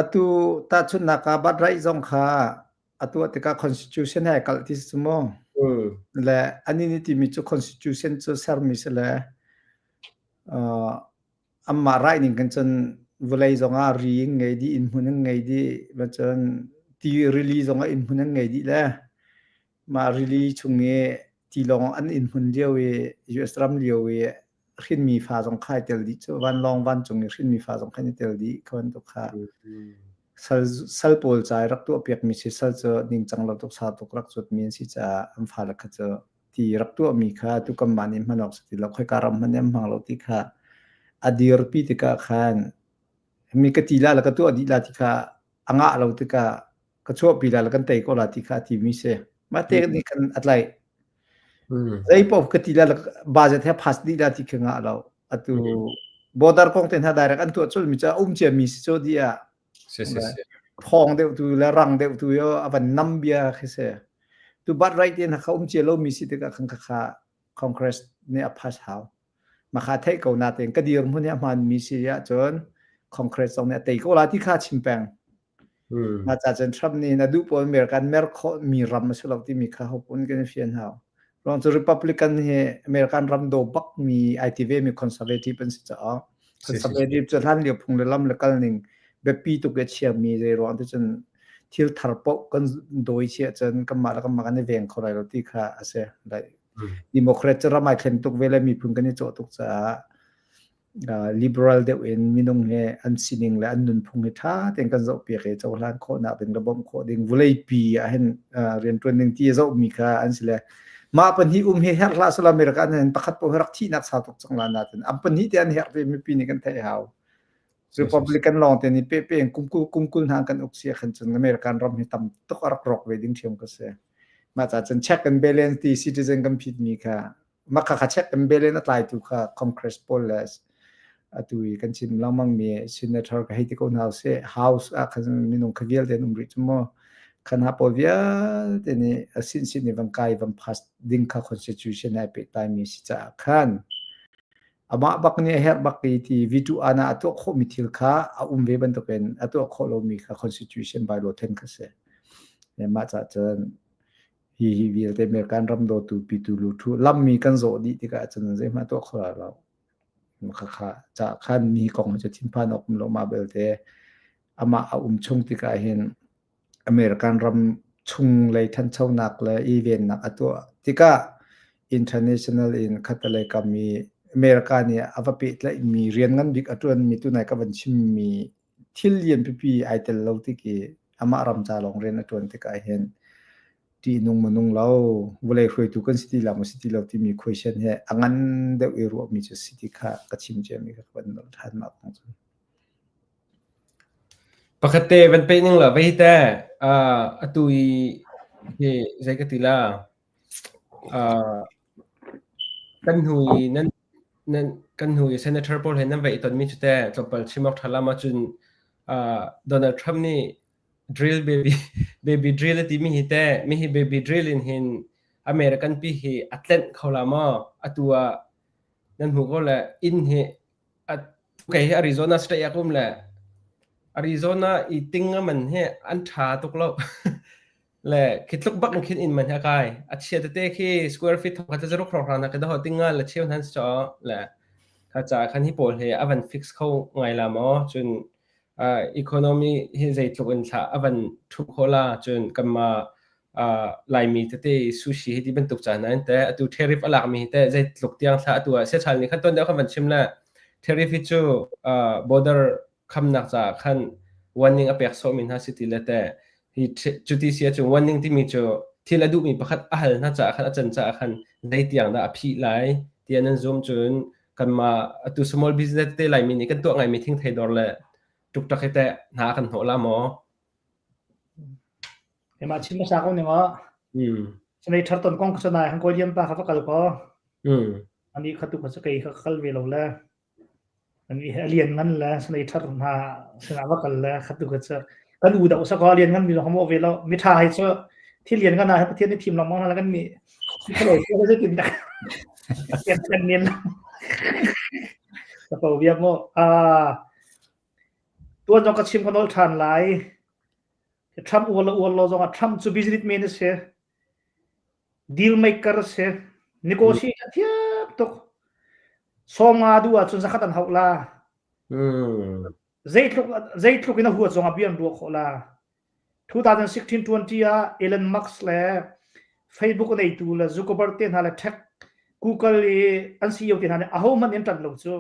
[SPEAKER 3] Atu tahchunhnak ah Bat-raih zong kha atu tikah constitution he kalh ti si mu. Le ani nih timi cu constitution cu sermi si le Anmah raih ning khan cun vawlei zongah ri an ngei dih, innhmun an ngei dih, cun ti rili zongah innhmun an ngei dih le mah rili chung i tilawng an innhmun lio i US ram lio i hrinmi fa zong kha ai tel dih cu vanlawng vancung i hrinmi fa zong kha an i tel dih kha bantuk kha sal sal pawl ca i rak tuahpiakmi si sal cu ningcang lo tuk sau tuk rak cuatmi an si caah an fale kha cu ti rak tuahmi kha tu kanmah nih hman awk si ti lo khoika ram hmanh nih an hmang lo ti kha a dirpi tikah khan mi ka ti la le ka tuah dih la ti kha a ngah lo tikah ka chuahpi la le kan tei ko la ti kha a timi si mah te nih khan a tlaih zei paoh ka ti la le budget he pass dih la ti kha ngah lo atu border kong te hna direct an tuah colmi cu a um ciami si cu di ah
[SPEAKER 1] Si si si.
[SPEAKER 3] Thawng deuh tu le rang deuh tu yo a van nam bia khi si. Tu bat right in kha um cia lomi si tikah khan kha Congress nih a pass hau. Ma kha theih ko na tein ka dir hmun hi a hmaan mi si ah cun Congress zong nih a tei ko la ti kha chim peng. Ma ca cun Trump nih na duh pawl American mer khawh mi ram a si lo timi kha hopun kan fian hau. Ruang cu Republican hi American ram do bak mi ai ti ve mi conservative an si caah. Conservative cu hlan lio phung le lam le kal ning biapi tuk i a chiami zei ruang ti cun thil thar paoh kan dawi chiah cun kanmah le kanmah kan i veng kho lai lo ti kha a si. Like Democrat cu ram ai thlen tuk ve le miphun kan i cawh tuk caah liberal deuh in minung he an sining le an nunphung hi ṭha tein kan zohpiak i cohlan khawhnak ding le bawmh khawh ding vawleipi ah hin rianṭuan ding ti a zohmi kha an si le mah pahnih um hi herh hlah selaw America an pakhat paoh hi rak thihnak sau tuk cang la natin an pahnih te an herh ve mipi nih kan theih hau. Republican lawng te nih pe pe in kum 20 hna kan uk sia khan cun American ram hi tam tuk a rak rawk ve ding ṭhiam ka si. Mah ca cun check and balance ti citizen kan phit mi kha mah kha kha check and balance a tlaitu kha Congress pawl le atu i kan chim lengmang mi senator ka hei ti ko hna usih House ah khan minung kha vialte an um rih cu mu khan ha pawl vialte nih a sin sin i van kai van pass ding kha constitution ai pehtlai mi si caah khan amah bak nih a herh bak i ti veto ana a tuah khawhmi thil kha a um ve bantukin a tuah khawh lomi kha constitution bylaw then kha si mah cah cun Hi hi vialte American ram dawtu pitu luthu lammi kan zawh dih tikah cun zeihmanh tuah kho lai lo. Khakha ca khan mi kong cu thinphan awk um lo mah belte amah a um chung tikah hin American ram chung lei thanchonak le i vennak a tuah tikah international in khatalei kam i America nih a va pehtlaihmi rian ngan bik a ṭuanmi tunai ka van chimmi thil lian pipi ai tel lo tik i amah ram ca lawng rian a ṭuan tikah hin ṭihnung minung lo vawlei hruaitu kan si ti lo maw si ti lo timi question he a ngan deuh i ruahmi cu si ti kha ka chim ciami ka van nolh ṭhan mah kong cu.
[SPEAKER 1] Pakhat te van peh ning la vei te atu i hi zei ka ti la kan hnu i nan nan kan hnu i senator pawl he nan va i tonmi cu teh tlawmpal chim awk ṭha lam ahcun Donald Trump nih drill baby baby drill a timi hi teh mihi baby drill in hin American pi hi a tlenh kho la maw? Atu ah nan hmu ko le inn hi kei hi Arizona state ah ka um le Arizona i ting a man hi an ṭha tuk lo. Le khi tluk bak in khin inn man hi a kai. A chia tete khi square feet thong khat le zaruk hrawng hna khi daho tinga le cheu hnan si le kha ca khan hi pawl hi a van fix kho ngai la maw? Cun economy hi zeitluk in thla a van ṭhu khawh la cun kanmah Laimi tete sushi hi ti bantuk ca hna in teh atu tariff a lakmi hi teh zeitluk tiang thla atu ah siachal nih khan tuan deuh khan van chim le tariff hi cu border khamnak caah khan warning a pek sawhmi hna si ti le teh hi cuti si ahcun warning timi cu thil a duhmi pakhat a hal hna caah khan a can caah khan zei tiang dah a phih lai tiah nan zum cun kanmah atu small business te Laimi nih kan tuah ngaimi thingthei dawr le ṭukṭak hi teh hna kan hnawh la maw?
[SPEAKER 2] Keimah chim hmasa ko ning aw. Sanei thar ton kong ka nai han kawi liam pa kha va kal ko. Ani kha tu kha cu kei kha kal ve lo le. Ani he lian ngan le sanei thar hna sinah va kal le kha tu kha cu kan u deuh sa ko lian ngan mi zong mo ve lo. Mi tha hai cu thil lian ngan ah Pathian nih thim lengmang hna kan mi thilo ko zeitin dah kan men ka po bia mo a tuan zong ka chim ka nol than lai Trump uar le uar lo zongah Trump cu businessman a si. Deal maker a si. Negotiate a thiam tuk. 50 duh ahcun zakhat an hauh la. Zeitluk zeitluk in a huat zongah bia an ruah khawh la. 2016-20 ah Elon Musk le Facebook neitu le Zuckerberg te hna le tech Google i an CEO te hna nih ahohmanh in ṭan lo cu.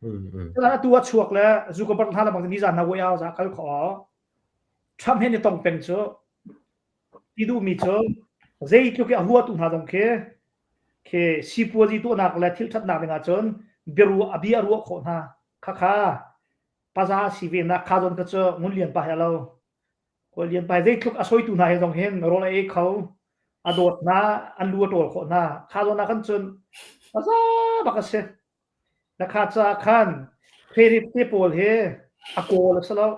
[SPEAKER 2] Cutan atu a chuak le Zuckerberg hna le bang nizan hna White House ah kal khawh. Trump he ni tong peng cu ti duhmi cu zeitluk i a huatu hna zong khi khi sipuazi tuahnak le thil ṭhatnak ding ahcun biaruah a bia a ruah khawh hna. Khakha paza si ve nak kha zawn kha cu Ngun Lian pa he a lo. Kawl Lian pa zeitluk a soitu hna he zong hin rawl a ei kho, a dawt hna, an lu a ṭawl khawh hna. Kha zawn ah khan cun paza bak a si. Na kha caah khan tariff te pawl hi a kawl a si lo.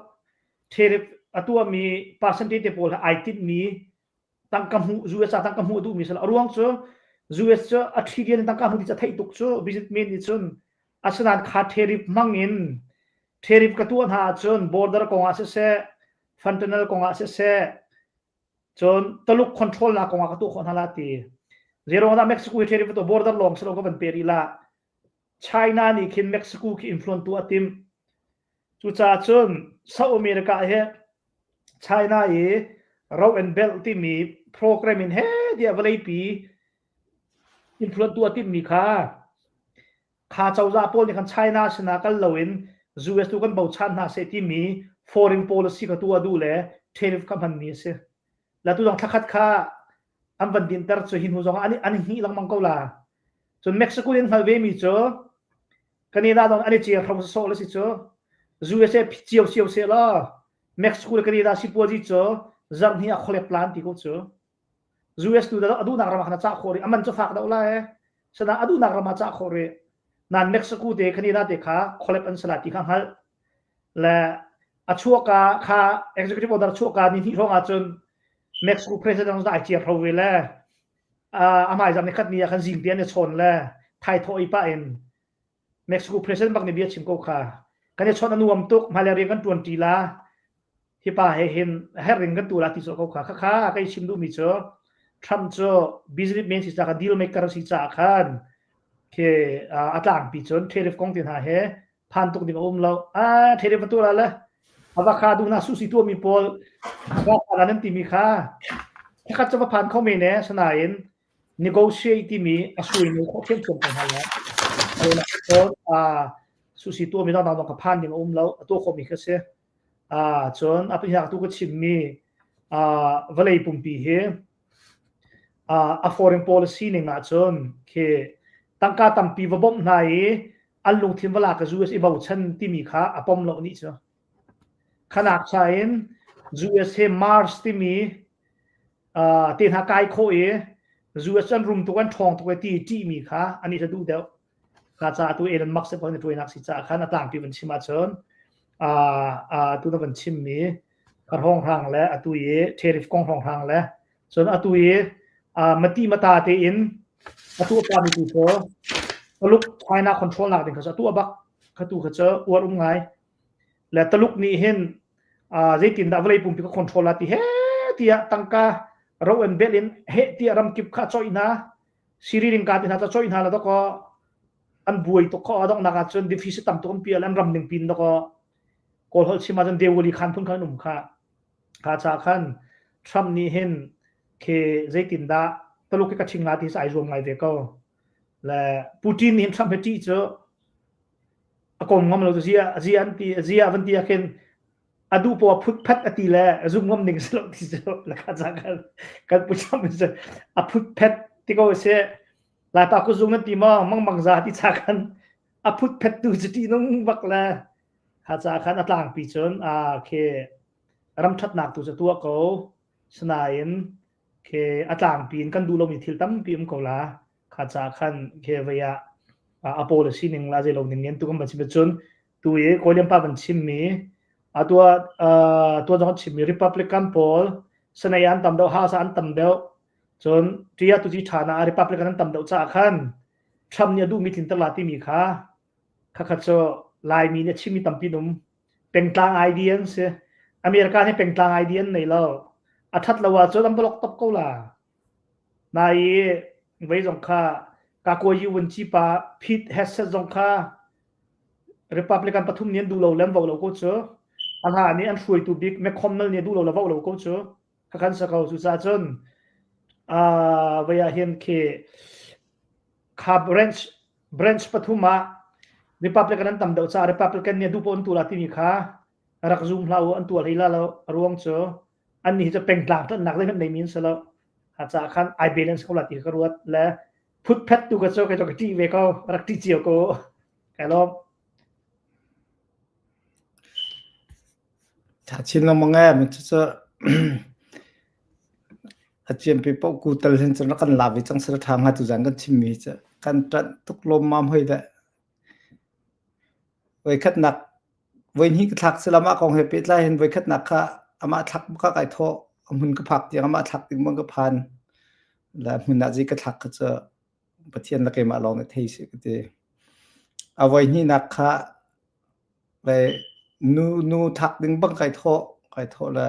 [SPEAKER 2] Tariff a tuahmi percentage te pawl hi ai tinhmi tangka hmuh US ah tangka hmuh a duhmi si lo. A ruang cu US cu a trillion in tangka hmuh ti cu a theih tuk cu businessman nih cun asinain kha tariff hmang in tariff ka tuah hna ahcun border kong ah siseh fentanyl kong ah siseh Cun Taluk control nak kongah ka tuah khawh hna la ti. Zeiruang dah Mexico hi tariff border lawng si lo ka van pe rih la. China nih khin Mexico khi influence tuah a timh. Cucaah cun South America hi China i Road and Belt timi program in he tiah vawleipi influence tuah timhmi kha kha cozah pawl nih khan China sinah kal loin US tu kan bochan hna seh timi foreign policy kha tuah duh le tariff kha hmanmi a si. La tu zong thlakhat kha an van dinter cu hi hnu zong ah an an hnih lengmang ko la. Cun Mexico in hngal ve mi cu Canada zong an i cer hro sawh le si cu USA cio cio se law Mexico le Canada sipuazi cu zarh hnih ah kholep plan ti ko cu. US tu a duhnak ram ah khan a cah khawh rih. A man cu fak deuh lai. Sana a duhnak ram ah cah khawh rih. Nan Mexico te Canada te kha kholep an sala ti kha hngalh. Le a chuahka kha executive order chuahka ni hnih hrawng ahcun Mexico president ai ciar hro ve le a hmaizam ni khat ni ah khan zing te an i chawn le thai thawh i pah in Mexico president bak nih bia chim ko kha. Kan i chawnh a nuam tuk, hmailei rian kan ṭuan ṭi la. Hi pa he hin herh in kan tu la ti sawh ko kha. Khakha kai chim duhmi cu Trump cu businessman si caah deal maker si caah khan khi a tlangpi cun tariff kong te hna he phan tuk ding a um lo. Ah tariff tu la le avocado na susi tuahmi pawl avocado nan timi kha khakhat cu va phan kho men e sanain negotiate timi a sui nu khawh thiamthiam ko hna lai. Susi tuahmi dang dang ka phan ding a um lo, a tuah khawhmi kha si. Cun a pahnih tu ka chimmi vawlei pumpi hi a foreign policy ning ahcun khi tangka tampi va bawmh hna i an lungthin va lak ka US i bochan timi kha a pom lo nih cu. Khanak cha in US he Mars timi te hna kai khawh i US an rum tuk an ṭhawng tuk ti ṭihmi kha ani cu duh deuh. Kha caah tu Elon Musk se pon tuainak si caah khan a tlangpi van chim ahcun tu na van chimmi hrawnghrang le atu i tariff kong hrawnghrang le cun atu i mati mata tein atu a pami tu cu Taluk China control nak ding kha cu atu a bak kha tu kha cu uar um ngai le Taluk nih hin zeitindah vawlei pumpi ka control la ti he tiah tangka ro en bel in he tiah ramkip kha choi hna Siri ring ka ti hna ta choi hna la doko an buai tuk kho adong nak ah cun deficit tam tuk an pial an ram ning pin doko kawl holh chim ahcun dewali khan phun khan um kha kha cha khan Trump nih hin khi zeitindah Taluk hi ka ching la ti ai zuam ngai ve ko le Putin nih hin Trump he ṭih cu a kom ngam lo zia zia an ti zia van ti ah khin a duh poah phutphat a ti le zum ngam ning si lo ti cu la kha cha kan kan pu Trump cu a phutphet ti ko si laipa ku zung nan ti maw mangmang za ti cha khan a phutphet tu cu ṭih nung bak le kha cha khan a tlangpi cun a khi ram ṭhatnak tu cu tuah ko sinain khi a tlangpi in kan duh lomi thil tampi um ko la kha ca khan khi vei ah a policy ning la zei lo ning in tu kan van chim cun tu i Kawlian pa van chimmi a tua tua zong chimmi Republican pawl sanai an tam deuh House an tam deuh cun tia tu chi tha na Republican an tam deuh ca khan Trump nih a duhmi tlinter la timi kha khakha cu Laimi nih a chimmi tampi num pengtlang ID an si America nih pengtlang ID an nei lo a that lo ahcun an block top ko la Nai i vei zong kha Kakuayi vunci pa Pete Hegseth zong kha Republican pathum nih an duh lo le an vo lo ko cu. A hla nih an hruaitu bik McConnell nih a duh lo le vo lo ko cu. Kha kan sa ko. Cucaah cun uh, vei ah hin khi kha branch branch pathum ah Republican an tam deuh caah Republican nih a duh paoh an tu la timi kha rak zum hlah u an tuah hlei la lo a ruang cu annih hi cu pengtlang ṭanhnak zeihmanh neimi an si lo. Ha caah khan ai balance ko la ti ka ruat le phutphet tu ka cu ka ka ṭih ve ko rak ṭih cio ko kai lawm.
[SPEAKER 3] Tha chin lengmang e mi cu a ciampi paoh ku tal hin cun rak kan la ve cang sal ṭha hnga tu zan kan chimmi cu kan ṭanh tuk lawm mam hoi dah. Voikhatnak voihnih ka thlak sila mah kong he pehtlai hin voikhatnak kha amah thlak bak ah kai thawh. A hmun ka phak tiang amah thlak ding bang ka phan. Le hmun ah zei ka thlak kha cu Pathian le keimah lawng nih thei seh ka ti. A voihnihnak kha le nu nu thlak ding bang kai thawh. Kai thawh le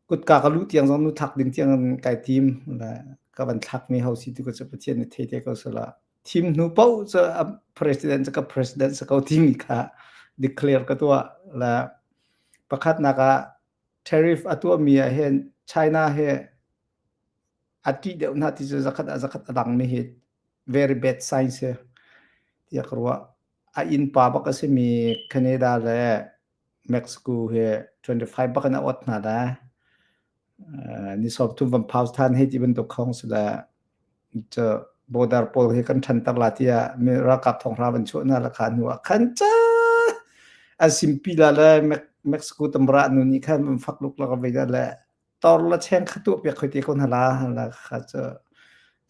[SPEAKER 3] kutka ka luh tiang zong nu thlak ding tiang in kai tim. Le ka van thlakmi ho si tu ka cu Pathian nih thei te ko sela. Thim hnu paoh cu a president cu ka president si ko timi kha declare ka tuah. Le pakhatnak ah tariff a tuahmi ah hin China he a ṭih deuh hna ti cu zakhat ah zakhat a dangmi hi very bad sign si tiah ka ruah. A innpa bak a simi Canada le Mexico hi 25 bak in a ot hna le ni sawm thum van pause than hei ti bantuk khong si le cu border pawl hi kan ṭhanter la tiah mi ralkap thonghra van chuah hna la kha hnu ah khan ca an simpi la le Mexico tamra nu nih khan van fak luk la ka ve le tor la cheng kha tuah piak khoi te ko hna la la kha cu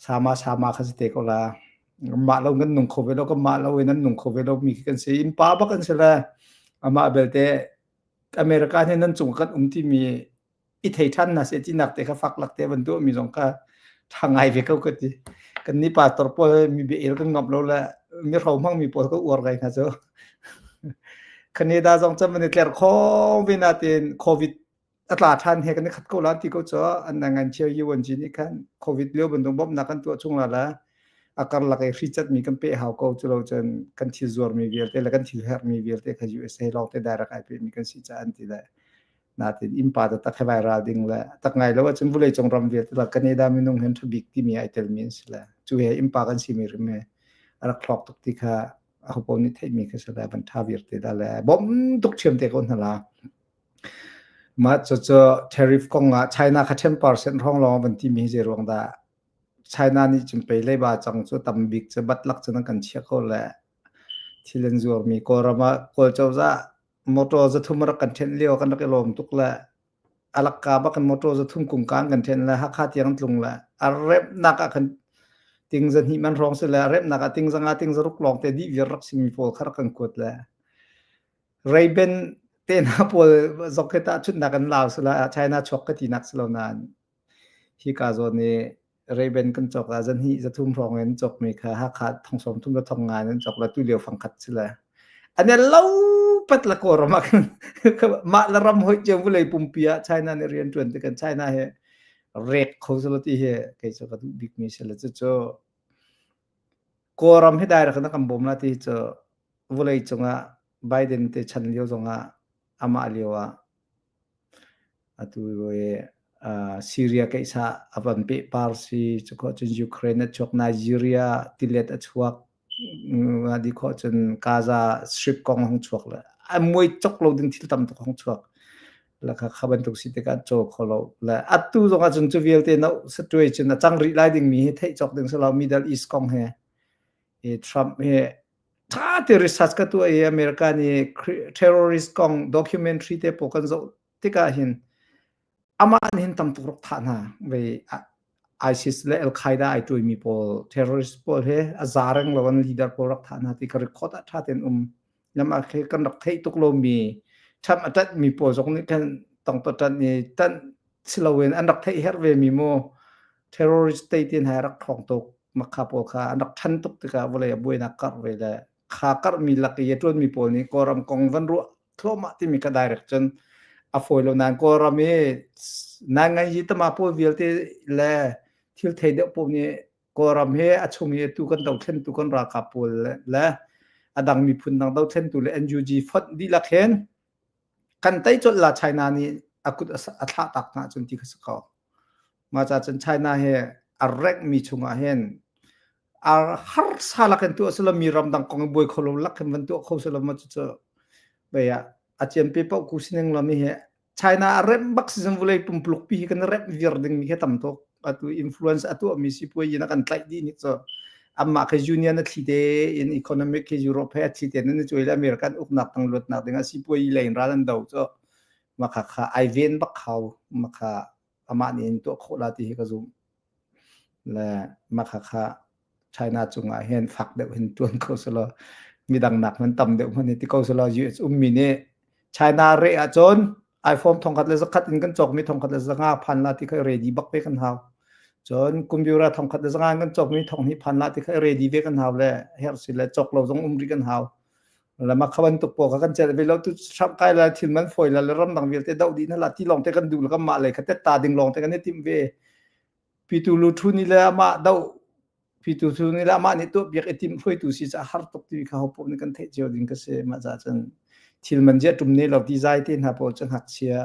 [SPEAKER 3] sama sama kha si te ko la mah lo kan nung kho ve lo kan mah lo in an nung kho ve lo mi khi kan si in pa bak an si le amah belte America nih nan cung kan um timi i thei ṭhan hna seh tinak te kha fak lak te van tuah mi zong kha ṭha ngai ve ko ka ti. Kan nih pastor pawl mi bia el kan ngamh lo le mi hro hmang mi pawl ka uar ngai hna cu. Canada zong cun van i tler khawng ve natin COVID a tla ṭhan he kan i khat ko la ti ko cu an ngan cio UNG nih khan COVID lio bantuk bawmhnak kan tuah chung la la a karlak i hri catmi kan peh hau ko cu lo cun kan thil zuarmi vialte le kan thil herhmi vialte kha USA lawng te direct ai pehmi kan si caah an ti le natin innpa taktak he vai ral ding le tak ngai lo ahcun vulei cung ram vialte la Canada minung hen thabik timi ai telmi an si le cu he innpa kan simi rim he a rak thlok tuk ti kha aho paoh nih theihmi kha si le van tha vir te da le bom tuk thiam te ko hna la mah cu cu tariff kong ah China kha 10% hrawng lawng van timi hi zei ruang dah China nih cun pei leiba cang cu tam bik cu bat lak cun an kan chiah ko le thil an zuarmi Kawlram ah Kawl cozah motor zathum rak kan ṭhenh lio kan rak i lawm tuk le a lakka bak in motor zathum kungka an kan ṭhenh le Hakha tiang an tlung le a remnak ah khan ting zahnih man hrawng si le a remnak ah ting zanga ting zaruk lawng te dih viar rak simi pawl kha rak kan kuat le Ray-Ban te hna pawl zok he tahchunhnak an lau sila China chuak ka tinak si lo nain Hika zawn i Ray-Ban kan cawk ah zahnih zathum hrawng in cawkmi kha Hakha thong 30 le thong nga in an cawk le tulio fangkhat si le. An i lo pat le Kawlram ah khan mah le ram hoih cio vulei pumpi ah China nih rian ṭuan tik in China hi rek kho selaw ti hi kei cu ka duh bikmi si le cucu Kawlram hi direct in a kan bawm la ti hi cu vulei cungah Biden te chan lio zongah amah lio ah Atu i Syria keihsah a van pehpar si, cukhawh cun Ukraine a chuak, Nigeria tilet a chuak, di khawh cun Gaza Strip kong hong chuak le a muai cok lo ding thil tam tuk hong chuak. La kha kha bantuk si tikah caw kho lo. Le atu zong ah cun cu vialte no satuai cun a cang rih lai ding mi hi theih cawk ding si lo Middle East kong he. I Trump hi ṭha te research ka tuah i America nih terrorist kong documentary te pawl kan zoh tikah hin amah nih hin tam tuk rak thah hna ve ISIS le Al Qaeda ai tuimi pawl terrorist pawl he a za reng lo an leader pawl rak thah hna ti ka record ah ṭha tein um lam ah khi kan rak theih tuk lomi ṭham a ṭanh mi pawl zong nih khan tong to ṭanh i ṭanh si loin an rak theih herh ve mi mu terrorist state in hai rak ṭhawng tuk makha pawl kha an rak ṭhan tuk tikah vawlei a buainak karh ve le kha karhmi lak i a ṭuanmi pawl nih Kawlram kong van ruah thluahmah timi kha direct cun a fawi lo nain Kawlram i nai ngai yi tama pawl vialte le thil thei deuh pawl nih Kawlram hi a chung i atu kan dothlentu kan ralkap pawl le a dang miphun dang dothlentu le NUG fonh dihlak hin kan tei colh la China nih a kut a thlah tak hna cun ti kha si ko. Mah ca cun China hi a rengmi chungah hin a harsa lakin tuah silo mi ramdang kong i buai kho lo lak hin van tuah kho silo ma cucu bei ah a ciampi paoh ku sining lo mi hi China a remh bak si vulei pumpuluk pi hi kan remh vir ding mi khi tam tuk atu influence a tuah mi sipuai in a kan tlaih dih ni cu amah khi union a thli te in economic khi Europe he a thli te nan cuai le American uknak tang luatnak ding ah sipuai lei in ral an do cu makha kha ai ven bak khau makha amah nih in tuah khawh la ti hi ka zum le makha kha China cungah hin fak deuh hin tuan ko selaw midang nak man tam deuh hman ti ko selaw US ummi nih China re ahcun iPhone thongkhat le zakhat in kan cawkmi thongkhat le zanga phan la ti kha ready bak ve kan hau cun computer thongkhat le zanga in kan cawkmi thonghni phan la ti kha ready ve kan hau le herh si le cawk lo zong um rih kan hau lama kha bantuk pawl kha kan celh ve lo tu Trump kai la thil man fawi la le ramdang vialte doh dih na la ti lawng te kan duh le kan mah le kha tet ta ding lawng te kan i timh ve pitu lu thu ni le amah doh. Pitu cu nih le amah nih tuah piak i timh hruaitu si cu a har tuk timi kha hopoh nih kan theih cio ding ka si. Mah caah cun thil man zia ṭum ne lo ti zai te hna pawl cu ngakchia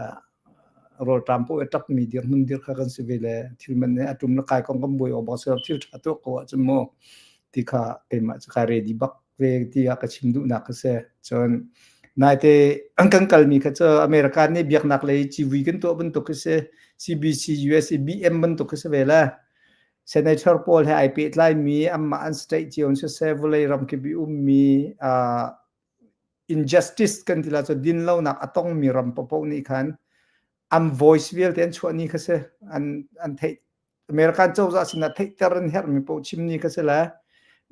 [SPEAKER 3] rawlṭam paoh i ṭapmi dirhmun dir kha kan si ve le thil man nih a ṭum le kai kong kan buai awk bak si lo thil ṭha tuah ko ahcun mu ti kha keimah cu kai ready bak ve tiah ka chim duhnak ka si. Cun naite an kan kalmi kha cu America nih biaknak lei civui kan tuah bantuk khi si CBC USA BM bantuk khi si ve le Senator pawl he ai pehtlaimi anmah an state cio in siseh vawlei ramkip i ummi uh, injustice kan ti la cu dinlonak a tongmi ram paohpaoh nih khan an voice vialte an chuah ni kha si an an theih American cozah sinah theihter an herhmi paoh chim ni kha si le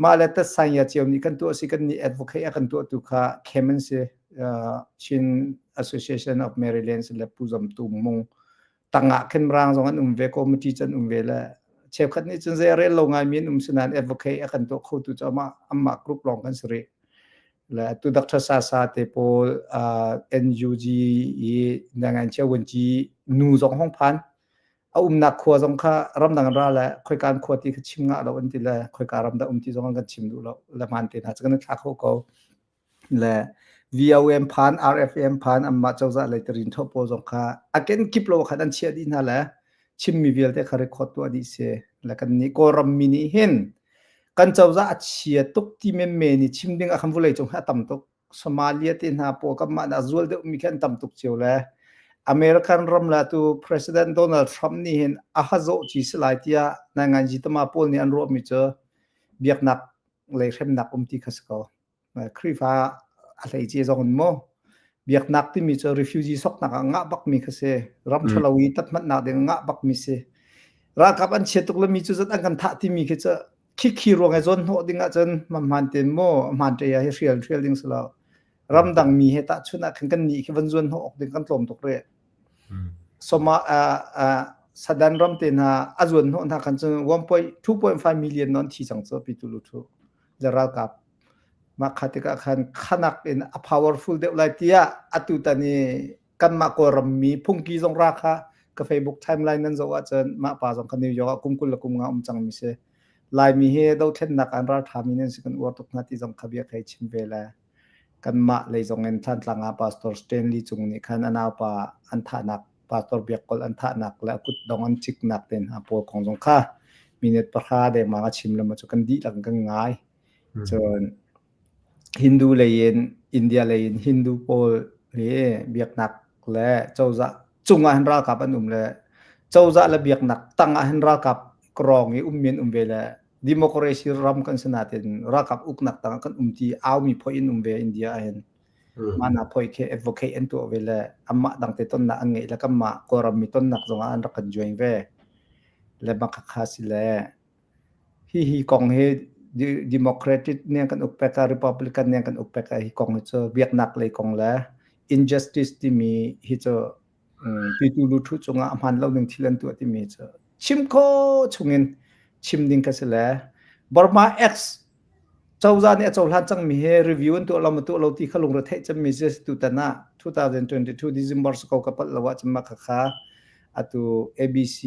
[SPEAKER 3] mah le tatsanya cio nih kan tuah si kan nih advocate a kan tuahtu kha khem an si uh, Chin Association of Maryland le Pu Zam Tu Mung tangah khin rang zong an um ve committee can um ve le cheukhat nih cun zei rel lo ngai mi an um sinain advocate a kan tuah khotu cu amah amah group lawng kan si rih le tu Dr. Sasa te pawl uh, NUG i nangan chia wunci nu zong hong phan a umnak khua zong kha ramdang ra le khoikan khua ti kha chim ngah lo an ti le khoika ram dah um ti zong an kan chim duh lo le man te hna cu kan thla kho ko le VOM phan RFM phan anmah cozah lei tarin tho pawl zong kha a kenkip lo khan an chiah dih hna le chimmi vialte kha record tuah dih si le kan nih Kawlram mi nih hin kan cozah a chia tuk ti menmen i chim ding ah khan vulei cung hi a tam tuk Somalia te hna pawl kanmah nak zual deuh mi khi an tam tuk cio le American ram la tu President Donald Trump nih hin a ha zawh ci si lai tiah nainganji tama pawl nih an ruah mi cu biaknak lei hremnak um ti kha si ko. Khrihfa a hleice zong in mu biaknak timi cu refugee soknak ah ngah bakmi kha si ram ṭhalo i tathmatnak ding ngah bakmi si ralkap an chia tuk lami cu zat an kan thah timi khi cu khikhi ruang i zawn hnawh ding ahcun hman ten mu hman ṭe hi hrial hrial ding si lo ramdang mi he tahchun ah khan kan nih khi van zuan hnawh awk ding kan tlawm tuk rih soma sadan ram te hna a zuan hnawh hna khan cun 1.2.5 million non thi cang cu pitu lu thu le ralkap Mah kha tikah khan khanak in a powerful deuh lai tiah atu tan i kanmah Kawlram mi phungki zong ra kha ka Facebook timeline nan zoh ahcun mah pa zong kha New York ah kum 20 le kum nga um cangmi si. Laimi hi dothlennak an ralṭhami nan si kan uar tuk hna ti zong kha bia ka chim ve le kanmah lei zong in Thlantlang ah Pastor Stanley Cung nih khan a naupa an thahnak Pastor Biak Kol an thahnak le a kutdong an ciknak te hna pawl kong zong kha minute 10 dengmang a chim lama cu kan dihlak kan ngai. Cun Hindu lei in India lei in Hindu pawl hi biaknak le cozah cungah hin ralkap an um le cozah le biaknak tangah hin ralkap krawng i ummi an um ve le democracy ram kan si natin ralkap uknak tangah kan um ti aumi phoi in um ve India ah hin mana phoi khi advocate an tuah ve le amah dangte tonnak an ngeih le kanmah Kawlram mi tonnak zongah an rak kan join ve le makha si le Hihi kong hi Democratic nih an kan uk pek ah Republican nih an kan uk pek ah hi kong hi cu biaknak lei kong le injustice timi hi cu pitu luthu cungah a hmaan lo ning thil an tuah timi cu chim khawh chungin chim ding kha si le Burma X Cozah nih a cohlan cangmi hi review an tuah lo maw tuah lo ti kha lungre theih cemmi si tutan ah 2022 December si ko ka palh lo ahcun mah khakha atu ABC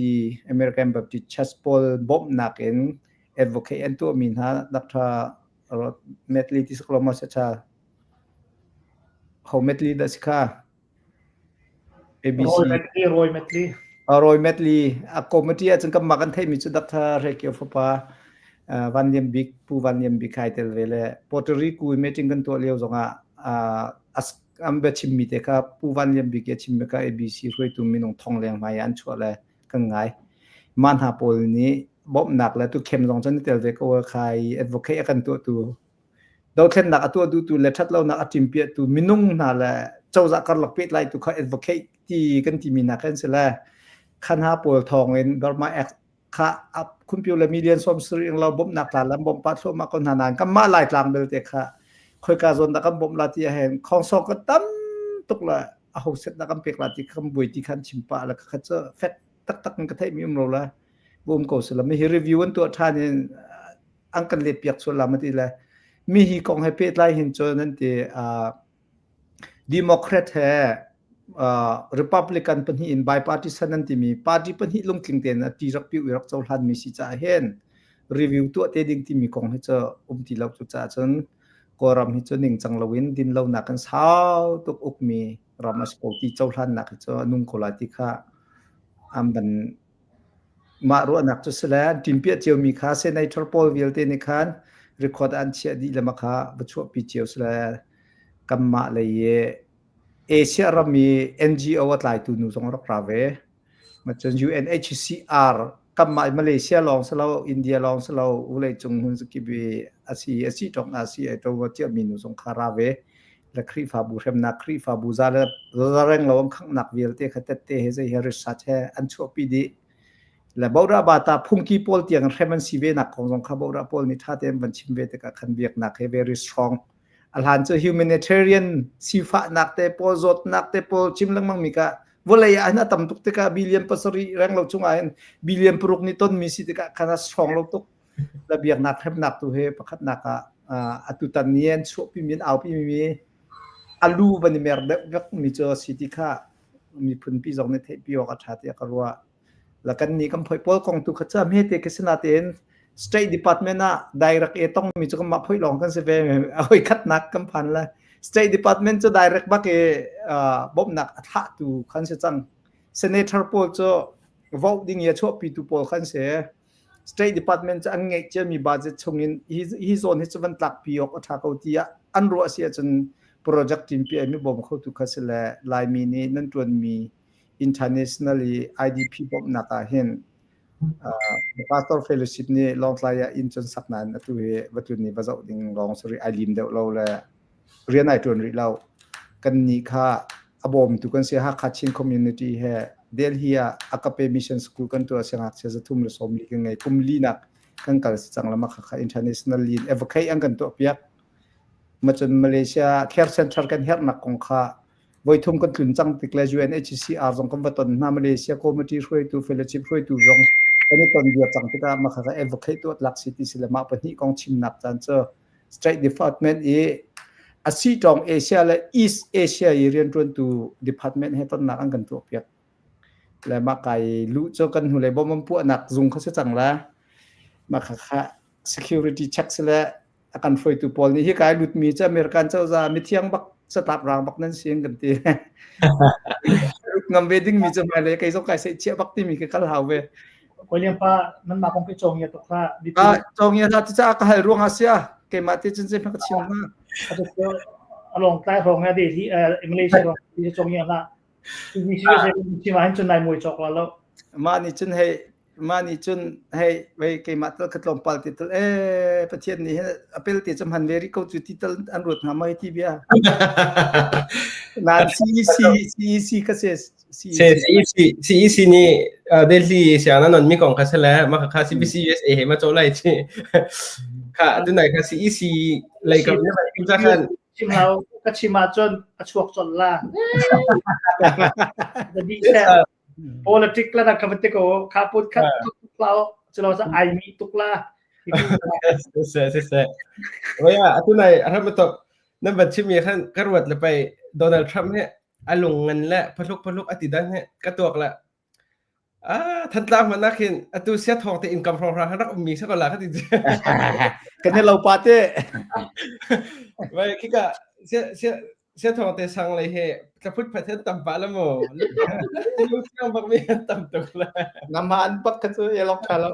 [SPEAKER 3] American Baptist Church pawl bawmhnak in advocate an tuahmi hna Dr. Rod Medley ti si ko lo maw cha ho Medley dah si kha ABC.
[SPEAKER 2] Roy Medley, Roy Medley.
[SPEAKER 3] Roy Medley. A committee ahcun kanmah kan theihmi cu Dr. Hre Kio fapa Van Lian Bik, Pu Van Lian Bik kai tel ve le Puerto Rico i meeting kan tuah lio zongah an bia chimmi te kha Pu Van Lian Bik i a chimmi kha ABC hruaitu minung thong leng hmai ah an chuah le kan ngai. Mah hna pawl nih bawmhnak le tu khem zong cun i tel ve ko khai advocate a kan tuahtu Dothlennak a tuah duhtu le ṭhatlonak a ṭimpiahtu minung hna le cozah karlak pehtlaitu kha advocate ti kan timi hna kha an si le kha hna pawl thawngin Burma Act kha khumpiu le million 70 ing lo bawmhnak tla lam bawmh pah thluahmah ko hna nain kanmah Laitlang belte kha khoika zawn dah kan bawmh la ti ahhin khongsong ka tam tuk le aho set dah kan pek la ti kan buai ti khan chim pah le kha cu fek taktak in ka theihmi um lo la um ko sila mi hi review an tuah ṭhan in an kan let piak sual la ma ti le mi hi kong he pehtlai hin cun an ti Democrat he Republican pahnih in bipartisan an timi party pahnih lungtling tein a ti rak piu i rak cohlan mi si caah hin. review tuah te ding timi kong hi cu um ti lo cu caah cun Kawlram hi cu ningcang loin din lonak kan sau tuk ukmi ram a si ko ti cohlannak hi cu a nung ko lai ti kha an van mah ruahnak cu si le an ṭinpiah ciomi kha senator pawl vialte nih khan record an chiah dih le mah kha va chuahpi cio si le kanmah lei i Asia ram i NGO a tlaitu nu zong a rak ra ve. Cun UNHCR kanmah Malaysia lawng si lo, India lawng si lo, vawleicung hmun zakip i a si a si tong a si ai to ciami nu zong kha ra ve. Le Khrihfabu hremnak, Khrihfabu za le za reng lo an khanghnak vialte kha tette he zei he research he an chuahpi dih. Le Bora Bata phungki pawl tiang hrem an si ve nak kong zong kha Bora pawl nih ṭha tein van chim ve tikah khan biaknak he very strong. A hlan cu humanitarian sifahnak te pawl zawtnak te pawl chim lengmang mi ka vawlei ah hin a tam tuk tikah billion pasarih reng lo chungah hin billion paruk nih tonmi si tikah khan a strong lo tuk. La biaknak hremnak tu he pakhatnak ah atutan ni an chuahpi mi an aupi mi a lu van i mer deuh vek mi cu a si ti kha miphunpi zong nih theihpi awk a ṭha tiah ka ruah. La kan nih kan phoih pawl kong tu kha cu hme te khi si natein State Department ah direct e tong mi cu kanmah phoih lawng kan si ve. Hoi khatnak kan phan la. State Department cu direct bak i bawmhnak a thlahtu khan si cang. Senator pawl cu vote ding i a chuahpitu pawl khan si. State Department cu an ngeih ciami budget chungin hi, hi zawn hi cu van tlakpi awk a ṭha ko tiah an ruah si ahcun project team pi ai mi bawm khotu kha si le Laimi nih nan ṭuanmi international i IDP bawmhnak ah hin uh, Pastor Fellowship nih Lawngtlai ah inn cun sak nain atu hi va tlun i va zoh ding lawng si rih ai lim deuh lo le rian ai ṭuan rih lo. Kan nih kha a bawmtu kan si Hakha Chin Community he Delhi ah Agape Mission School kan tuah siangngakchia 340 kan ngei kum linak kan kal si cang lama kha international in advocate an kan tuah piak macun Malaysia care center kan hernak kong kha voithum kan tlun cang tik le UNHCR zong kan va ton hna Malaysia committee hruaitu fellowship hruaitu zong kan i ton viar cang tikah mah kha advocate tuah tlak si ti si le mah pahnih kong chimnak caan cu State Department i a si tong Asia le East Asia i rianṭuantu department he tonnak an kan tuahpiak. Le mah kai luh cu kan hnulei bom an puahnak zung kha si cang la. Mah kha kha security check si le a kan hruaitu pawl nih hi kai lutmi cu American cozah mithiang bak satlap rang bak nan si an kan ti. Lut ngam ve dingmi cu hmailei kei zong kai seihchiah bak timi khi kal hau ve.
[SPEAKER 2] William pa nanmah kong khi cawng tuk hlah.
[SPEAKER 3] Ah, cawng hlah ti caah ka hal ruang ah sia. Keimah te cun zei ka chim hnga.
[SPEAKER 2] Along tlai hrawng ya de hi Malaysia rong ti cawng hlah. Ti ma hin cun nai mui chok la lo.
[SPEAKER 3] Mah nih cun hei mah nih cun hei wei keimah tal ka tlawmpal ti tal eh Pathian nih hin apel te cam han ve ri ko cu ti tal an ruat hnga mai ti bia. Nan CEC CEC ka se
[SPEAKER 1] CEC CEC nih Delhi siang nan mi kong kha sele ma kha CBC USA he ma cho lai chi kha tunai kha CEC lei kam ne ba khan
[SPEAKER 2] chim hau ka chim ahcun a chuak colh la. Di se politic la na ka te ko kha put khat tuk lao chulo sa ai mi tuk la.
[SPEAKER 1] Se se se. Oya atunai aram to nan ban chim mi khan ka ruat le pai Donald Trump he a lung ngan le phahluk phahluk ati dan he ka tuak la Ah, Thantlang hmanh ah khin atu sia thawng te income hrawng hrang rak ummi sa ko la kha ti.
[SPEAKER 3] Kan i lo pa te.
[SPEAKER 1] Vai khika sia sia sia thawng te sang lei he tlaput phat hen tam pa la mu. Lu siang bak mi an tam tuk la.
[SPEAKER 3] Nama an bak kha cu elok tha lo.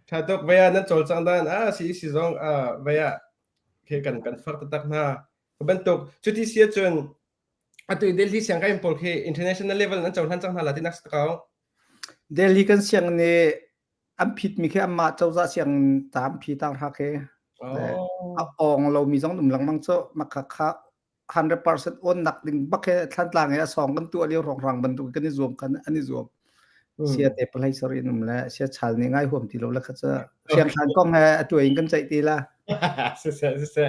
[SPEAKER 1] Tha tuk vaya nan cawlcang dan a si si zong a vaya ke kan kan far taktak hna. Bantuk cuti sia cun Atu i Delhi sianginn pawl khi international level an cohlan cang hna la ti nak si ko.
[SPEAKER 3] Delhi kan siang nih an phitmi khi anmah cozah siang ta an phi tang hra khi.
[SPEAKER 1] Oh.
[SPEAKER 3] A ong lomi zong um lengmang cu makha kha 100% on nak ding bak he Thlantlang he a song kan tuah lio rongrang bantuk kan i zuam kan an i zuam. Sia te palai sori in um le sia chal nih ngai huam ti lo le kha cu siang thlan kong he a tuai in kan ceih ti la.
[SPEAKER 1] Si se si se.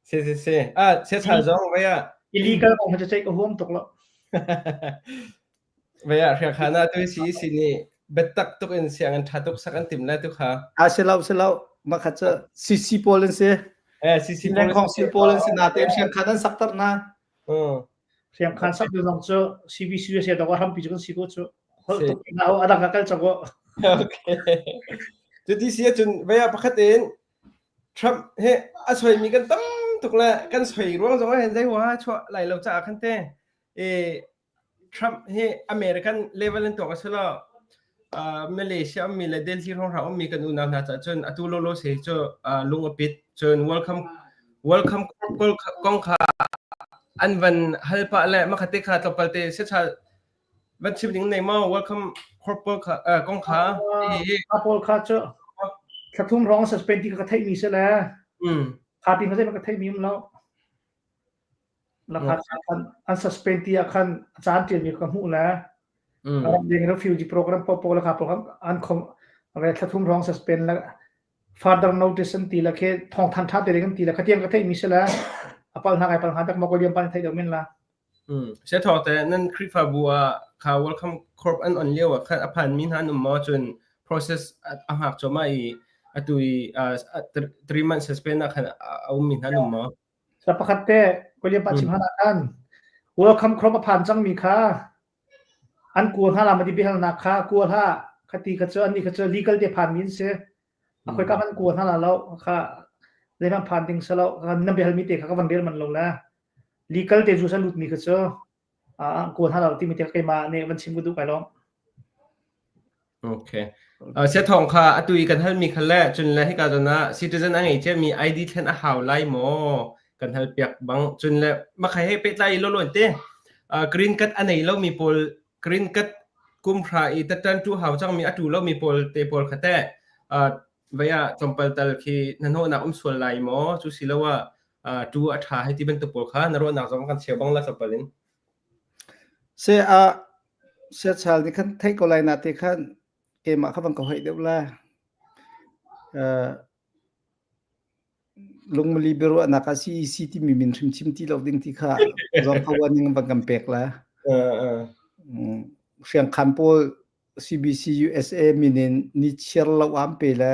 [SPEAKER 1] Si si si. Ah, siachal zong vei ah.
[SPEAKER 2] Illegal kong cu ceih ka huam tuk lo.
[SPEAKER 1] Vei ah hriangkhan ah tu si si nih biatak tuk in siang an ṭha tuk sak an tim lai tu kha.
[SPEAKER 3] Ah si lo si lo. Makhat cu CC pawl an si.
[SPEAKER 1] Eh CC
[SPEAKER 3] pawl. Lengkhong si pawl an si na te hriangkhan an sak tar na.
[SPEAKER 2] Hriangkhan sak tu zong cu CBC USA dok hrampi cu kan si ko cu. Holh tuk na adang ka kal chak ko.
[SPEAKER 1] Okay. Cuti si ahcun vei ah pakhat in Trump he a soimi kan tam tuk le kan soi ruang zong ah hin zei huaha chuah lai lo caah khan te i Trump hi American level in tuak a si lo. Uh, Malaysia ummi le Delhi hrawnghrang ummi kan unau hna caah cun atu lolo se cu uh, lung a pit cun welcome welcome kong kha an van hal pah le makhate kha tlawmpal te secha van chim ding nei maw welcome corp pawl kha uh, kong kha
[SPEAKER 2] a pawl kha cu thlathum rong suspend ti ka theih mi se le
[SPEAKER 1] mm
[SPEAKER 2] kha ti ka ka theih mi um lo La kha khan an suspend ti ah khan a caan ṭialmi ka hmuh le ram ding refugee program popo le kha program an khom re thlathum rong suspend le further notice an ti la khe thong than tha te ding an ti la khatiang ka theih mi se la apal hna kai pal hna tak mokoliam pan thei do min la
[SPEAKER 1] Se thawk te nan Khrihfabu ah kha welcome corp an on lio ah khan a phan mi hna an um maw cun process a hngak cuahmah i atu i 3 month suspend ah khan a um mi hna an um maw?
[SPEAKER 2] Sa pakhat te William pa chim hana khan welcome crop a phan cangmi kha an kua hna la madi biahalnak kha kua hlah khati kha cu anni kha cu legal te phan min si a khoi ka kan kua hna la lo kha zeihmanh phan ding si lo nan biahalmi te kha ka van rel man lo le legal te zu sa lut mi kha cu kua hna lo timi te keimah nih van chim ka duh kai lawm.
[SPEAKER 1] Okay. Uh, thong kha atu i kan halmi kha le cun le hika zawn ah citizen a ngei ciami ID thlen a hau lai maw kan hal piak bang cun le makhai he pehtlai i lolon te uh, green card a nei lomi pawl green card kum hra i tatan tu hau cangmi a tu lomi pawl te pawl kha te uh, vaya tlawmpal tal khi na hnawhnak um sual lai maw cu si lo ah uh, tu a tha hei ti bantuk pawl kha na ruahnak zong kan cheu bang la tlawmpal in
[SPEAKER 3] Se a siachal nih khan theih ko lai na te khan keimah kha bang ka hoih deuh la. Uh, lungmali biaruahnak ah CEC timi min hrim chim ti lo ding ti kha zong kha warning bang kan pek la. Hriangkhan pawl CBC USA min in ni chiar lo am pe le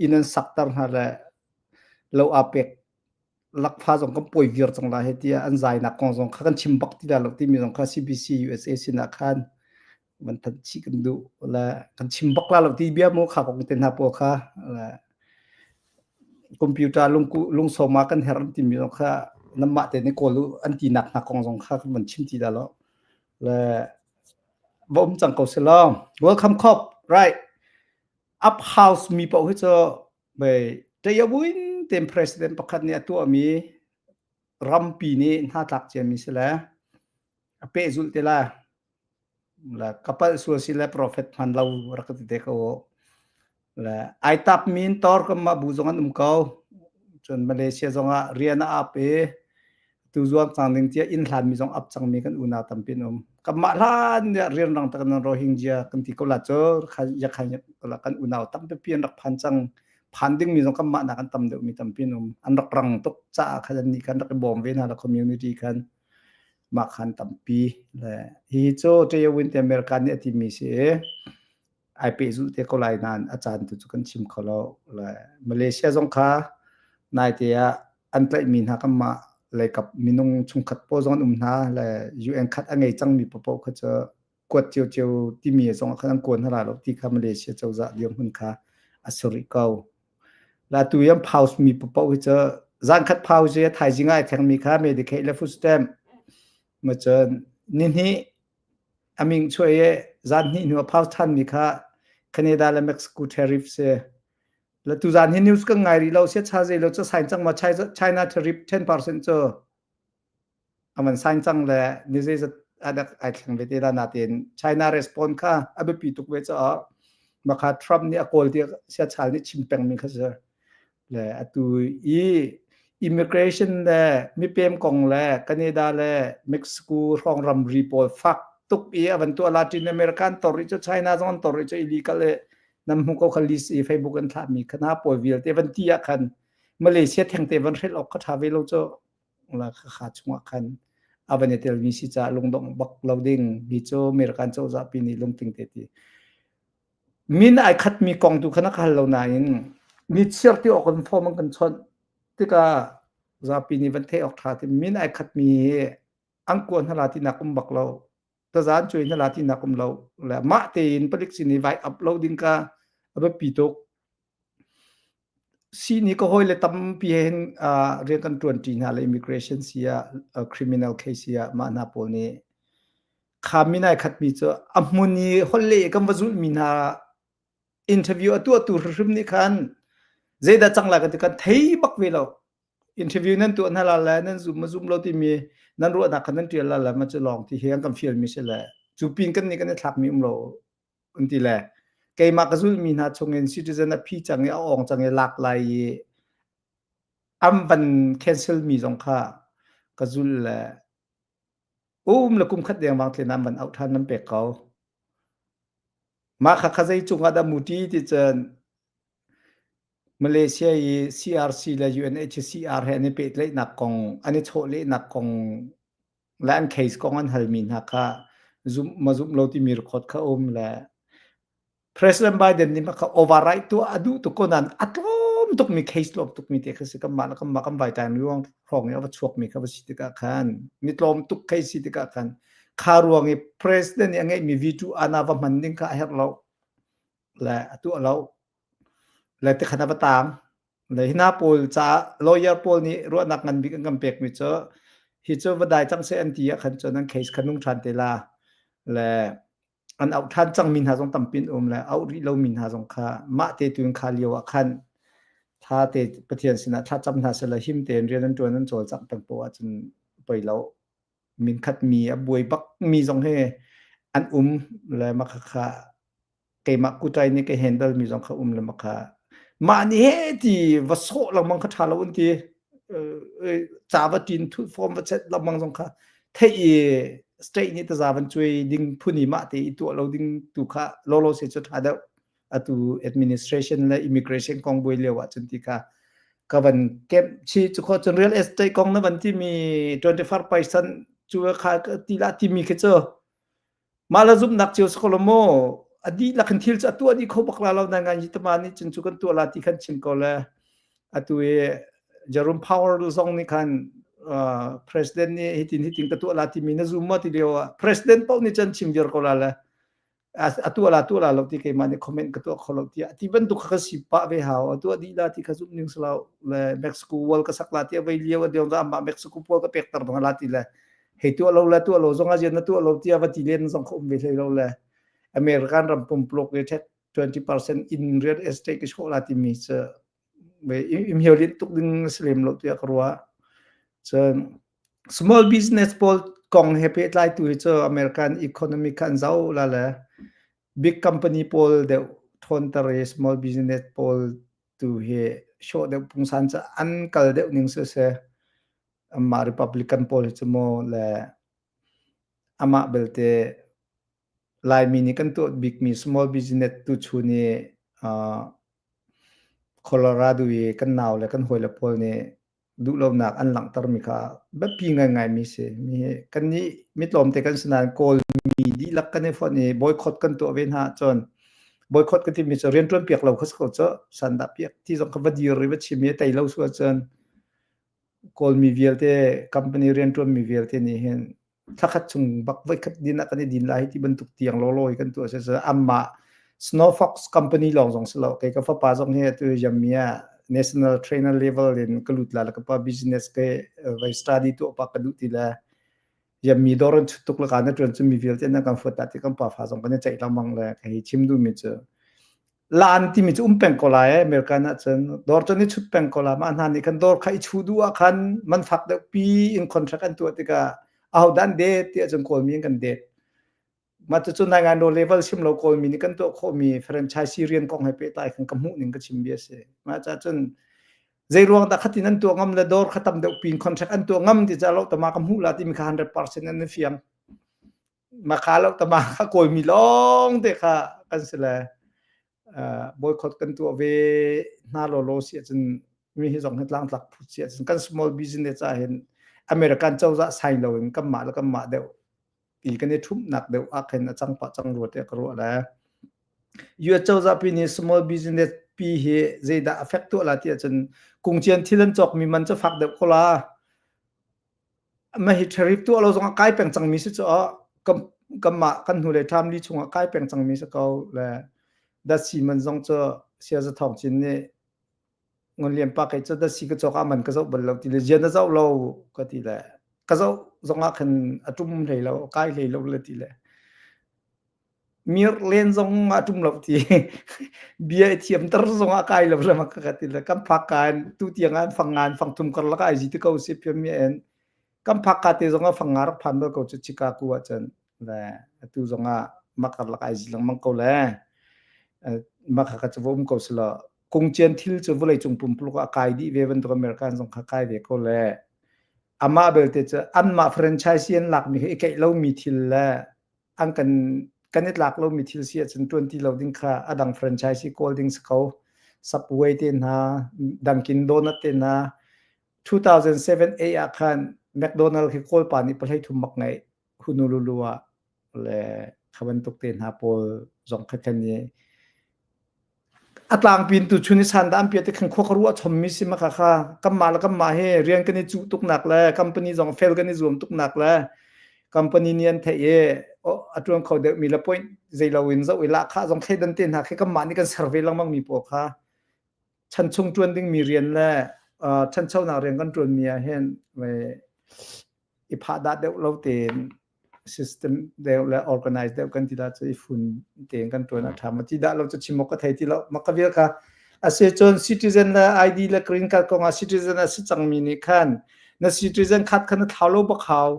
[SPEAKER 3] inn an sakter hna le lo a pek lakfa zong kan pawi viar cang lai he tiah an zainak kong zong kha kan chim bak ti la lo timi zong kha CBC USA sinah khan van thanh chih kan duh le kan chim bak la lo ti bia mu kha kong te hna pawl kha le computer lungku lungsawma kan her timi zong kha namah te nih kawl an ti nak hna kong zong kha kan van chim ti la lo le va um cang ko selaw welcome cop right up house mi paoh hi cu Bei ṭayabuin tein president pakhat nih a tuahmi rampi nih hnatlak ciami si le a pehzulh te la. La ka palh sual si le prophet hman lo rak ka ti te ko. Le ai tap min tor kan mah bu zong an um ko. Cun Malaysia zong ah rian a ap i tu zuam cang ding tiah inn hlanmi zong ap cangmi kan unau tampi an um. Kanmah hlan nih rianrang tak in Rohingya kan ti ko la cu yakhan kan unau tampi an rak phan cang. Phan dingmi zong kanmah nak an tam deuhmi tampi an um. An rak rang tuk caah khan annih khan rak i bawm ve hna la community khan mah khan tampi le hi cu Tayawin te America nih a timi si i ai pehzulh te ko lai nain a caan tu cu kan chim kho lo. Le Malaysia zong kha naite ah an tlaihmi hna kanmah leikap minung chungkhat pawl zong an um hna le UN khat a ngei cangmi paohpaoh kha cu kuat ciocio timi zong khan an kuan hna lo ti kha Malaysia cozah dirhmun kha a si rih ko. La tu yam phaus mi paohpaoh hi cu zan khat phau je thaizing ai thengmi kha Medicaid le food stamp ma cun ni hnih aming chuai e zan hnih hnu a phau than mi kha Canada le Mexico tariff si la tu zan hi news kan ngai rih lo sia cha zei lo cha sign cang ma China tariff 10% cu aman sign cang le ni zei zat adak ai thleng ve te la na ten China response kha a biapi tuk ve cha makha Trump nih a kawl ti sia chal nih chim peng mi kha si Le atu i immigration le mipem kong le Canada le Mexico hrawng ramri pawl fak tuk i a van tuah Latin America an tor i cu China zong an tor i cu illegal le nan hmu ko kha list i Facebook an thlahmi kha na pawl vialte van ti ah khan Malaysia thengte van hrelh awk kha ṭha ve lo cu la kha kha chungah khan a van i telmi si caah lungdongh bak lo ding hi cu American cozah pi nih lungtling te ti Min ai khatmi kong tu kha na ka hal lo nain mi chiar ti awk in form an kan chawnh tikah zapi nih van theih awk ṭha ti min ai khatmi hi an kua hna la tinak um bak lo. Tazan cuai na la ti nak um lo le mah tein palik sin i vai up lo ding ka a biapi tuk. Sihni ka hawile tampi he hin rian kan ṭuanṭi hna le immigration si ah criminal case si ah mah hna pawl nih kha min ai khatmi cu a hmun i holh leh kan va zulhmi hna interview a tuahtu hrimhrim nih khan zeidah cang lai kan ti kan thei bak ve lo. Interview nan tuah hna la le nan zum ma zum lo timi nan ruahnak kha nan ṭial la le ma cu lawng ti hi an kan fialmi si le cu pin kan nih kan i thlakmi um lo an ti le keimah ka zulhmi hna chungin citizen a phi cang i a awng cang i lak lai i an van cancel mi zong kha ka zul le um le kum khat dengmang tlen an van auh ṭhan nan pek ko. Mah kha kha zei cungah dah muti ti cun Malaysia i CRC le UNHCR he an i pehtlaihnak kong an i chawhlehnak kong le an case kong an halmi hna kha zumh ma zumh lo timi record kha um le President Biden nih kha override tuah a duh tuk ko nain a tlawm tukmi case tlawm tukmi te kha si kanmah le kanmah kan vai time ruang hrawng i a va chuakmi kha va si tikah khan mi tlawm tuk case si tikah khan kha ruang i president nih a ngeihmi veto ana va hman ding kha a herh lo le a tuah lo le tikhan a va tang Le hi hna pawl caah lawyer pawl nih ruahnak ngan bik an kan pekmi cu hi cu va dai cang seh an ti ah khan cun an case kha nung ṭhan te la. Le an auh ṭhan cangmi hna zong tampi an um le auh rih lomi hna zong kha mah te tu in kha lio ah khan tha te Pathian sinah thlacam hna seh law him tein rian an ṭuan an cawlcangh peng poah ahcun poi lo. Minkhat mi a buai bak mi zong hi an um le mah khakha keimah kutai nih ka handle mi zong kha um le makha mah nih he ti va sawh lengmang kha ṭha lo an ti ca va tin thut form va chet lengmang zong kha theih i state nih taza van cuai ding phun i mah te i tuah lo ding tu kha lolo se cu ṭha deuh atu administration le immigration kong buai lio ah cun ti kha ka van kemh chi cu kho cun real estate kong na van ti mi 25% cu kha ti la ti mi khi cu Mah le zumhnak cio si ko lo maw? A dihlak in thil cu a tuah dih kho bak la lo na ngai hi tama nih cun cu kan tuah la ti khan chim ko le atu i Jerome Powell zong nih khan uh, president nih hitin hitin ka tuah la timi na zum maw ti lio ah president paoh nih cun chim viar ko la le a tuah la tuah la lo ti keimah nih comment ka tuah kho lo tiah ti bantuk kha ka si pah ve hau a tuah dih la ti kha zumh ning silo le Mexico wall ka sak la ti a vei lio a diong amah Mexico pawl ka pek ter la ti le hei tuah lo le tuah lo zong ah zian na tuah lo tiah va ti len zong kha um ve hlei lo le American ram pumpluk i 20% in real estate ka show la timi cu im hiau lin tuk ding si lem lo tiah ka ruah. Cun small business pawl kong he pehtlai tu hi cu American economy kha an zoh la le big company pawl deuh ṭhawnter i small business pawl tu hi show deuh pungsan cu an kal deuh ning si se Amah Republican pawl hi cu maw le amah belte Laimi nih kan tuah bikmi small business tuchun i uh, Colorado i kan nau le kan hawile pawl nih duhlonak an langhtermi kha biapi ngaingaimi si. Mi kannih mitlawmte kan si nain Kawlmi dihlak kan i fonh i boycott kan tuah ve hna ahcun boycott ka timi cu rianṭuan piak lo kha si ko cu sandah piak ti zong kha va dir i va chim i a tei lo su ahcun Kawlmi vialte company rianṭuanmi vialte nih hin thlakhat chung bak voikhat din ah kan i din lai ti bantuk tiang lawlaw hi kan tuah si amah Snow Fox company lawng zong si lo kei ka fapa zong hi atu Jamia national trainer level in ka lut la ka pa business ke vai study tuah pa ka duh ti le Jammi dawr an chut tuk le ka na ṭuan cu mi vialte na kan fuat ta ti kan pa fa zong kan i ceih lengmang le ka hi chim duh mi cu Laan timi cu um peng ko lai eh American ahcun dawr cu an i chut peng ko lai mah hna nih khan dawr kha i chuh duh ah khan man fak deuh pi in contract an tuah tikah ahodah an det ti ahcun Kawlmi an kan det. Mah cucu naingan level sim lo Kawlmi nih kan tuah khawhmi franchise rian kong he pehtlai khan ka hmuh ning ka chim bia si. Mah caah cun zei ruang dah khatin an tuah ngam le dawr kha tam deuh pin contract an tuah ngam ti ca lo tama ka hmuh la timi kha 100% an i fiang. Makha lo tama kha kawlmi lawng te kha kan si le boycott kan tuah ve hna lawlaw si ahcun mi hi zong hi tlangtlak phut si ahcun kan small business ah hin American cozah sign loin kanmah le kanmah deuh i kan i ṭhumhnak deuh ah khin a cang pah cang rua tiah ka ruah le US cozah pi nih small business pi hi zeidah affect tuah la ti ahcun kungcian thil an cawkmi man cu fak deuh ko la Mah hi tariff tuah lo zongah kai peng cangmi si cu. Kanmah kan hnulei ṭham li chungah kai peng cangmi si ko le datsi man zong cu Siaza Thawng Cin nih Ngun Lian pa kei cu datsi ka cawk ah man ka zoh bal lo ti le zian na zoh lo ka ti le ka zoh zongah khan a ṭum hlei lo kai hlei lo le ti le Mir len zong a ṭum lo ti bia i thiamter zong ah kai lo le ka ka ti le kan phak ka in tu tiang ah fang ngan fang thum karlak ah ai zi ti ko si pian mi en kan phak ka te zong ah fang nga rak phan bal ko cu Chicago ah cun le atu zong ah makar lak ai zi lengmang ko le makha ka cu va um ko silo kungcian thil cu vawlei cung pumpuluk ah kai dih ve bantuk American zong kha kai ve ko le amah belte cu anmah franchise an lakmi hi i keih lomi thil le an kan kan i tlak lomi thil si ahcun ṭuan ti lo ding kha a dang franchise kawl ding si ko. Subway te hna, Dunkin Donut te hna, 2007 A ah khan McDonald khi Kawl pa nih pahlei thum bak ngeih Honolulu ah le kha bantuk te hna pawl zong kha kan i A tlangpi in tuchun i sandah an piah tik khan khua ka ruah chommi si ma kha kha kanmah le kanmah hi rian kan i cuh tuknak le company zong fel kan i zuam tuknak le company nih an theih i a ṭuan kho deuhmi le point zeilo in zoh i lahkhah zong thleidan te hna khi kanmah nih kan ser ve lengmang mi pawl kha chan chung ṭuan dingmi rian le ṭhanchonak rian kan ṭuanmi ah hin i phahdah deuh lo tein system deuh le organize deuh kan ti la cu i fun tein kan tuan a tha ma ti dah lo cu chim awk ka thei ti lo ma ka vial kha ase cun citizen le ID le green card kong ah citizen a si cangmi nih khan na citizen khat kha na thlau lo bak hau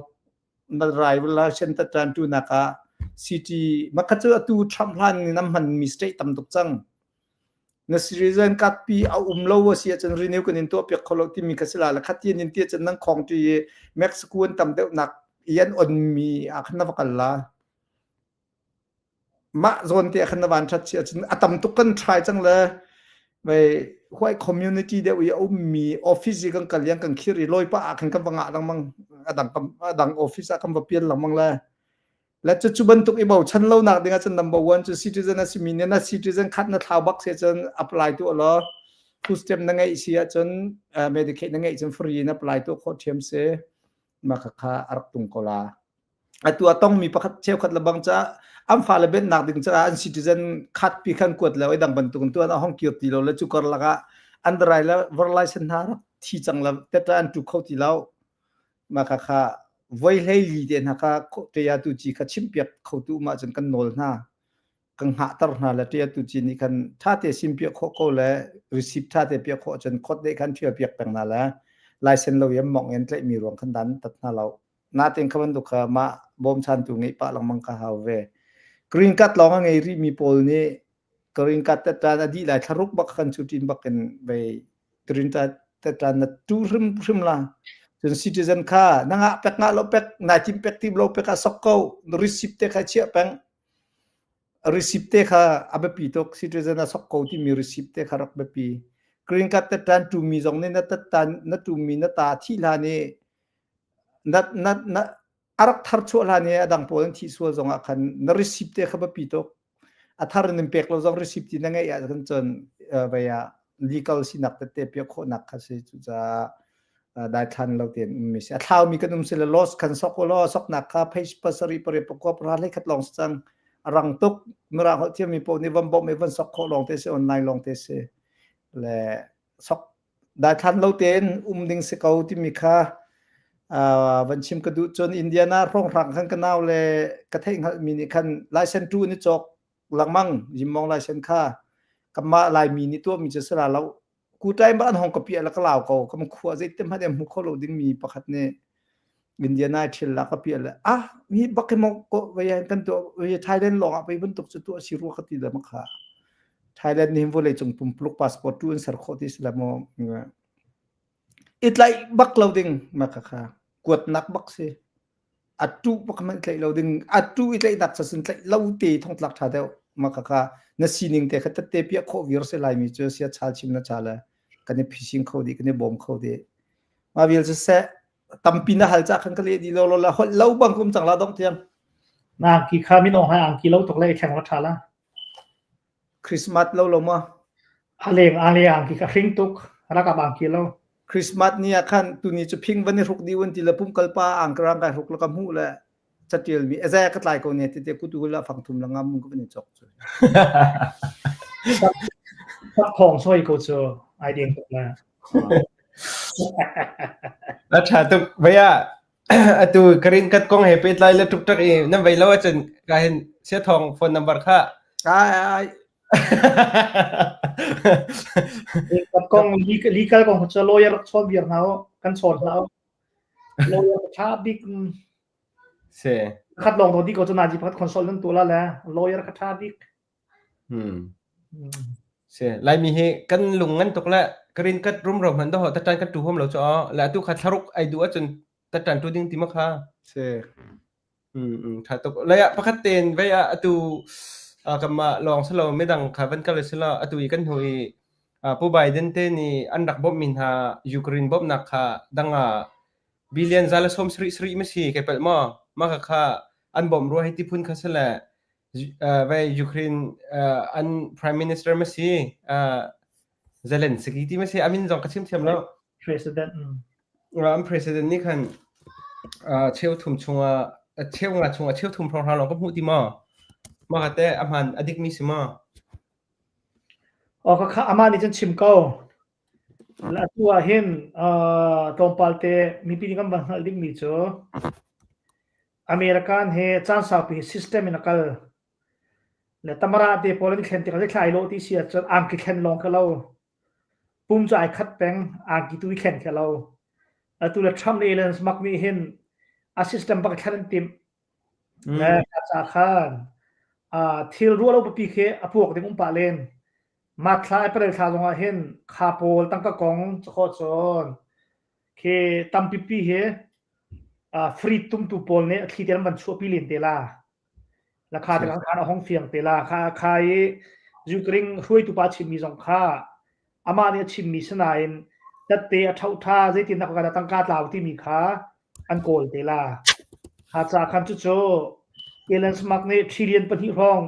[SPEAKER 3] na driver license ta tan tu nak ah city ma kha cu atu Trump hlan ni nam hman mi state tam tuk cang Na citizen card pi a um lo a si ahcun renew kan in tuahpiak kho lo timi kha si la le khatian in ti ahcun nan khong ṭi i Mexico an tam deuhnak i an onmi ah khan na va kal la. Mah zawn te ah khan na van ṭhat si ahcun a tam tuk kan try cang le vei white community deuh i a ummi office i kan kal i an kan khir i lawipa ah khan kan va ngah lengmang a dang a dang office ah kan va pial lengmang le Le cucu bantuk i bochan lonak ding ahcun number one cu citizen a simi nih na citizen khat na thlau bak si ahcun apply tuah law food stamp na ngeih si ahcun uh, Medicaid na ngeih cun free in apply tuah khawh ṭhiam si. Mah kha a rak tung ko la. Atu a tongmi pakhat cheukhat le bang ca an fale benhnak ding caah an citizen khat pi khan kuat lo i dang bantuk in tuan a hong kir ti lo le cu karlak ah an rai le vor license hna rak thi cang le teta an tu kho ti lo. Mah khakha voi 14 te hna kha ṭaya tu ci kha chimpiak khotu um ahcun kan nawl hna. Kan hngahter hna le ṭaya tu ci nih khan ṭhate simpiak khawh ko le receipt ṭhate piak khawh ahcun khawt deh khan ṭhial piak peng hna le license lo i an mawngh in tlaihmi ruang khan dan tat hna lo. Natin kha bantuk kha mah bawmchantu ngeih pah lengmang ka hau ve. Green card lawng a ngei rihmi pawl nih green card tat a dih lai thlaruk bak khan cu ṭin bak in vei green card tat na tu hrim hrim la cun citizen kha na ngah pek ngah lo pek nai tim pek tim lo pek a sok ko receipt te kha chiah peng receipt te kha a biapi tuk citizen a sok ko timi receipt te kha rak biapi green card te tan tu mi zong nih na tan na tu mi na ta thi hlan i na na na a rak thar chuah hlan i a dang pawl an thih sual zong ah khan na receipt te kha biapi tuk a thar in pek lo zong receipt ti na ngeih ah khan cun vei ah legal sinak tete piak khawhnak kha si cucaah daithlan lo tein ummi si a thlaumi kan um si le loss khan sok law soknak kha page pasarih pariat pakua pahra hlei khat lawng si cang a rang tuk mirang holh thiammi paoh nih van bawmh i van sok khawh lawng te si online lawng te si le sok daithlan lo tein um ding si ko timi kha van chim ka duh cun Indiana hrawnghrang khan ka nau le ka theih hngalhmi nih khan license tu in i cawk lengmang jimmong license kha kanmah Laimi nih tuahmi cu si la lo kutai ma an hong ka piah le ka lau ko kam khua zeitin hmanh em hmu kho lo dingmi pakhat nih Indiana thil la ka piah le ah mi bak mo ko vei kan tuah vei Thailand lawng ah vei bantuk cu tuah si rua ka ti le ma kha Thailand nih vawlei cung pumpuluk passport tu an ser khawh ti si la maw i tlaih bak lo ding ma kha kha kuatnak bak si a tu bak man tlaih lo ding a tu i tlaihnak cha sin tlaih lo te thongtlak tha deuh ma kha kha na sining te kha tette piah khawh vir se lai mi cu sia chal chim na cha le kan i phising kho di kan i bawm kho di ma vial cu seh tampi na hal ca khan ka le di lo lo la holh lo bang kum cang la dong tiang
[SPEAKER 2] na angki kha min ong hai angki lo tuk le thleng la tha la
[SPEAKER 3] Christmas lo lo ma
[SPEAKER 2] a leng a le angki ka hring tuk rakap angki lo
[SPEAKER 3] Christmas ni ah khan tuni cu phing van i hruk di un ti le pum kalpa angkarang kai hruk la ka hmuh le. catial mi azai ka tlai ko ne te te kutu la fang thum la ngam mun ko ni chok chu.
[SPEAKER 2] Thong soi ko chu ai ding tuk la.
[SPEAKER 1] La tha tuk vaya atu karin kat kong he pe tlai le tuk tak i nan vei lo ahcun ka hin sia thong phone number kha
[SPEAKER 3] ai ai
[SPEAKER 2] Kat kong legal kong cu lawyer chawn biar hna kan chawn hna lawyer tha bik
[SPEAKER 1] se
[SPEAKER 2] khat lawng do di ko chu naji pakhat consult nan tu la le lawyer kha tha bik
[SPEAKER 1] hmm se laimi hi kan lung ngan tuk le karin kat rum ro man do ho tatan kan tu hom lo cho la tu kha thlaruk ai du achun tatan tu ding ti ma kha
[SPEAKER 3] se
[SPEAKER 1] Ṭha tuk. Lei ah pakhat tein vei ah atu kanmah lawng si lo midang kha van kal sila atu i kan hnu i Pu Biden te nih an rak bawmhmi hna Ukraine bawmhnak kha dang ah billion 170 sarih ma si kai palh maw? Mah kha kha an bawmh rua hei ti phun kha si le vei Ukraine an prime minister ma si Zelensky ti ma si a min zong ka chim thiam lo.
[SPEAKER 2] President.
[SPEAKER 1] An president nih khan cheu thum chungah cheu nga chungah cheu thum hrawng lawng ka hmuh ti maw? Mah ka teh a hmaan a dikmi si maw?
[SPEAKER 2] Oh ka kha amah nih cun chim ko. Atu ah hin tlawmpal te mipi nih kan van hngalh dingmi cu American he caan saupi system in a kal. Le tamara te pawl an thlen tikah zeithla ai lawh ti si ahcun angki thlen lawng kha lo. Pum cu ai khat peng, angki tu i thlen kha lo. Atu le Trump le Elon Musk nih hin a system bak thlen an timh. Le ka ca khan thil ruah lo pipi khi a puak ding um pah len. Mah thla April thla zong ah hin kha pawl tangka kong cakhawh cun khi tampipi hi free tumtu pawl nih a thli te an van chuahpi len te la. La kha te khan a hong fiang te la. Kha kha i Ukraine hruaitu pa chimmi zong kha amah nih a chimmi sinain tatte a ṭhoh ṭha zeitin ka tangka tlau timi kha an kawl te la. Kha ca khan cucu Elon Musk nih trillion pahnih hrawng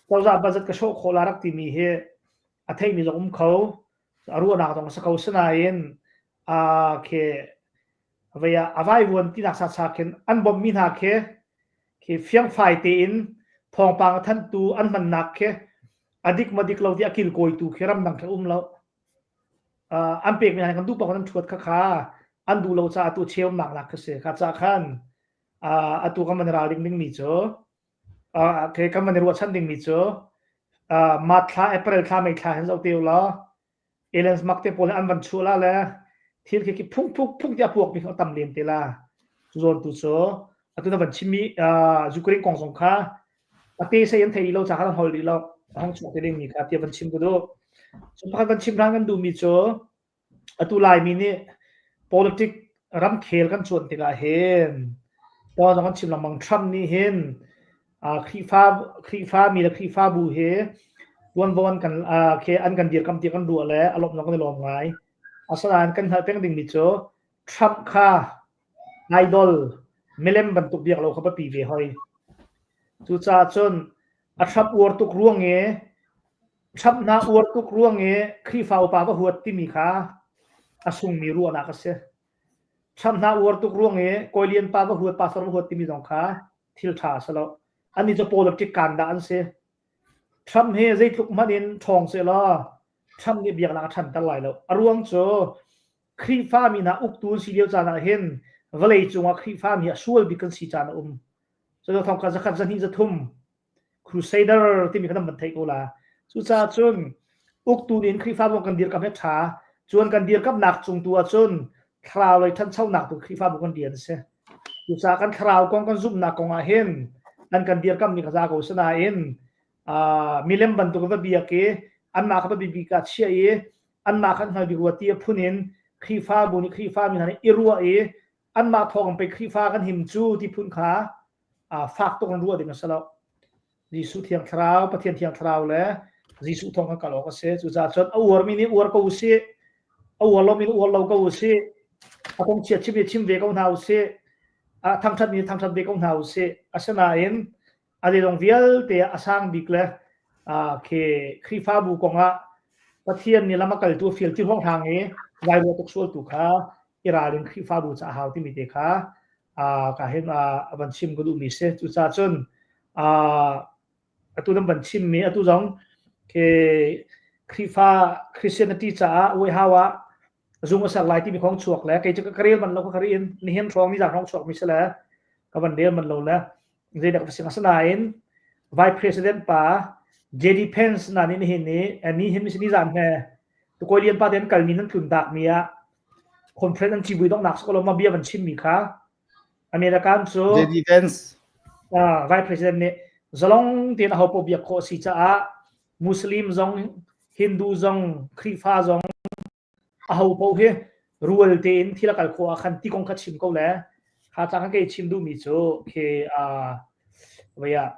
[SPEAKER 2] cozah budget ka sawh khawh la rak timi hi a theimi zong um kho a ruahnak zong a si ko sinain a khi vei ah a vaivuan tinak sa sa khin an bawmhmi hna khi khi fiangfai tein thawngpang a thanhtu an hmannak khi a dik ma dik lo ti a kilkawitu khi ramdang khi um lo. An pekmi hna kan duh paoh an ṭhuat kha kha an duh lo caah atu cheumnak nak khi si. Kha ca khan atu kan van ralring dingmi cu kan van i ruahchan dingmi cu March thla, April thla, May thla hin zoh te u law Elon Musk te pawl an van chuah la le thil khi khi phung phung phung tiah puak mi kha tam len te la. Cu zawn tu cu atu na van chimmi Ukraine kong zong kha a te sei an thei lo ca kha an hol rih lo a hong chuak te dingmi kha tiah van chim ka duh. Cu pakhat van chim hlan kan duhmi cu atu Laimi nih politic ramkhel kan cuan tikah hin pawl zong kan chim lengmang Trump nih hin Khrihfa Khrihfami le Khrihfabu hi tuanvo an kan khi an kan dirkamh ti kan ruah le a lawmh zong kan i lawm ngai. Asinain kan hngalh peng dingmi cu Trump kha idol milem bantuk biak lo kha biapi ve hoi. Cucaah cun a Trump uar tuk ruang i Trump hna uar tuk ruang i Khrihfa upa va huat timi kha a sungmi ruahnak a si. Trump hna uar tuk ruang i Kawi Lian pa va huat, pastor va huat timi zong kha thil ṭha a si lo. Annih cu politic kaan dah an si. Trump hi zeitluk hmanh in ṭhawng sehlaw Trump nih biaknak a ṭhanter lai lo. A ruang cu Khrihfami hna uktu an si lio caan ah hin vawlei cungah Khrihfami a sual bik kan si caan a um. Cu thong kha zakhat zahnih zathum Crusader timi kha nan van theih ko la. Cucaah cun uktu nih Khrihfabu kan dirkamh hi ṭha. Cun kan dirkamhnak cung tu ahcun thlarau lei ṭhanchonak tu Khrihfabu kan rian a si. Cucaah kan thlarau kong kan zumhnak kong ah hin an kan dirkamhmi kha za ko si nain milem bantuk va biak i anmah kha va bibik ah chiah i anmah kha hngal bik rua ti a phun in Khrihfabu nih Khrihfami hna nih i ruah i anmah thawng pei Khrihfa kan him cu ti phun kha fak tuk in ruah ding a si lo. Jesuh Thiang Thlarau, Pathian Thiang Thlarau le Jesuh thawng kan kal awk a si. Cucaah cun a uarmi nih uar ko usih, a uar lomi nih uar lo ko usih, a kong chia chim chim ve ko hna usih, a thangṭhatmi nih thangṭhat ve ko hna usih. Asinain a zeizong vialte ah a sang bik le khi Khrihfabu kongah Pathian nih lam a kaltu a fial ti hrawnghrang i vai ruah tuk sual tu kha i ralrin Khrihfabu ca a hau timi te kha. Ka hin a van chim ka duhmi si. Cucaah cun atu nan van chimmi atu zong ke Khrihfa Christianity caah White ah zung a ser lai timi khong chuak le kei cu ka rel man lo ka ri in nihin hrawng ni zang hrawng chuak mi si le ka van rel man lo le zeidak va sing asinain Vice President pa JD Pence na ni nihin ni ni hin mi ni zan he tukoi lian pa ten kalmi nan tlun dak mi ah conference an civui donghnak sokolo ma bia van chim mi kha American cu
[SPEAKER 3] JD Vance
[SPEAKER 2] Vice President nih zalong tein aho paoh biak khawh si caah Muslim zong Hindu zong Khrihfa zong aho paoh hi rual tein thil a kal khawh ah khan ti kong kha chim ko le kha cang kei chim duhmi cu khi vei ah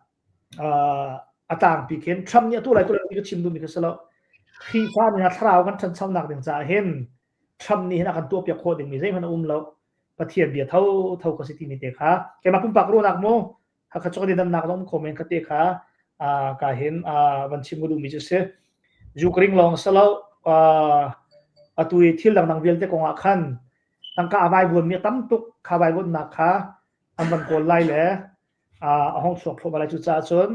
[SPEAKER 2] a tlangpi khin Trump nih atu lai tu lai ka chim duhmi kha si lo Khrihfa nih thlarau kan ṭhanchonak ding caah hin Trump nih hin a kan tuahpiak khawh dingmi zeihmanh a um lo Pathian bia tho tho ka si timi te kha keimah pumpak ruahnak mu Hakha cu kan i dannak zong kho men kha te kha ka hin van chim ka duhmi cu si. Ukraine lawng si lo atu i thil dangdang vialte kong ah khan tangka a vaivuanmi a tam tuk kha vaivuannak kha an van kawl lai le a hong chuak thluahmah lai cucaah cun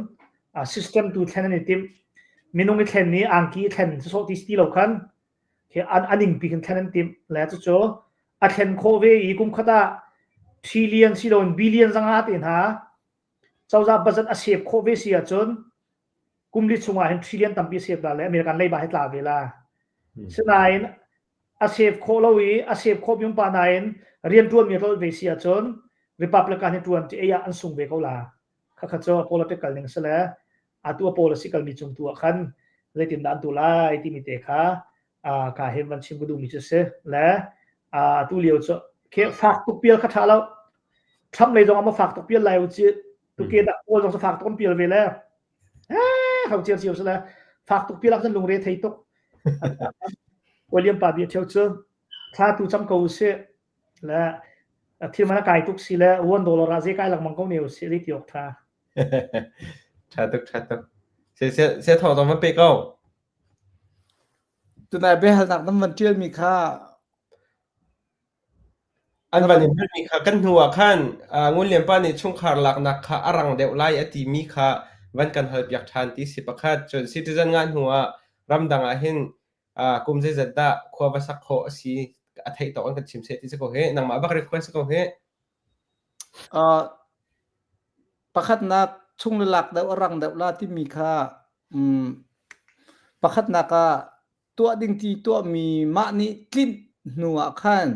[SPEAKER 2] system tu thlen an i timh minung i thlen i angki i thlen sawsawh ti ti lo khan khi an aningpi khin thlen an timh le cucu a thlen khawh ve i kum khat ah trillion siloin billion zanga te hna cozah budget a save khawh ve si ahcun kum li chungah hin trillion tampi save la le American leiba hi tla ve la. Sinain a save khawh lo i a save khawh mi pa nain rian tuan mi a tlolh ve si ahcun Republican hi tuan ti ei ah an sung ve ko la. Khakha cu political ning si le atu a policy kalmi cung tu ah khan zeitindah an tu lai timi te kha ka hin van chim ka duhmi cu si le atu lio cu khi fak tuk pial kha tha lo Trump lei zong ama fak tuk pial lai u ci tuke dak pawl zong fak tuk an pial ve le eh hau cio cio le fak tuk pial ak lungre thei tuk William pa bia theu cu thla tu cam ko si le thil man kai tuk si le $1 ah ze kai lengmang ko ne u si ri ti ok tha
[SPEAKER 1] Tha tuk tha tuk se se se thawng zong van pe ko
[SPEAKER 3] Tunai biahalnak nan van ṭialmi kha
[SPEAKER 1] An van in halmi kha kan hnu ah khan Ngun Lian pa nih chungkhar laknak kha a rang deuh lai a timi kha van kan halpiak ṭhan ti si pakhat. Cun citizen ngah hnu ah ramdang ah hin kum zeizat dah khua va sak khawh a si a theih tawk an kan chim seh ti si ko hih. Nangmah bak request si ko hih.
[SPEAKER 3] Pakhatnak chung le lak deuh a rang deuh la timi kha pakhatnak ah tuah ding ti tuahmi mah nih tlinh hnu ah khan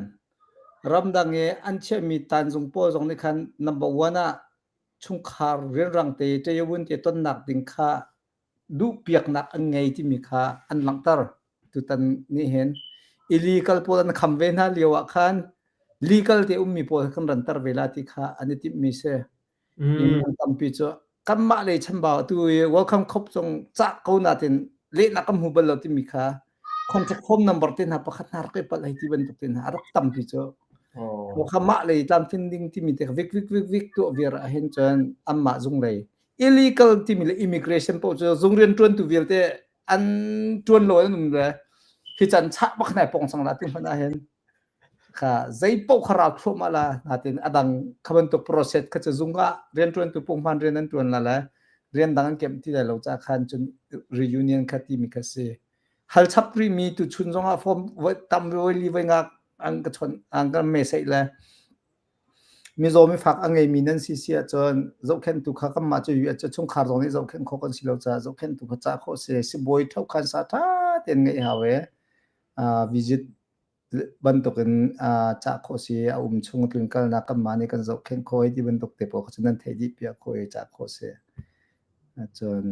[SPEAKER 3] ramdang i an chiahmi tanzung pawl zong nih khan number one ah chungkhar rianrang te ṭayawun te tonnak ding kha duhpiaknak an ngei timi kha an langhter. Tutan nih hin illegal pawl an kham ve hna lio ah khan legal te ummi pawl kan ranter ve la ti kha an i timhmi si. Mm. Tampi cu kanmah lei chambau atu i welcome khop zong cah ko natin lehnak kan hmu bal lo timi kha contract form number te hna pakhat hna rak i palh hei ti bantuk te hna a rak tampi cu oh. kha mah lei tlamtlin ding timi te vik vik vik vik tuah viar ah hin cun anmah zung lei illegal timi le immigration paoh cu zung rian ṭuantu vialte an ṭuan lo an um le hi can chah bak nai pong sang la ti hmanh ah hin kha zei paoh kha ral thluahmah la natin adang kha bantuk process kha cu zung ah rianṭuantu punghman rian an ṭuan la le rian dang an kemh ti lai lo ca khan cun reunion kha timi kha si hal chap rih mi tu chun zong ah form voi tam voi li voi ngak an ka chon an ka message le Mizaw mifak a ngeimi nan si si ahcun zohkhenhtu kha kanmah cu US cu chungkhar zong nih zohkhenh khawh kan si lo caah zohkhenhtu kha cah khawh si. Sibawi ṭhokhan sa ṭha tein ngeih hau i visit bantukin cah khawh si. A um chung tlunkalnak kanmah nih kan zohkhenh khawh i ti bantuk te pawl kha cu nan theih dih piak khawh i cah khawh si. Cun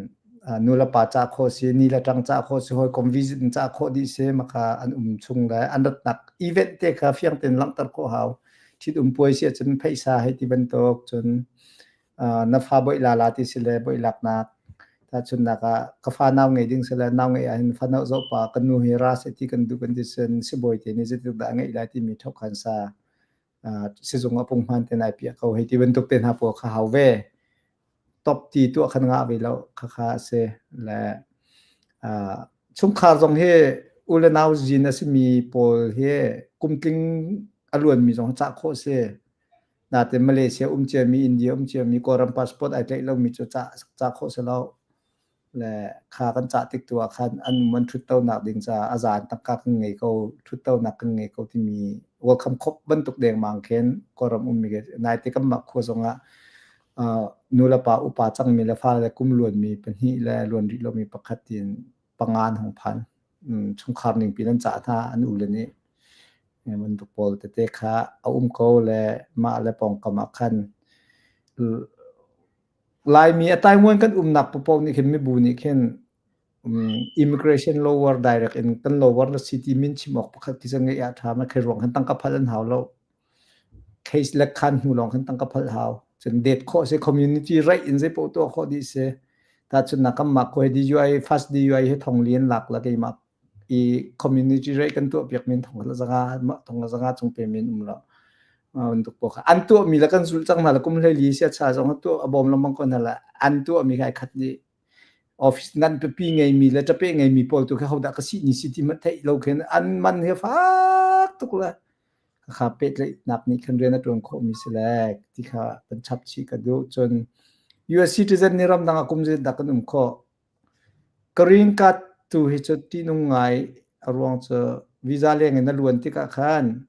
[SPEAKER 3] nulepa cah khawh si, ni le ṭang cah khawh si, hawikom visit in cah khawh dih si, maka an um chung le an ratnak event te kha fiang tein langhter khawh hau. Ṭhit-um puai si ahcun pheisa hei ti bantuk, cun na fa boih la la ti si le boih laknak. Tahchunhnak ah ka fa nau ngei ding si le nau ngeih ahhin fa nau zoh pa kan nu hi ra seh ti kan duh kan ti cun sibawi te nih zeitluk dah a ngeih lai timi ṭhokhan sa sizung ah punghman te nai piah ko hei ti bantuk te hna pawl kha hau ve. Top ti tuah khan ngah ve lo khakha a si. Le chungkhar zong hi u le nau zin a simi pawl hi kumtling a luanmi zong cah khawh si. Natin Malaysia um ciami, India um ciami, Kawlram passport ai tlaih lomi cu cah cah khawh si lo. Le kha kan cah tik tu ah khan an um an ṭhuttonak ding caah a zaan tangka kan ngei ko, ṭhuttonak kan ngei ko timi welcome khop bantuk dengmang khin Kawlram ummi naite kanmah khua zongah nu le pa upa cangmi le fale kum luanmi pahnih le luan rih lomi pakhat tiin panga an hung phan. Chungkhar ningpi an cah hna an ule nih bantuk pawl tete kha a um ko le mah le pawngkam ah khan Laimi a Taiwan kan umnak paohpaoh nih khin mibu nih khin immigration lower direct in kan lower na city min chim awk pakhat khi cu ngeih ah ṭha ma khi ruang khan tangka phalh an hau lo. Case le khan hnu lawng khan tangka phalh hau. Cun det khawh si community right in zei paoh tuah khawh dih si. Tahchunhnak kanmah ko hi DUI fast DUI hi thong li an lak la keimah i community rate kan tuah piak min thong la zanga mah thong la zanga chung pe min um lo bantuk po kha an tuah mi la kan zulh cang hna la kum hlei li sia cha zong tuah a bawm lengmang ko hna la an tuah mi kai khat ni office ngan pipi ngei mi le tape ngei mi pawl tu kha hodah ka si ni si ti ma theih lo khin an man he fak tuk la kha pehtlaihnak nih khan rian a ṭuan khawhmi si le ti kha kan chap chih ka duh. Cun US citizen nih ramdang ah kum zeizat dah kan um khawh? Green card tu hi cu ṭihnung ngai a ruang cu visa leng in a luan tikah khan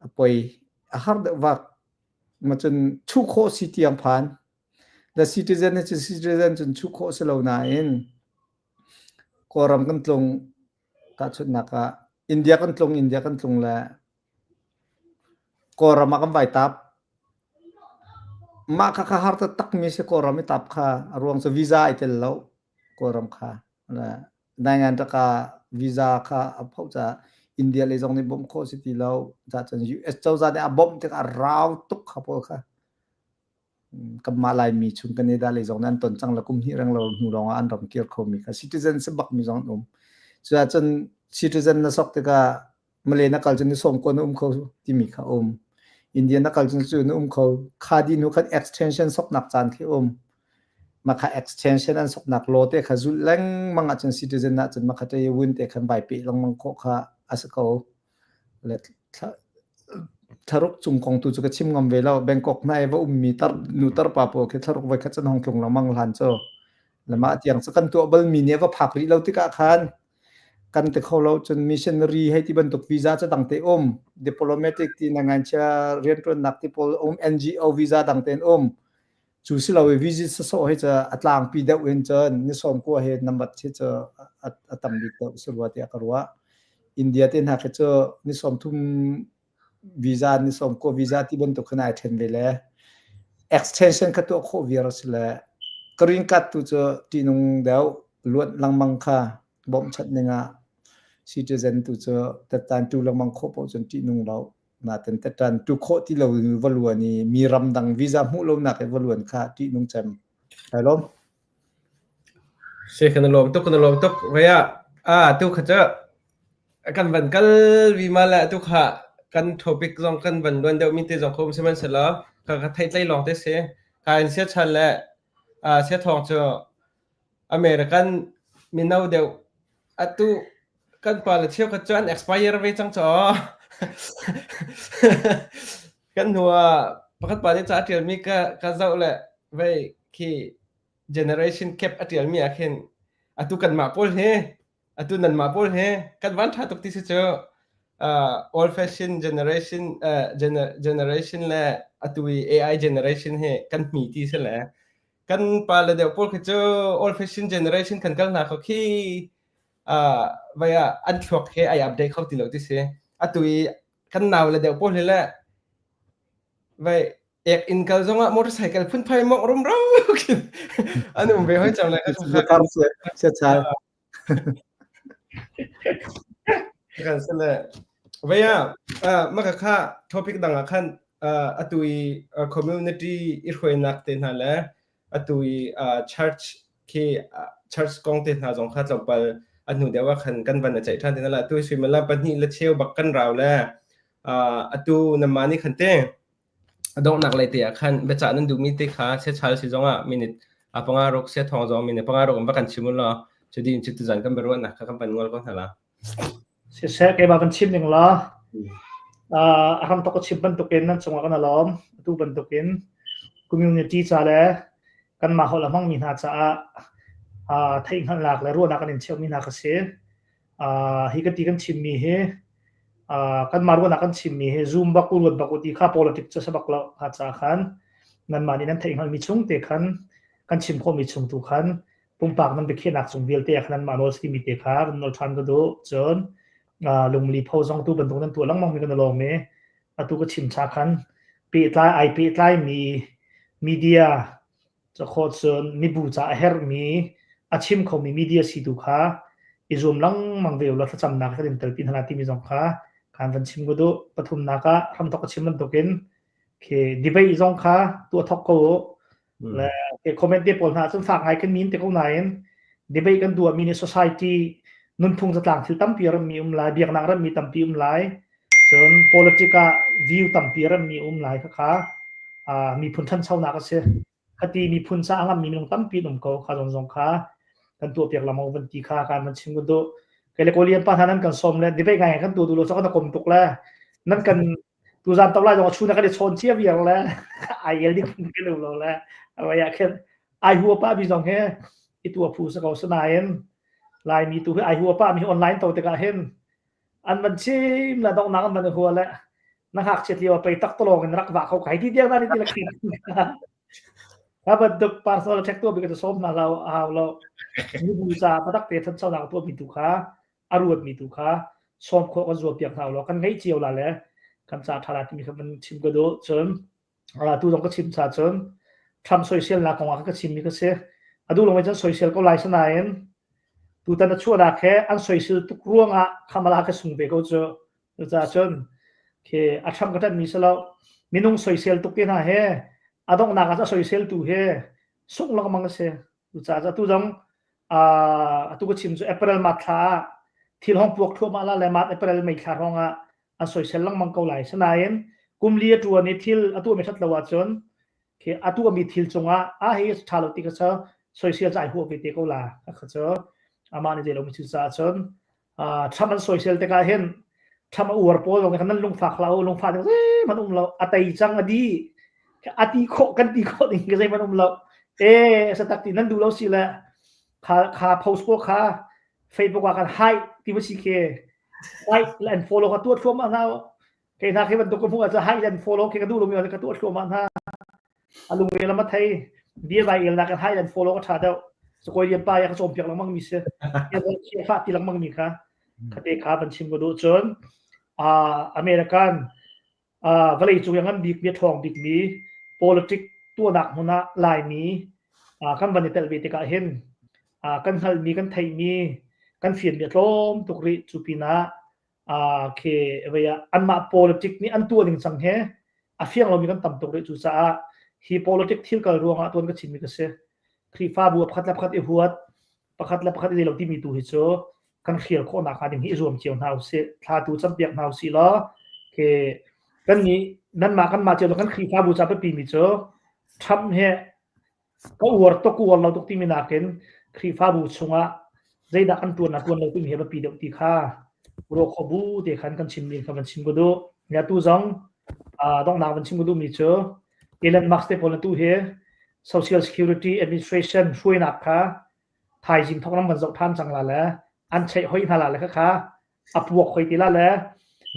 [SPEAKER 3] a poi a har deuh vak. Ma cun chuh khawh si tiang phan. The citizen hi cu citizen cun chuh khawh si lo nain Kawlram kan tlung Tahchunhnak ah India kan tlung, India kan tlung le Kawlram ah kan vai tap. Mah kha kha har taktakmi si Kawlram i tap kha a ruang cu visa ai tel lo Kawlram kha. Naingan taka visa kha a phoh caah India lei zong nih bawmh khawh si ti lo. Cun US cozah nih a bawmh tikah a rau tuk kha pawl kha. Kanmah Laimi chung Canada lei zong nih an ton cang le kum hnih renglo hnu lawng ah an ram kir khomi kha citizen si bakmi zong an um. Cuahcun citizen na sok tikah Malay na kal cun ni sawm ko na um kho timi kha um. India na kal cun cu na um kho. Kha di hnu khan extension soknak caan khi um. Mah kha extension an soknak law te kha zulh lengmang ahcun citizen ahcun mah kha te win te khan vai peh lengmang khawh kha a si ko. Le thlaruk cung kong tu cu ka chim ngam ve lo. Bangkok hna i va ummi tar nu tarpa pawl khi thlaruk voikhat can hong tlung lengmang hlan cu. Le mah tiang cu kan tuah balmi nih a va phak rih lo tikah khan kan ti kho lo. Cun missionary hei ti bantuk visa cu dang te um. Diplomatic ti na ngainchia rianṭuannak ti pawl um. NGO visa dang tein um. Cu si lo i visit sawsawh hi cu a tlangpi deuh in cun ni sawm kua hi nambat hi cu a tam bik deuh si rua tiah ka ruah. India te hna khi cu ni 30 visa ni sawm kua visa ti bantuk khan ai ṭhen ve le extension kha tuah khawh viar a si le green card tu cu ṭihnung deuh luat lengmang kha bawmhchanh ning ah citizen tu cu tettan tu lengmang khawh paoh cun ṭihnung lo. Natin teṭan tu khawh ti lo in va luan i mi ramdang visa hmuh lonak i va luan kha ṭihnung cem. Kai lawm.
[SPEAKER 1] Si kan lawm tuk kan lawm tuk. Vaya ah tu kha cu kan van kal vi ma le tu kha kan topic zong kan van luan deuh mi te zong khom sihmanhsehlaw ka ka theih tlei lawng te si. Ka in sia chan le sia thawng cu American mino deuh atu kan pa le cheukhat cu an expire ve cang caw. Kan hnu ah pakhat pa nih ca a ṭialmi ka ka zoh le vei khi generation gap a ṭialmi ah khin atu kanmah pawl hi atu nanmah pawl hi kan van ṭha tuk ti si cu uh, old fashion generation uh, gener generation le atu i AI generation hi kan hmi ti si le kan pa le deuh pawl khi cu old fashion generation kan kal hna kho khi uh, vai ah an thluak he ai update kho ti lo ti si atu i kan nau le deuh pawl hi le vai ek in kal zongah motorcycle phunphai mong rumro khin an um ve hoi cang le
[SPEAKER 3] Se chai.
[SPEAKER 1] Kan se le vai ah maka kha topic dang ah khan atu i community i hruainak te hna le atu i church khi church kong te hna zong kha tlawmpal a hnu deuh ah khan kan van a ceih ṭhan te hna la atu suimilam pahnih le cheu bak kan rau le atu nama nih khan te a donghnak lei te ah khan biacah nan duhmi te kha siachal si zongah minute a panga ruk sia thong zong minute panga ruk in va kan chim u law cu din cu tuzan kan biaruahnak kha kan van ngol ko hna la.
[SPEAKER 2] Siseh keimah van chim ning la. A hramthok ka chim bantukin nan cungah kan i lawm. Atu bantukin community ca le kanmah holh a hmangmi hna caah theihhngalhnak le ruahnak kan in cheuhmi hna ka si. Hi ka ti kan chimmi hi kanmah ruahnak kan chimmi hi zoom bak u ruat bak u ti kha politics cu a si bak lo. Kha caah khan nanmah nih nan theihhngalhmi chung te khan kan chim khawhmi chung tu khan pumpak nan biakhiahnak cung vialte ah khan nanmah nawl si timi te kha van nawl ṭhan ka duh. Cun lungli pho zong tu bantuk nan tuah lengmang mi kan i lawm i atu ka chim cha khan pehtlai ai pehtlai mi media cakhawt cun mibu ca a herhmi a chim khomi media si tu kha i zuam lengmang ve ulaw thlacamnak kan in telpi hna timi zong kha kan van chim ko duh. Pathumnak ah hramthok ka chim bantukin khi debate zong kha tuah thok ko u. Le comment te pawl hna cun fak ngai kan min te ko nain debate kan duah mi nih society nunphung zatlang thil tampi rammi um lai, biaknak rammi tampi um lai, cun politic ah view tampi rammi um lai kha kha miphun ṭhanchonak a si. Khati miphun ca a ngammi minung tampi an um ko kha zong zong kha kan tuah piak lengmang van ti kha kan van chim ka duh. Kei le Kawlian pa hna nan kan sawm le debate ngai kan tuah duh lo so kan kom tuk le nan kan tuzan to lai zong chuna kan i chawn cia viar le ai el ding kan um lo le awai ah khin ai hua pa mi zong he i tua phu sa ko sanain Laimi tu hi ai hua pa mi online to tikah hin an van chim la dong nak an van hua le na ngak chiat lio pei tak tolong in rak va kho kai ti tiang na ni ti la khin ka bantuk personal attack tu bi ka som na lo hau lo ni bu ca patak te than chau nak tu mi tu kha a ruat mi tu kha sawm khawh kan zuam piak hna law kan ngeih cio la le kan ca ṭha la timi kha van chim ka duh. Cun tu zong ka chim cha cun Trump soiselnak kong ah ka chim mi ka si. A duh lawng cun soisel ko lai sanain tutan a chuahnak he an soisel tuk ruangah Kamala ka sung ve ko cu. Cucaah cun khi a Trump ka ṭanh mi si lo. Minung soisel tuk te hna he a donghnak ah a soisel tu he sungh lengmang a si. Cucaah atu zong atu ka chim cu April March thla ah thil hong puak thluahmah la le March April May thla hrawng ah an soisel lengmang ko lai. Sinain kum li a ṭuan i thil a tuahmi ṭhat lo ahcun khi a tuahmi thil cungah a hi ṭha lo ti kha cu soisel cu ai huah ve te ko la. Kha cu amah nih zei lomi thil caah cun Trump an soisel tikah hin Trump a uar pawl zong nih nan lungfak hlah u lungfah ding zeihmanh um lo a tei cang a di a ti khawh kan ti khawh ding zeihmanh um lo e satak ti nan duh lo si le kha kha post pawl kha Facebook ah kan hide ti ma si khi like and follow ka tuah thluahmah hna Kei hna khi bantuk ka hmuh ahcun hide and follow khi ka duh lomi ka tuah thluahmah hna. A lungre lam a thei. Bia vai el nak in hide and follow ka ṭha deuh. Sakoi lian pa ya ka cawnpiak lengmang mi si. Fah ti lengmang mi kha. Khate kha van chim ka duh cun American vawlei cung i a ngan bik mi a ṭhawng bik mi politic tuahnak hmun ah Laimi kan van i tel ve tikah hin kan hngalhmi kan theihmi kan fianmi a tlawm tuk rih cu pinah khi vei ah anmah politic nih an tuah ning cang he a fiang lomi kan tam tuk rih cucaah hi politic thil kal ruangah tuan ka chimmi ka si Khrihfabu ah pakhat le pakhat i huat pakhat le pakhat i lo timi tu hi cu kan hrial khawh nak hnga ding hi i zuam cio hna usih thla tu campiak hna usih law khi kan nih nanmah kanmah cio kan Khrihfabu ca biapi mi cu Trump he Ka uar tuk, ka uar lo tuk timi nakin Khrihfabu chungah zeidah kan ṭuan ah ṭuan lo timi hi a biapi deuh ti kha ruah khawh bu te khan kan chimmi kha van chim ka duh. Atu zong donghnak van chim ka duhmi cu Elon Musk te pawl atu hi Social Security Administration hruainak kha thaizing thawk lam van zoh ṭhan cang la le an cheih hoi hna la le khakha a puak hoi ti la le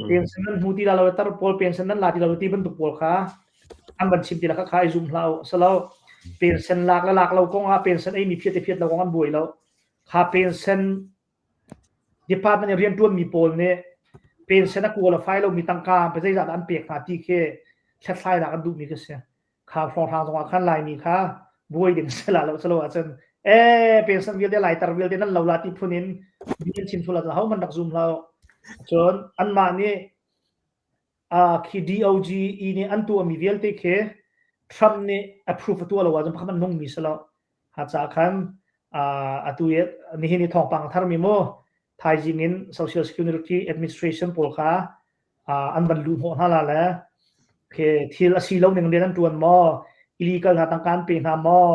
[SPEAKER 2] pension nan hmu ti la lo tar pawl pension nan la ti lo ti bantuk pawl kha an van chim ti la kha kha i zum hlah u salo pension lak le lak lo kong ah pension ei mi phiat te phiat lo kong an buai lo kha pension department in rian tuan mi pawl nih pension a qualify lo mi tangka pe zeizah dah an pek hna ti khi hlathlai nak an duh mi ka si Kha hrawnghrang zongah khan Laimi kha buai ding si la lo salo ahcun ee pension vialte laitar vialte nan lo la ti phun in bia chim thul ahcun hohmanh rak zum hlah cun anmah nih khi DOGE nih an tuahmi vialte khi Trump nih approve a tuah lo ahcun pakhat an nungmi si lo ha ca khan atu i nihin i thawngpang tharmi mu thaizing in Social Security Administration pawl kha an van luh hnawh hna la le khi thil a si lo ning rian an ṭuan maw illegal hna tangka an pe hna maw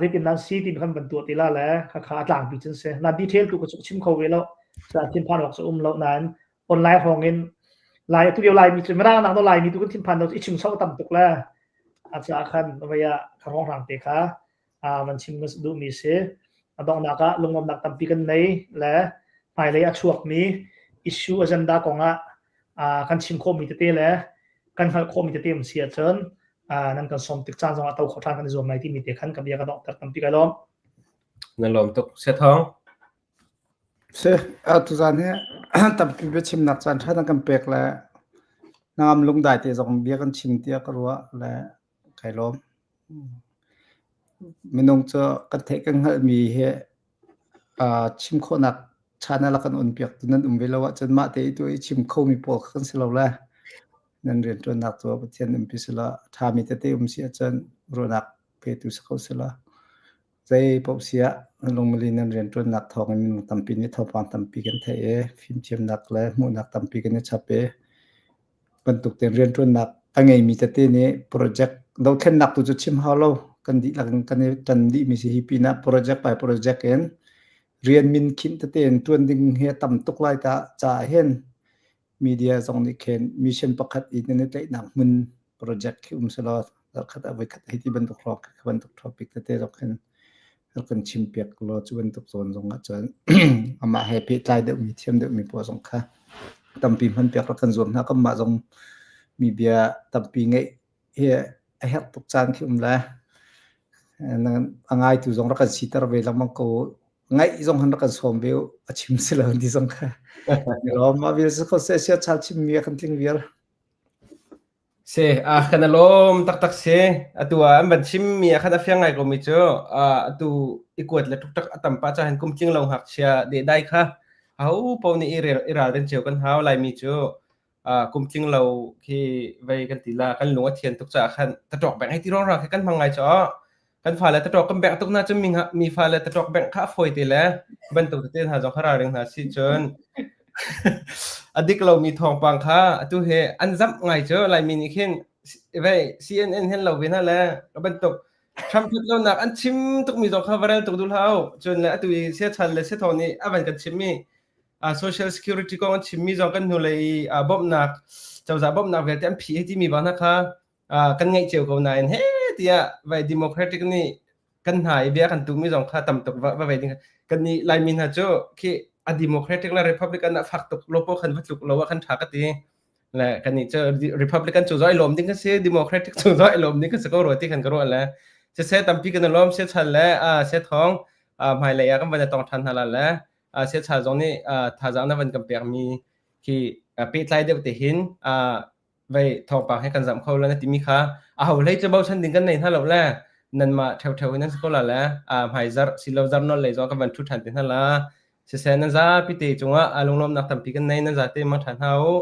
[SPEAKER 2] zeitin nan si timi kan van tuah ti la le khakha a tlangpi cun si na detail tu ka chim kho ve lo thinphan awk cu um lo nain online hrawng in. Lai atu lio Laimi cu Mirang nak no Laimi tu kan thinphan lo i chim sau tam tuk le a caah khan vei ah ka rongrang te kha van chim duhmi si. A donghnak ah lunglawmhnak tampi kan nei le hmailei a chuakmi issue agenda kongah kan chim khawhmi tete le kan hngalh khawhmi tete um si ahcun nan kan sawm tik caan zongah to kho ṭhan kan i zuam lai timi te khan ka bia ka donghter tampi kai lawm.
[SPEAKER 1] Na lawm tuk. Sethong.
[SPEAKER 3] Si, tuzaan hi tampi biachimnak caan ṭha na kan pek le hnangam lungdai te zong bia kan chim tiah ka ruah le kai lawm. Minung cu kan theih kan hngalhmi hi chim khawhnak channel a kan on piak tu nan um ve lo ahcun mah te i tu i chim khomi pawl kha kan si lo le nan rianṭuannak cu Pathian umpi sila ṭhami tete um si ahcun ruahnak petu si ko sila. Zei paoh si ah lungmili nan rianṭuannak thawngin minung tampi nih thawngpang tampi kan theih i fimthiamnak le hmuhnak tampi kan i chap i bantuk tein rianṭuannak a ngeimi tete nih project dothlennak tu cu chim hau lo kan dihlak in kan i ṭan dihmi si hi pinah project by project in rian min khinh tete in ṭuan ding hi a tam tuk lai ta caah hin media zong nih khin mission pakhat i nan i tlaihnak hmun project khi um selaw zarkhat ah voikhat hei ti bantuk hrawng khi bantuk topic tete zong khin rak kan chim piak law cu bantuk zawn zong ah cun amah he pehtlai deuhmi thiam deuhmi pawl zong kha tampi hman piak rak kan zuam hna kanmah zong mi bia tampi ngeih hi a herh tuk caan khi um le a ngaitu zong rak kan siter ve lengmang ko ngaih zong han rak kan sawm ve a chim si lo ti zong kha lawm ma vial ko se sia chal chim mi kan tling vial
[SPEAKER 1] Se a kan lawm taktak se atu ah an van chim mi a khan a fiang ngai ko mi cu atu i kuat le tuktak a tam pa cha hen kum tling lo ngakchia de dai kha ho po ni i rel i ral ren cheu kan hau lai mi cu kum tling lo khi vei kan ti la kan lung a thian tuk caah khan taṭawk beng hei ti rong khi kan hmang ngai cho kan fale taṭawk kan bengh tuk na cun mi mi fale taṭawk bengh kha a fawi te le bantuk tete hna zong kha ralring hna si cun a dik lomi thawngpang kha atu he an zamh ngai cu laimi nih khin vei CNN hen lo ve hna le bantuk Trump that lonak an chim tukmi zong kha va rel tuk duh hlah cun le atu i siachan le siathaw nih a van kan chimmi social security kong an chimmi zong kan hnulei i bawmhnak cozah bawmhnak vialte an phih hei timi bang hna kha kan ngaih cio ko nain he tiah vai democratic nih kan hna i bia kan tuhmi zong kha tam tuk va vei ding kan nih laimi hna cu khi a democratic le republican ah fak tuk lopo khan va tluk lo ah khan tha ka ti le kan nih cu republican cu zoi lawm ding kan si democratic cu zoi lawm ding kan si ko rua ti khan ka ruah le se tampi kan lawm se chan le se thong hmailei ah kan van tong than hna la le siacha zong nih thazaang na van kan pekmi khi pehtlai deuh te hin vei thawngpang he kan zamh kho la na timi kha a ho hlei cu bochan ding kan nei hna lo le nanmah ṭheuṭheu in nan si ko la le hmai zarh silo zarh nol lei zong kan van ṭhu ṭhan te hna la siseh nan zapi te cungah lunglawmnak tampi kan nei nan zate mang ṭhan hna u.